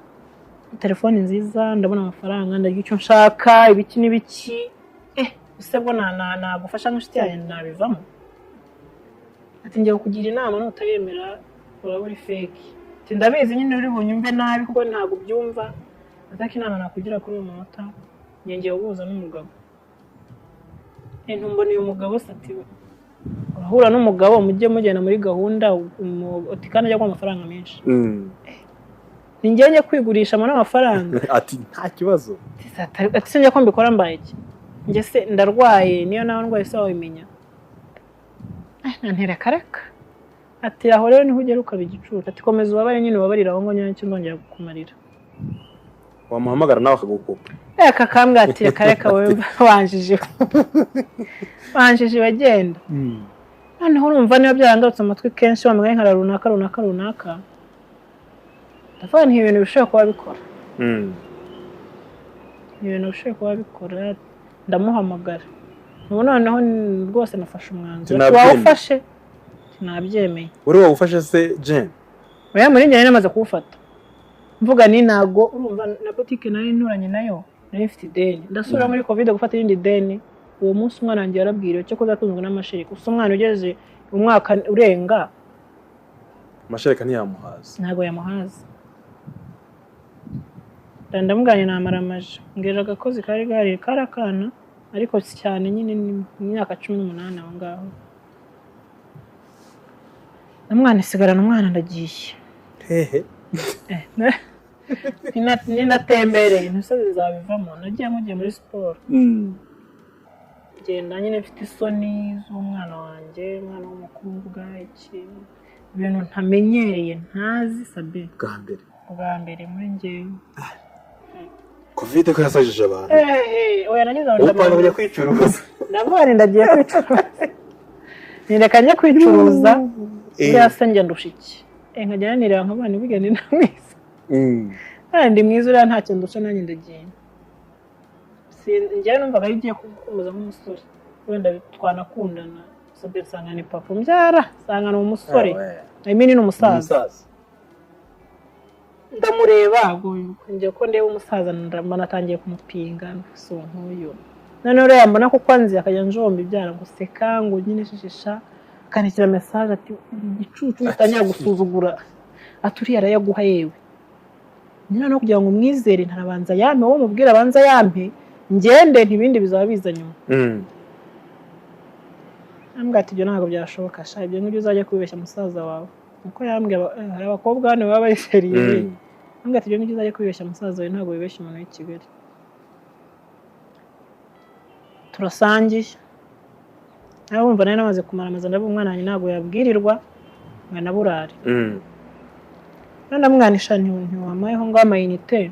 telefone nziza, ndabona amafaranga, ndarya icyo nshaka, ibiki n'ibiki, ese bwo nagufasha nk'inshuti yanjye nabivamo? Ati ngiye kukugira inama, nutayemera uraba uri fake. Ati ndabizi nyine uri bunyumve nabi kuko ntabwo ubyumva, ariko inama nakugira kuri uyu munota, ngiye guhuza n'umugabo. Ntumbona uyu mugabo se? Ati urahura n'umugabo mujye mugenda muri gahunda, ati kandi ajya guha amafaranga menshi. Ni njye njye kwigurisha mbone amafaranga. Ati nta kibazo. Ati sinjya ko mbikora mbaye iki? Njye se ndarwaye? Niyo nawe ndwaye se wabimenya? Nantera karaka. Ati aho rero niho ugera ukaba igicucu. Ati komeza ubabare nyine, ubabarire aho ngo nyine nicyo nzongera kukumarira. Wamuhamagara nawe akagukupa. Reka kambwira ati reka reka, wowe wanjije wanjije bagenda. Noneho urumva niba byarangarutse amatwi kenshi wamuganye nka runaka runaka runaka, ndavuga nti ibintu bishobora kuba bikora, ibintu bishobora kuba bikora. Ndamuhamagara ubu noneho rwose nafashe umwanzuro. Sinabyemeye. Wawufashe? Sinabyemeye. Uri wawufashe se Jane? Oya, muri njye nari namaze kuwufata. Mvuga ni ntago, urumva na botike nari nturanye nayo nari mfite ideni, ndasubira muri Covid gufata irindi deni. Uwo munsi umwana wanjye yarabwiriwe, cyo atunzwe n'amashereka. Gusa umwana ugeze umwaka urenga, amashereka ntiyamuhaza. Ntabwo yamuhaza. Ndamuganye namara amaje mbwira agakozi kari gahari, kari akana ariko si cyane nyine, ni mu myaka 18 aho ngaho. Ndamwana isigarana umwana, ndagiye. Hehe? Ninatembereye imisozi nzabivamo. Nagiye mugiye muri siporo, ngenda nyine mfite isoni z'umwana wanjye, umwana w'umukobwa, iki ibintu ntamenyereye, ntazi sabe. Bwa mbere. Bwa mbere muri njyewe. Covid ko yasajije abantu. Oya, nagize aho ubu upanga kujya ndamanutse. kwicuruza. Ndavuga nti ndagiye kwicuruza, nireka njye kwicuruza. Buriya se njya ndusha iki? Nkajya nanireba nkavuga nti burya ni na mwiza. Kandi ndi mwiza, uriya ntacyo ndusha, nanjye ndagiye. Njyewe numvaga ari igiye kumuza nk'umusore wenda twanakundana. Sabe nsanga ni papa umbyara, nsanga ni umusore, I mean ni umusaza. Umusaza. Ndamureba ubwo njye ko ndeba umusaza, mbona atangiye kumupinga, si nk'uyu. Noneho rero yambona kuko anzi akajya njomba ibyara ngo seka, ngo nyine shishisha, akandikira message ati uri igicucu, utangira gusuzugura, ati uriya arayaguha yewe. Nyine no kugira ngo umwizere ntarabanza yampe, wowe mubwire abanza yampe ngende, ntibindi bizaba biza nyuma. Ambwira ati ibyo ntabwo byashoboka sha, ibyo ngibyo uzajya kubibeshya musaza wawe. Uko yambwiye hari abakobwa hano baba bayiseriye. Ambwira ati ibyo ngibyo uzajya kubibeshya musaza wawe, ntabwo wibeshya umuntu w'i Kigali. Turasangiye. Nawe wumva nari namaze kumara amazi, ndavuga umwana wanjye ntabwo yabwirirwa ngo anaburare. None ndamwanisha ntiwamayeho ngaho amayinite,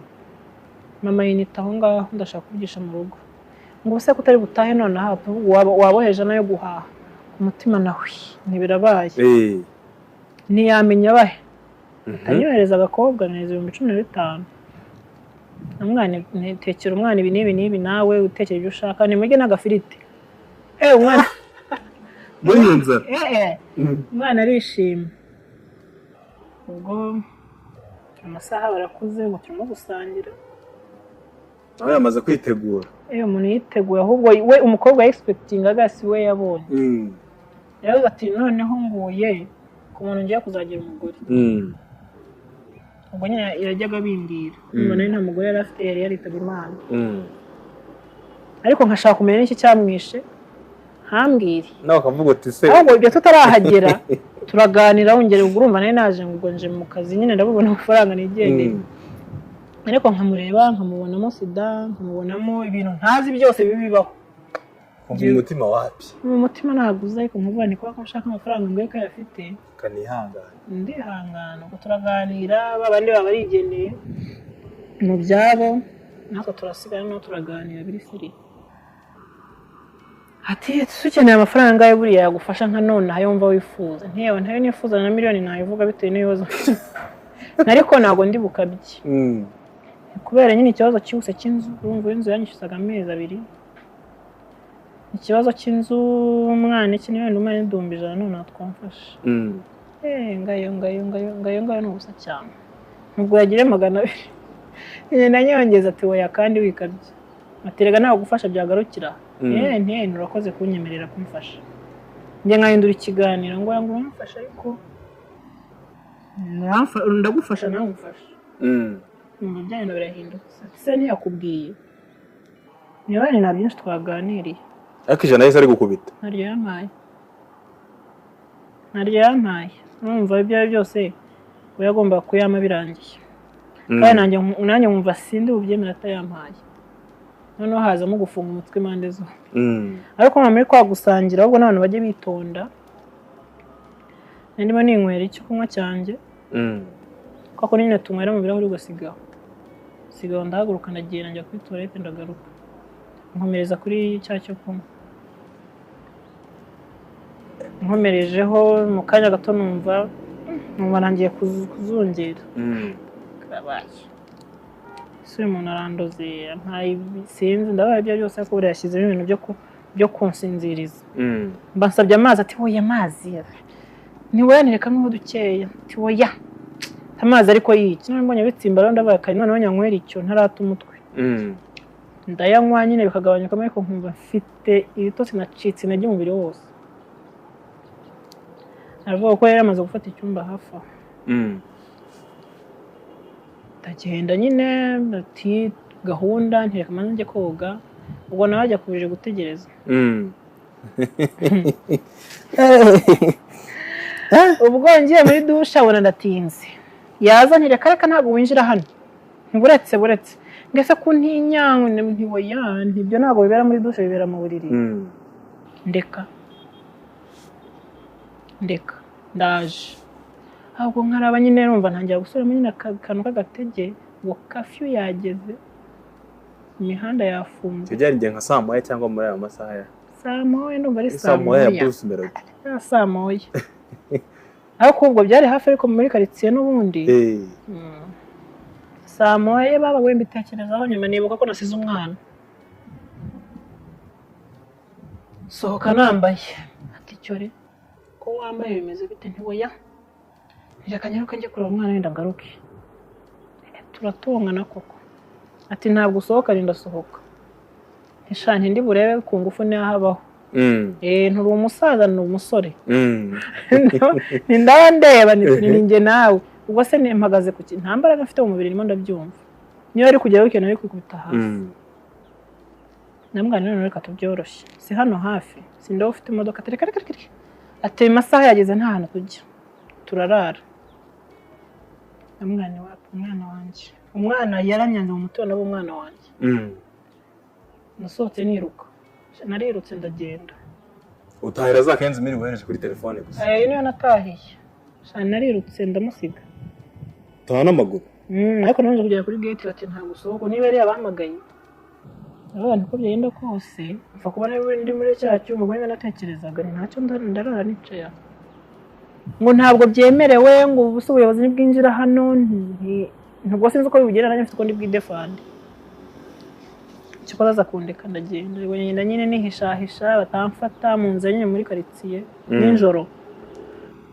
mama yinite aho ngaho ndashaka kuvugisha mu rugo. Ngo ubuse ko utari butahe nonaha, waboheje nayo guhaha. Ku mutima nawe ntibirabaye. Ntiyamenya abahe. Anyohereza agakobwa neza 15,000. Umwana ntekera umwana ibi n'ibi n'ibi, nawe utekera ibyo ushaka, nimujye n'agafiriti. Umwana muri iyo nzara. Umwana arishima. Ubwo amasaha barakuze ngo turimo gusangira. Nawe yamaze kwitegura. Umuntu yiteguye, ahubwo we umukobwa expectingaga si we yabonye. Yavuze ati noneho nguye ku muntu ngiye kuzagira umugore. Ubwo nyine yajyaga bimbwira. Umuntu nta mugore yari afite, yari yaritabye Imana. Ariko nkashaka kumenya n'iki cyamwishe, ntambwire. Nawe akavuga uti se. Ahubwo ibyo tutarahagera turaganira, wongera urumva nari naje ngo nje mu kazi nyine ndabubona amafaranga nigendeye. Ariko nkamureba nkamubonamo sida, nkamubonamo ibintu ntazi byose bibibaho. Kumva umutima wapi? Mu mutima ntabwo uza, ariko nkuvuga ni kuba ko nshaka amafaranga ngo ko ayafite. Kanihangana. Ndihangana, ubwo turaganira, babandi baba barigendeye mu byabo, natwe turasigara no turaganira biri siri. Ati ukeneye amafaranga ye buriya yagufasha nka none ayo wumva wifuza. Ntiyewe ntayo nifuza na miliyoni nayivuga bitewe n'ibibazo. Ariko ntabwo ndi bukabye. Kubera nyine ikibazo cyihuse cy'inzu, urumva inzu yanyishyuzaga amezi abiri. Ikibazo cy'inzu umwana iki niwe ndumva 100,000 none twamfasha. Ngayo ngayo ngayo ngayo ngayo ni ubusa cyane. Nubwo yagire 200. Nyine nanyongeza ati oya kandi wikabye. Aterega nawe gufasha byagarukira. Nti urakoze kunyemerera kumfasha. Njye nkahindura ikiganiro ngo yangu uramfasha ariko ndagufasha nawe umfasha. Mu byanyu birahindutse. Se ntiyakubwiye. Niba nta byinshi twaganiriye. Ariko ijana yahise ari gukubita. Ntaryo yampaye. Ntaryo yampaye. Urumva ibyo ari byose we yagomba kuyama birangiye. Kandi nanjye nkumva sindi bubyemera atayampaye. Noneho hazamo gufunga umutwe impande zombi. Ariko muri kwa gusangira ahubwo n'abantu bajye bitonda. Ndimo ninywera icyo kunywa cyanjye. Kuko nyine tunywera mu birahuri ugasigaho. Sigaho ndahaguruka ndagenda njya kuri toilette ndagaruka. Nkomereza kuri cya cyo kunywa. Nkomerejeho mu kanya gato numva nangiye kuzungera. Karabaye. Se umuntu arandoze ntayi sinzi ndabaye ibyo byose ariko buriya yashyizemo ibintu byo kunsinziriza. Mbansabye amazi ati oya amazi. Ni weyanireka nk'aho dukeya ati oya. Amazi ariko yiki. None mbonye bitsimba rero ndabaye kare none nyanywera icyo ntarata umutwe. Ndayanywa nyine bikagabanyuka ariko nkumva mfite ibitotsi nacitse intege umubiri wose. Aravuga ko yari amaze gufata icyumba hafi aho. Ndagenda nyine ati gahunda ntireka maze njye koga, ubwo nawe ajya kubije gutegereza. Ubwo ngiye muri dushe abona ndatinze. Yaza ntireka reka ntabwo winjira hano. Ntiburetse buretse. Ngese ko ntinya ntiwoya ntibyo ntabwo bibera muri dushe bibera mu buriri. Ndeka. Ndeka ndaje. Ahubwo nkaraba nyine numva ntangira gusubiramo nyine akantu k'agatege ngo curfew yageze, imihanda yafunze. Byari igihe nka saa moya cyangwa muri ayo masaha ya saa moya, ndumva ari saa moya ya Bruce Melody. Saa moya. Ariko ubwo byari hafi ariko muri quartier n'ubundi. Saa moya baba we mbitekerezaho nyuma nibuka ko nasize umwana. Sohoka nambaye. Ati cyore ko wambaye bimeze bite? Ntiwoya. Reka nyaruka njye kureba umwana wenda ngaruke. Turatongana koko. Ati ntabwo usohoka ndasohoka. Ntisha ndi burebe ku ngufu nihabaho. Nturi umusaza ni umusore. Ni ndaba ndeba ni njye nawe. Ubwo se mpagaze ku kintu nta mbaraga mfite mu mubiri ndimo ndabyumva. Niyo ari kugeraho ikintu ari kwikubita hasi. Namwana none reka tubyoroshye. Si hano hafi. Sindaho ufite imodoka. Ati: "Reka, reka, reka." Ati: "Amasaha yageze, nta hantu tujya, turarara." Umwana wa umwana wanjye, umwana yaranyanze mu mutima, nabo umwana wanjye. Nasohotse niruka, narirutse ndagenda. Utahira za 15 mille wohereje kuri telefone gusa? Ayo niyo natahiye. Sha, narirutse ndamusiga. Utaha n'amaguru? Ariko nabanje kugera kuri gate, bati ntabwo usohoka niba yari yabahamagaye. Ndavuga uko byagenda kose mpfa kuba ndi muri cya cyumba. Ubwo niba natekerezaga ni ntacyo, ndarara nicaye aho. Ngo ntabwo byemerewe, ngo ubu se ubuyobozi ntibwinjira hano. Ntabwo sinzi uko bibugera, nanjye mfite uko ndi bwidefande. Cyakora aza kundeka ndagenda. Ubwo ngenda nyine nihishahisha batamfata mu nzira nyine muri karitsiye nijoro.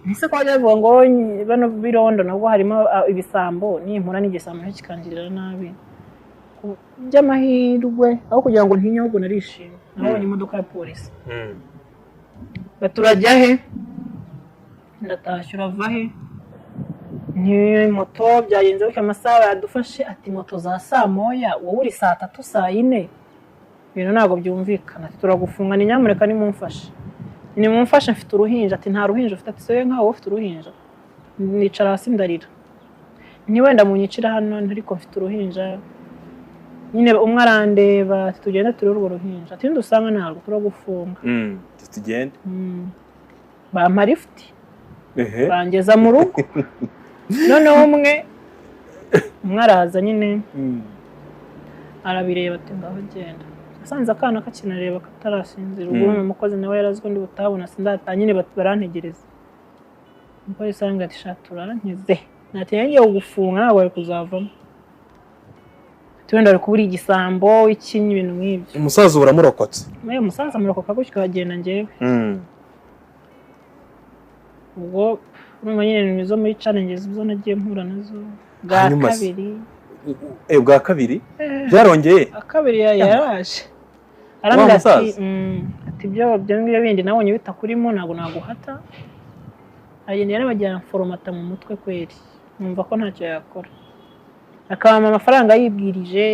Ntise ko bajya bavuga ngo bano birondo nabwo harimo ibisambo, nimpura n'igisambo nacyo kikangirira nabi. Ku by'amahirwe, aho kugira ngo ntinye, ahubwo narishimye, nabonye imodoka ya polisi. Baturajya he? Ndatashye. Urava he? Ni moto byagenze gutya, amasaha yadufashe. Ati: "Moto za saa moya, wowe uri saa tatu, saa yine, ibintu ntabwo byumvikana." Ati: "Turagufunga." Ni nyamuneka nimumfashe, nimumfashe, mfite uruhinja. Ati: "Nta ruhinja ufite." Ati: "Se nkaho wowe ufite uruhinja?" Nicara hasi ndarira, ni wenda munyicira hano ariko mfite uruhinja nyine. Umwe arandeba, ati: "Tugende turebe urwo ruhinja." Ati: "Nidusanga ntabwo, turagufunga." Tugende. Bampa lifuti. Ehe. Bangeza mu rugo. Noneho umwe araza nyine, arabireba, ati: "Ngaho genda." Asanze akana kakinareba katarasinzira. Ubwo umukozi nawe yarazi ko ndi butabona, sindataha nyine, barantegereza. Umupolisi arambwira ati: "Sha, turankize, natinya ngiye kugufunga, ntabwo wari kuzavamo." Ati: "Wenda wari kuba uri igisambo ikinyi," ibintu nk'ibyo. Umusaza ubu uramurokotse? Nawe umusaza murokoka gutyo, agenda njyewe. Ubwo urumva nyine ni izo muri challenges zo nagiye mpura nazo bwa Hanyuma se? kabiri. Bwa kabiri byarongeye? Akabiri yaraje arambwira ati Musaza? Ati: Ibyo ngibyo bindi nabonye bitakurimo, ntabwo naguhata." Agenda yarabajyana foromata mu mutwe kweri, numva ko ntacyo yakora, akampa amafaranga yibwirije,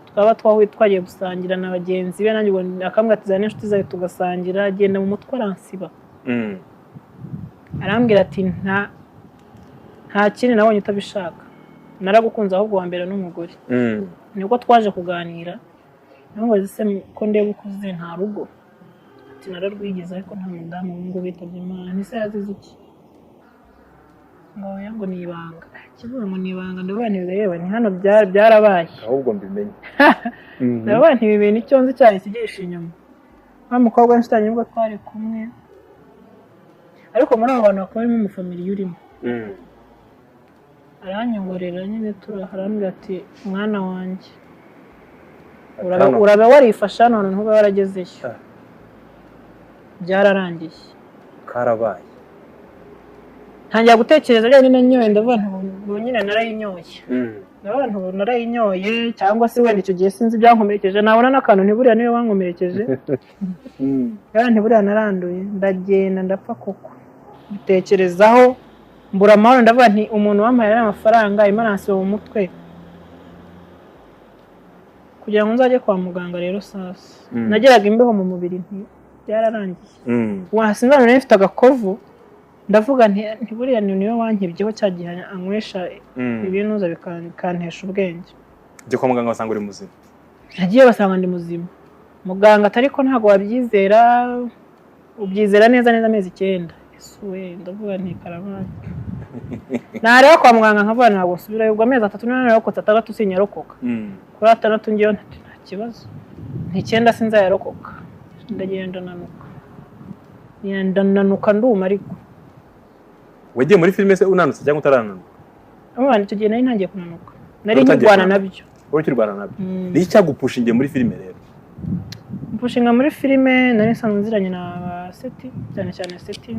twaba twahuye twagiye gusangira na bagenzi be, nanjye ubwo akambwira ati: "Zana n'inshuti zawe tugasangira." Agenda mu mutwe aransiba. Arambwira ati: Nta kindi nabonye utabishaka, naragukunze, ahubwo wa mbere n'umugore." Nibwo twaje kuganira, namubaza: "Se ko ndeba ukuze, nta rugo?" Ati: "Nararwigize ariko nta mudamu, ubu ngubu yitabye Imana." Ntise yazize iki? Ngo oya, ngo ni ibanga. Kivuga ngo ni ibanga, ndavuga nti: "Yewe, ni hano byarabaye." Ahubwo mbimenye. Ndavuga nti: "Ibi bintu icyo nzi cyari kigisha inyuma wa mukobwa w'inshuti yanjye, nibwo twari kumwe, ariko muri abo bantu hakaba harimo umufamiliya urimo." Aranyongorera nyine turaha, arambwira ati: "Mwana wanjye, urabe warifasha none ntube waragezeyo." Byararangiye. Karabaye. Ntangira gutekereza bya nyine nanyoye, ndavuga nti ubu nyine narayinyoye. Ndavuga nti ubu narayinyoye, cyangwa se wenda icyo gihe sinzi ibyankomerekeje, nabona n'akantu ntiburiya niwe wankomerekeje. Ndavuga nti buriya naranduye, ndagenda ndapfa koko. Mbitekerezaho mbura amahoro, ndavuga nti umuntu wampaye ariya mafaranga arimo aransiba mu mutwe kugira ngo nzajye kwa muganga. Rero sasa nageraga imbeho mu mubiri, nti byararangiye. Wasinzana nari mfite agakovu, ndavuga nti buriya ni niwe wankebyeho cya gihe anywesha ibinuza bikantesha ubwenge. Ujya kwa muganga basanga uri muzima? Nagiye basanga ndi muzima. Muganga ati: "Ariko ntabwo wabyizera, ubyizera neza neza amezi 9." Ese we, ndavuga nti karabaye. Nareba kwa muganga nkavuga ntabwo nsubirayo. Ubwo amezi 3 niba nararokotse, 6 sinyarokoka. Kuri 6 ngewe nti nta kibazo, nti 9 sinzayarokoka. Ndagenda nanuka, ndananuka nduma ariko. Wagiye muri filime se unanutse cyangwa utarananuka? Umwana, icyo gihe nari ntangiye kunanuka, nari Wari utangiye nkirwana kunanuka. nabyo. Wowe ukirwana nabyo. Ni iki cyagupushingiye muri filime rero? Mpushinga muri filime, nari nsanzwe nziranye na ba Seti, cyane cyane Seti.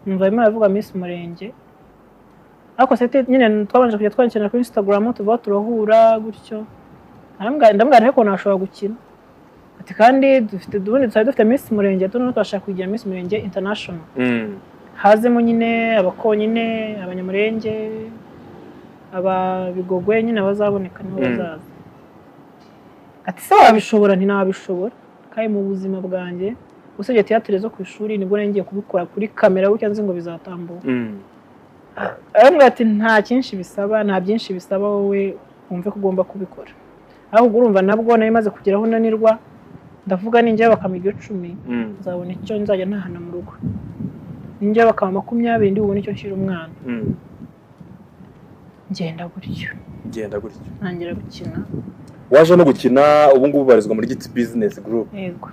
Numva barimo baravuga Miss Murenge, ariko Seti nyine twabanje kujya twandikirana kuri Instagram, tuva turahura gutyo. Ndamubwira ariko nashobora gukina. Ati: "Kandi dufite ubundi twari dufite Miss Murenge, noneho turashaka kugira Miss Murenge International, hazemo nyine abakonyine, abanyamurenge, ababigogwe nyine, abazaboneka nibo bazaza." Ati: "Se wabishobora?" Nti: "Nabishobora." Kandi mu buzima bwanjye, usibye théâtre zo ku ishuri, nibwo nari ngiye kubikora kuri kamera gutya nzi ngo bizatambuka. Arambwira ati: "Nta cyinshi bisaba, nta byinshi bisaba, wowe wumve ko ugomba kubikora." Ahubwo urumva nabwo nari maze kugeraho nanirwa, ndavuga: "Ninjya bakampa iryo 10, nzabona icyo nzajya ntahana mu rugo. Ninjya bakampa 20, ndi bubone icyo nshyira umwana." Ngenda gutyo. Genda gutyo. Ntangira gukina. Waje no gukina, ubu ngubu ubarizwa muri Giti Business Group. Yego.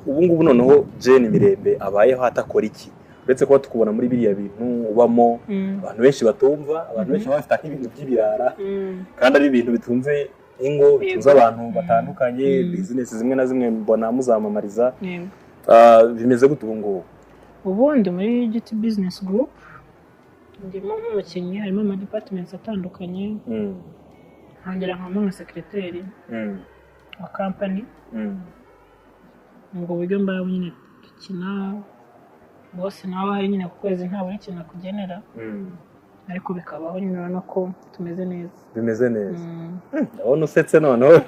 Ubu ngubu noneho Jane Mirembe abayeho atakora iki, uretse kuba tukubona muri biriya bintu ubamo, abantu benshi batumva, abantu benshi baba bafite nk'ibintu by'ibirara, kandi ari ibintu bitunze ingo, bitunze abantu batandukanye, business zimwe na zimwe mbona muzamamariza? Yego. Bimeze gute ubu ngubu? Ubundi muri Giti Business Group ndimo nk'umukinnyi, harimo ama departments atandukanye, nkongera nkabamo nka secretary wa company. Ubwo buryo mbaho nyine, dukina bose nawe hari nyine ku kwezi nta buri kintu akugenera, ariko bikabaho nyine, urabona ko tumeze neza. Bimeze neza. Mm. Ndabona usetse noneho.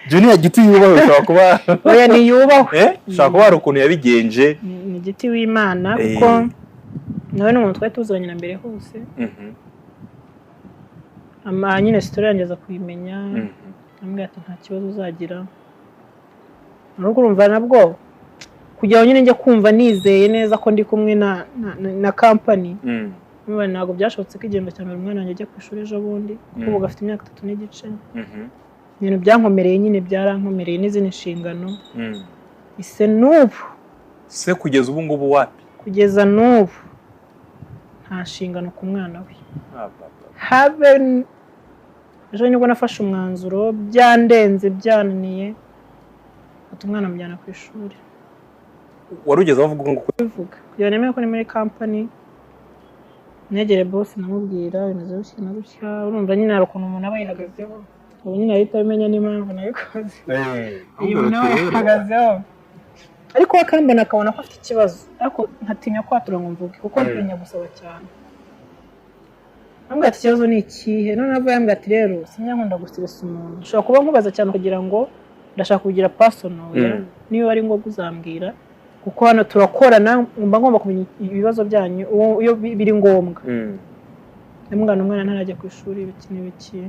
Junior Giti yubahwe, ushobora kuba Oya, niyubahwe. Ushobora kuba hari ukuntu yabigenje. Ni Giti w'Imana, kuko nawe ni umuntu twari tuziranye na mbere hose. Ama nyine story yanjye aza kuyimenya, ambwira ati: "Nta kibazo uzagira." Nubwo urumva nabwo kugira ngo nyine njye kumva nizeye neza ko ndi kumwe na company. Urumva ntabwo byashobotse ko igihembwe cya mbere umwana wanjye ajya ku ishuri ejo bundi, kuko ubu gafite imyaka 3 n'igice. Ibintu byankomereye nyine, byarankomereye n'izindi nshingano. Ise n'ubu Se kugeza ubu ngubu wapi? Kugeza n'ubu nta nshingano ku mwana we. Ah, papa. Habe ejo nibwo nafashe umwanzuro, byandenze, byananiye, mfata umwana amujyana ku ishuri. Wari ugeze aho uvuga ngo Kubivuga kugira nemere ko ni muri company, negere boss, namubwira bimeze gutya na gutya. Urumva nyine hari ukuntu umuntu aba yihagazeho, ubu nyine ahita abimenya n'impamvu nabikoze. Iyo nawe yihagazeho, ariko we akambona akabona ko afite ikibazo, ariko nkatinya kwatura ngo mvuge, kuko ntinya gusaba cyane. Ambwira ati: "Ikibazo ni ikihe?" Noneho avuye yambwira ati: "Rero sinjya nkunda gusiresa umuntu, ushobora kuba nkubaza cyane kugira ngo ndashaka kugira personal. Niba ari ngombwa uzambwira, kuko hano turakorana, mba ngomba kumenya ibibazo byanyu iyo biri ngombwa." Ndamubwira: "Umwana ntarajya ku ishuri, ibiki n'ibiki."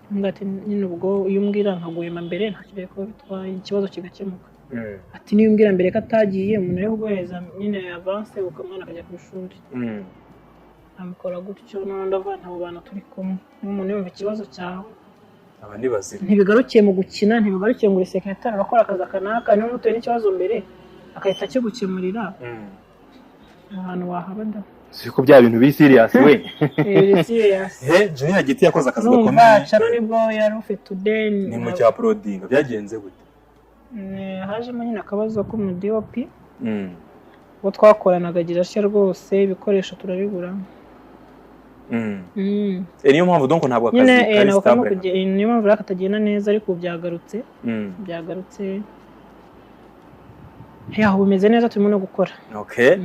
Ambwira ati: "Nyine ubwo iyo umbwira nkaguhema mbere, ntacyo byari kuba bitwaye, ikibazo kigakemuka." Ati: "Niyo umbwira mbere ko atagiye, umuntu ari kuguhereza nyine avance, umwana akajya ku ishuri." Amukora gutyo. Noneho ndavuga nti: "Abo bantu turi kumwe, niba umuntu yumva ikibazo cyawe, Aba ni bazima. ntibigarukiye mu gukina, ntibigarukiye ngo uri secretary urakora akazi aka n'aka, niba utewe n'ikibazo mbere agahita akigukemurira, ahantu wahaba da." Si ko bya bintu biri serious we? Biri serious. Junior Giti yakoze akazi Urumva gakomeye. Cano nibwo yari ufite udeni. Ni mu cya porodinga byagenze gute? Hajemo nyine akabazo k'umu DOP ubwo twakoranaga, agira atya rwose ibikoresho turabibura. Niyo mpamvu donc ntabwo akazi Nyine kari ntabwo karimo stable. Niyo mpamvu rero katagenda neza, ariko ubu byagarutse. Byagarutse ya, ubu bimeze neza, turimo no gukora. Okay.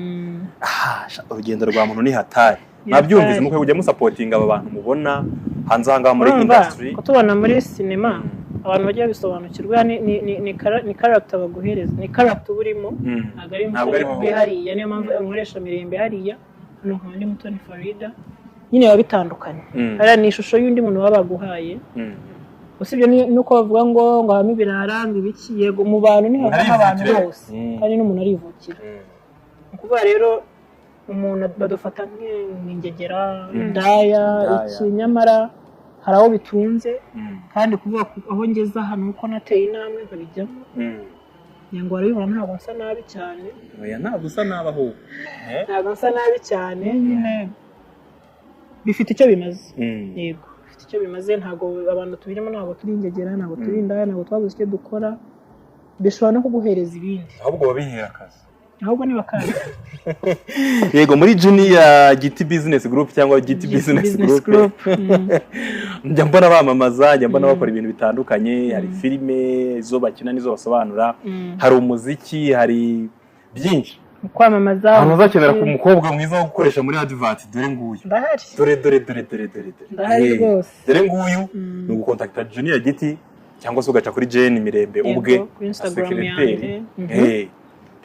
Ah, urugendo rwa muntu ni hatari. Mwabyumvise? Hatari. Mukwiye kujya musapotinga aba bantu mubona hanze aha ngaha muri Urumva industry. kutubona muri sinema, abantu bajya babisobanukirwa, ni character baguhereza, ni character uba urimo. Ntabwo ari Ntabwo ari Mutoni hariya, niyo mpamvu nkoresha Mirembe hariya, hano nkaba ndi Mutoni Farida, nyine biba bitandukanye. Hariya ni ishusho y'undi muntu baba baguhaye. Usibye nuko bavuga ngo habamo ibirara, ngo ibiki, yego, mu bantu ntihavamo abantu Arivukira. bose. Kandi n'umuntu arivukira. Ni ukuvuga rero umuntu badufata nk'ingegera, indaya, Indaya. iki, nyamara hari aho bitunze. Kandi kuvuga aho ngeze aha ni uko nateye intambwe nkabijyamo. Ngira ngo barabibona, ntabwo nsa nabi cyane. Oya, ntabwo usa nabi ahubwo. Ntabwo nsa nabi cyane nyine, bifite icyo bimaze. Yego, bifite icyo bimaze. Ntabwo abantu tubirimo, ntabwo turi ingegera, ntabwo turi indaya, ntabwo twabuze icyo dukora. Bishobora no kuguhereza ibindi. Ahubwo babihera akazi. Ahubwo niba kandi Yego, muri Junior Giti Business Group cyangwa Giti Business Business Group, Group. Njya mbona bamamaza, njya mbona bakora ibintu bitandukanye. Hari filime zo bakina n'izo basobanura, hari umuziki, hari byinshi. Mu kwamamaza. Ahantu uzakenera ku mukobwa mwiza wo gukoresha muri advert, dore nguyu. Ndahari. Dore, dore, dore, dore, dore, dore. Ndahari rwose. Dore nguyu. Ni ugukontakita Junior Giti. Cyangwa se ugaca kuri Jane Mirembe Yego, ubwe kuri Instagram secretary. yanjye.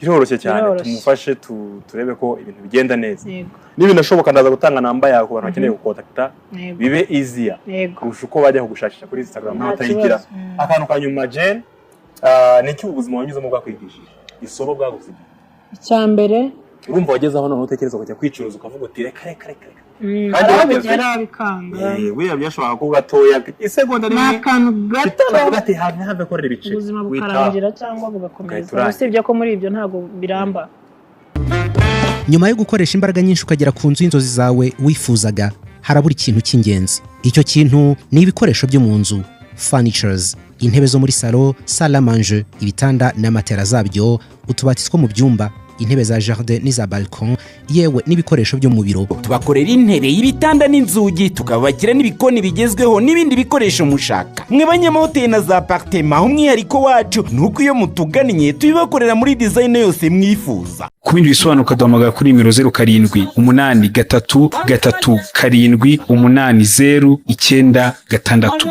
Biroroshye cyane. Biroroshye. Tumufashe turebe ko ibintu bigenda neza. Nibinashoboka, ndaza gutanga namba yawe ku bantu bakeneye gukontakita, bibe easier kurusha uko bajya kugushakisha kuri Instagram Nta n'abatayigira. kibazo. Akantu ka nyuma, Jane, ni iki ubuzima wanyuzemo bwakwigishije, isomo bwagusigiye? Icya mbere, Urumva wageze aho noneho utekereza kujya kwicuruza, ukavuga uti: "Reka, reka, reka, reka." Kandi Hari aho wageze- bigera bikanga. Buriya byashoboka ko gatoya, isegonda Ni rimwe, akantu gato. shitani avuga ati: "Have, have, korera ibice." Ubuzima Witaha. bukarangira cyangwa bugakomeza. Ugahita urangira. Usibye ko muri ibyo ntabwo biramba. Nyuma yo gukoresha imbaraga nyinshi ukagera ku nzu y'inzozi zawe wifuzaga, harabura ikintu cy'ingenzi. Icyo kintu ni ibikoresho byo mu nzu, furnitures: intebe zo muri salo, salle à manger, ibitanda na matera zabyo, utubati two mu byumba, intebe za jardin n'iza balcon, yewe n'ibikoresho byo mu biro. Tubakorera intebe, ibitanda n'inzugi, tukabakira n'ibikoni bigezweho n'ibindi bikoresho mushaka. Mwe banyamahoteli na za appartement, umwihariko wacu ni uko iyo mutugannye tubibakorera muri design yose mwifuza. Ku bindi bisobanuro ukaduhamagara kuri nimero 0783338096.